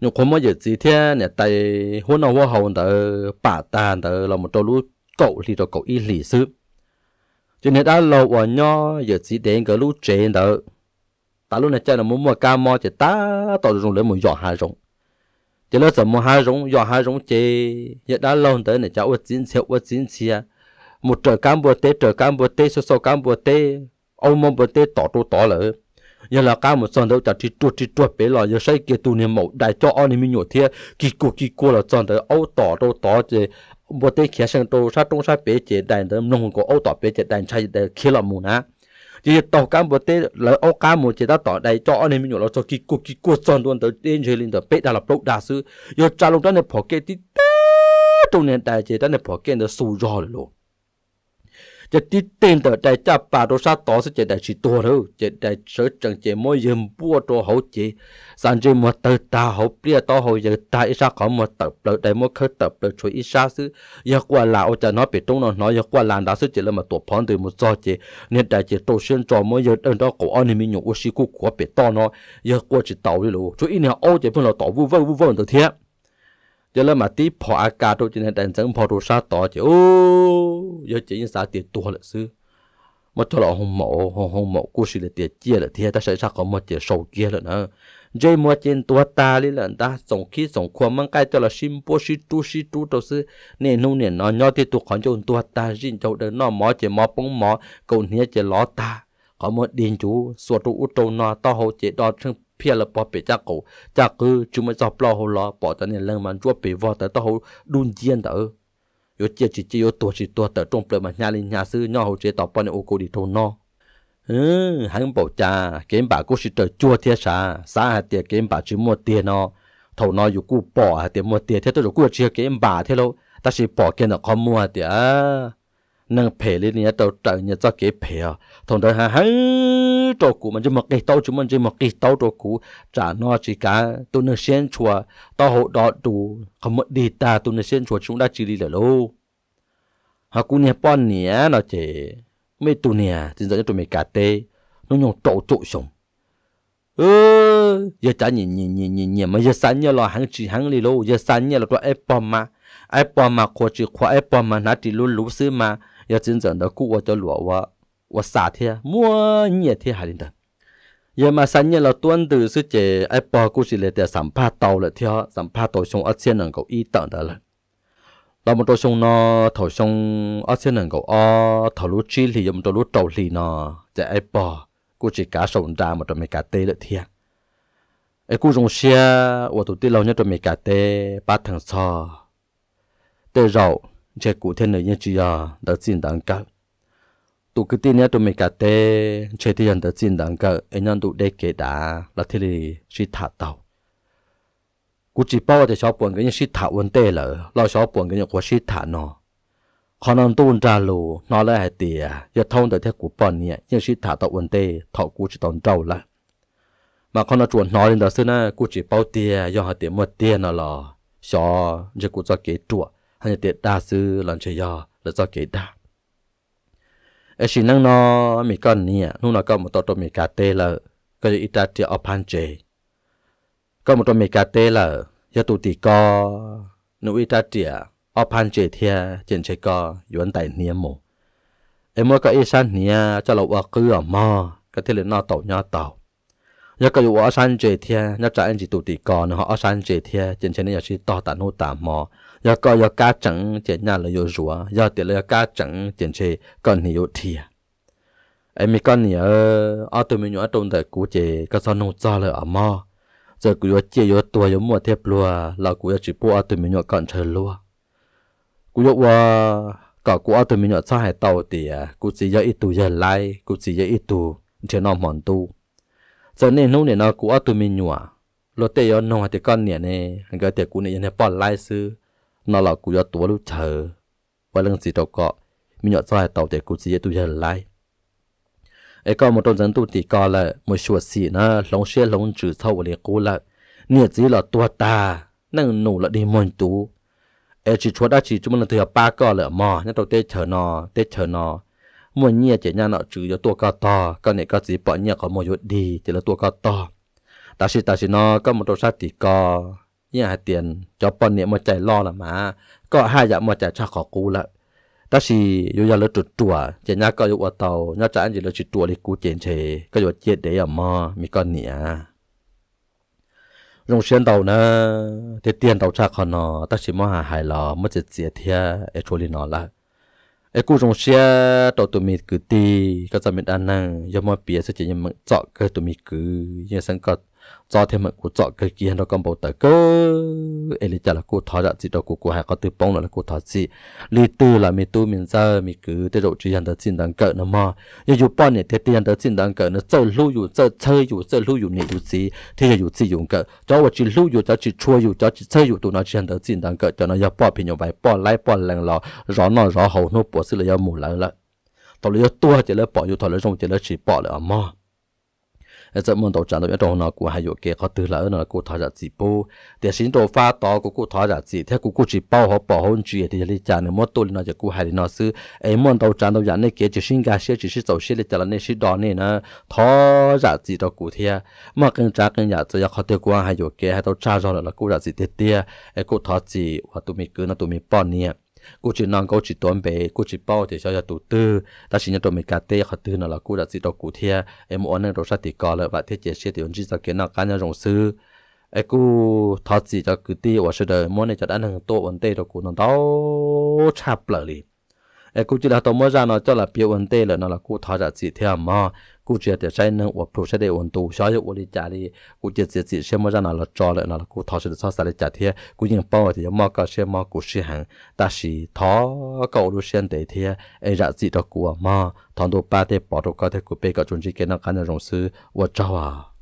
Nyuam qhuav muab yawm txiv thiab niam tais huab noj huab haus ntawd pam tag ntawd los mus rau lub kaum hli rau kaum ib hlis xwb, ces niag dab laug uas nyob yawm txiv dev nkawd lub tsev ntawd, tas lub niag caij no muaj muaj kab mob ces tab tom zoo zoo lawv mus yos hav zoov. Ces lawv txawm mus hav zoov, yos hav zoov ces yawg dab laug ntawd niam cas ua txiv ntxhias ua txiv ntxhias, mus raws kab npua teb raws kab npua teb, xauj xauj kab npua teb, aub muab npua teb tom rau tod lawm. Yawg lawv qab mus txog ntawd ua cas ris ruag ris ruag pem los yawg saib kiag tus niag maum dais coj ob niag me nyuam thiab kig kuag kig kuag los txog ntawd, aub tom rau tod ces npua teb khiav seej rau sab roob sab pem ces dais ntawd mloog nkaus aub tom pem ces dais ntshai dais khiav los mus na. Ces yawg taug kab npua teb lawv aub qab mus ces tab tom dais coj ob niag me nyuam los txog kig kuag kig kuag txog ntua ntawd deb ntseg li ntawm peb dag los plaub dag xwb, yawg tsa loo rab niag phom kej tib teg rau niag dais ces rab niag phom kej ntawd xu zog lawm lauj. Ces tib teg ntawm dais caj pas rau sab tod xwb ces dais tsis tuag lawm, ces dais sawv tsees ces muab yawg npuaj rau hauv ces xav ntsej muag tawg tag, hauv pliaj taub hau yawg tag, ib sab qhov muag tawm plaws, dais muab khawb tawm plaws tshuav ib sab xwb. Yawg quaj las ua cas hnov pem roob no hnov yawg quaj las nrad xwb ces lawv mam tuam phov ntws mus txog ces niag dais ces rau siab ntso muab yawg dawj nraub qaum, ob niag me nyuam ua si kuj khuav pem toj no, yawg quaj tsis taus li lauj. Tshuav ib niag aub ces pheej los tom vuj vawj vuj vawj ntawd thiab. Ces lawv mam tib phom a kas rau ces niag dais ntxeev npho rau sab tod ces yawg ces yeej xav tias tuag lawm xwb. Muab coj los hoo maum, hoo hoo maum kuj sis li tias ciaj lawm thiab, tab sis ib sab qhov muag ces sau kiag lawm na. Ntsej muag ces ntuag tag li lawm ntag, txoom khib txoom khua, muab nqaij coj los sib npuab sib rub sib rub rau xwb. Niaj hnub niam no nyob tib tug qhov ncauj ntuag tag, zij ncaug daws, noj mov ces mov poob mov, kaus hniav ces lov tag, qhov muag dig ncuv xuas rau ub rau no, taub hau ces do tsheej phiaj lawv pog pem caj qaum caj qwb, tsis muaj ib txoj plaub hau los, pom cov niag leeg mas ntsuab pes vog tawv taub hau dub nciab ntawd. Yuav ciaj tsis ciaj, yuav tuag tsis tuag, tawm rooj plaws mas hnyav li hnyav xwb, nyob hauv tsev tos poj niam ua kau dim raug noj. Heev npaum cas kev npam kuj sib raws cuag thiab sav, xav hais tias kev npam tsis muaj tiag no, thaum no yus kuj pom hais tias muaj tiag thiab, tej zaum kuj yuav tsis yog kev npam thiab lauj, tab sis pom kiag ntawm qhov muag hais tias neeg phem li nws yuav tau raws nyias txoj kev phem os. Thaum ntawd heev heev rau kuv mas ntsej muag qig taub tsis muaj ntsej muag qig taub rau kuv, tsam no tsis kav tus neeg siab ntshua, taub hau do dus, qhov muag dig tag, tus neeg siab ntshua tsis zoo dab tsi li lawm lauj. Ho kuv niag poj niam no ces muaj ib tug niag txiv ntxawm nyob rau Amelikas teb, hnub nyoog rau caum xyoo. Yawg cav nyiam nyiam nyiam nyiam mas yawg xa nyiaj los heev tsis heev li lauj, yawg xa nyiaj los rau Aib Pog mas, Aib Pog mas qhuas tsis qhuas, Aib Pog mas hnav ris luv luv xwb mas yog txiv ntxawm ntawd kuj ua cov luam ua xa thiab muaj nyiaj thiab hais li ntawd. Yawg mas xa nyiaj los tuab ntws xwb ces Aib Pog kuj tsis li tias xam phaj tau lawm thiab, xam phaj tau xyoo ob txhiab nees nkaum ib tawm ntawd lawm. Los mus rau xyoo no, thaum xyoo ob txhiab nees nkaum ob thaum lub tsib hlis yuav mus rau lub rau hli no, ces Aib Pog kuj tsis kav sau nra mus rau Amelikas teb lawm thiab. Es kuj zoo siab uas tus tij laug nyob rau Amelikas teb pab theej txhoj. Tej zaum ntshe kuv thiab nws yeej tsis yog ntawv txij ntawv nkawm. Tus kwv tij nyob rau Amelikas teb ntshe thiaj yog ntawv txij ntawv nkawm es nyob ntuj deb kev dav los thiaj li sib tham tau. Kuv tsis paub tias xyov puas nkawd yeej sib tham ua ntej lawm los xyov puas nkawd nyuam qhuav sib tham no. Qhov no ntuj nrag lus hnov lawv hais tias yawg Thaub ntawd thiab kuv poj niam yeej sib tham tau ua ntej thaum kuv tsis tau nrauj lawm. Mas qhov no tsuas hnov li ntawd xwb na, kuj tsis paub tiag, yog hais tias muaj tiag no los xyov ntshe kuv txoj kev ruam, hais tias dag xwb los ntshe yog lawv txoj kev dag. Es sim neej no, me koj niam, hnub no koj mus tau rau Amelikas teb lawm, koj yog ib rab riam ob phab ntse. Koj mus rau Amelikas teb lawm, yog tus tim ko nws ua ib rab riam ob phab ntse thiab ces ntshe koj yuav ntais hniav mus, es muab koj ib sab hniav coj los ua qwb os mog, koj thiaj li noj tau nyob tau. Yog koj yuav ua ob sab ntse thiab, nyob tsam ib ntsis tus tim ko nws ho ob sab ntse thiab ces ntshe neb yuav sib tog tas hnub tas hmo. Yog koj yog kab tseem ces nyaj lawv yuav zuav, yog tias lawv yog kab tseem ces ntshe koj hniav yuav dhia. Es me koj niam, ob tug me nyuam rau ntawm kuv ces koj txhob nug txog lawm os mog. Txawm kuv yuav ciaj yuav tuag yuav muaj thiab pluag los kuv yuav tsis pub ob tug me nyuam kom ntshaw luag. Kuv yuav ua kom kuv ob tug me nyuam txhob hais tau tias kuv txiv yog ib tug yawg laib, kuv txiv yog ib tug nrhiav noj hmo ntuj. Txawm niaj hnub nim no kuv ob tug me nyuam luag tej yuav nug hais tias koj niam ne, nkawd tias kuv niam yog niag poj laib xwb no los kuv yuav tuav lub chaw ua leej txiv rau kom me nyuam txhob hais tau tias kuv txiv yog tus yawg laib. Es koj mus rau ntxeev ntuj tim ko lawm, mus xyuam xim na, hloov siab hloov ntsws txhob ua li qub lawm. Niam txiv los tuag tag, neej nus los dig muag ncuv, es tsis tshuav dab tsi tsis muaj leej twg yuav pab koj lawm mog. Nyob rau teb chaws no, teb chaws no muaj nyiaj ces nyaj nom tswv yuav tuaj koj tog, koj niam koj txiv pom nyiaj qhov muag yuav dig ces lawv tuaj koj tog. Tab sis tam sim no koj mus rau sab tim ko, yeej hais tias cov poj niam muaj cai loj los mas, koj haj yam muaj cai tshaj qhov qub lawm. Tab sis yuav yog lawv ruam ruam ces nyab koj yuav ua tau, nyob tsam ntsis lawv tsis ruam li kuv ces ntshe koj yuav ciaj dev os mog me koj niam. Zoo siab ntau na, tiag tiag ntau tshaj qhov no, tab sis muab hais hais los muab txiav txiav thiab es tshuav li no lawm. Es kuj zoo siab rau tus me kwv tij, koj txoj me dab neeg yog muab piav xwb ces yeej meem txom kawg tus me kwv, yeej xeeb koj txob thiab meem kuv txom kawg kiag nrog koj npau taws kawg. Es li cas los kuj thov zam txim rau kuv, kuv hais qhov twg poob lawm los kuj thov txim. Leej twg los me tub me ntxawg me kwv, tej zaum tsis yog ntawv txij ntawv nkawm no mog. Yog yus poj niam tiag tiag yog ntawv txij ntawv nkawm no, txawj hlub yus, txawj txhawb yus, txawj hlub yus niam yus txiv thiaj yog yus txij yus nkawm. Cov uas tsis hlub yus, cov tsis tshua yus, cov tsis txhawb yus, tus no tsis yog ntawv txij ntawv nkawm, cov no yog poj phim nyuj vais, poj laib poj lees los zov noj zov haus hnub puas xwb lawv yuav mus lawv lawm. Thaum lawv yuav tuag ces lawv pom yus, thaum lawv zoo ces lawv tsis pom lawm os mog. Txawm muaj ntau tsav ntau yam nyob rau hauv no kuv hais yuam kev qhov twg lawm no los kuj thov zam txim pub. Tiam sis nyob rau fab tod kuv kuj thov zam txim thiab kuv kuj tsis paub hauv pom hauv ntsis tias yog li cas nws muab tuaj li no ces kuv hais li no xwb. Es muaj ntau tsav ntau yam nej kev tsis sib nkag siab tsis sib txaus siab li cas los nej sib do nej na, thov zam txim rau kuv thiab. Muaj qee tsav qee yam txawm yog qhov twg kuv hais yuam kev hais tau tshaj zog lawm los kuj zam txim tiag tiag. Es kuj thov txim uas tus me kwv no tus me poj niam. Kuj tsis noj nkaub tsis tuav npe, kuj tsis paub tias xyov yog tus twg, tab sis nyob rau Meskas teb qhov twg no los kuj zam txim rau kuv thiab. Es mus ua neej rau sab tim ko lawm vam thiab cia siab tias yuav ntsib txoj kev noj qab nyob zoo xwb. Es kuj thov txim cov kwv tij uas sawv daws muab nej cov dab neeg tuaj ua ntej rau kuv no ntau tshaj plaws li. Es kuv cia li ho tau muab zaj no coj los piav ua ntej lawm no los kuj thov zam txim thiab mog. Kuj tsis yog tias saib neeg ua plhu saib dej ua ntu, xyov yog ua li cas li. Kuv cia txiav txim siab muab zaj no los tso lawm no los kuj thov sawv daws txhob xav li cas thiab. Kuv yeej paub tias yuav mob koj siab mob kuv siab heev, tab sis thov koj ua lub siab ntev thiab es zam txim rau kuv os mog. Thov Ntuj pab thiab pov rau koj thiab kuv peb kom tsuas ntsib kev noj qab nyob zoo xwb, ua tsaug.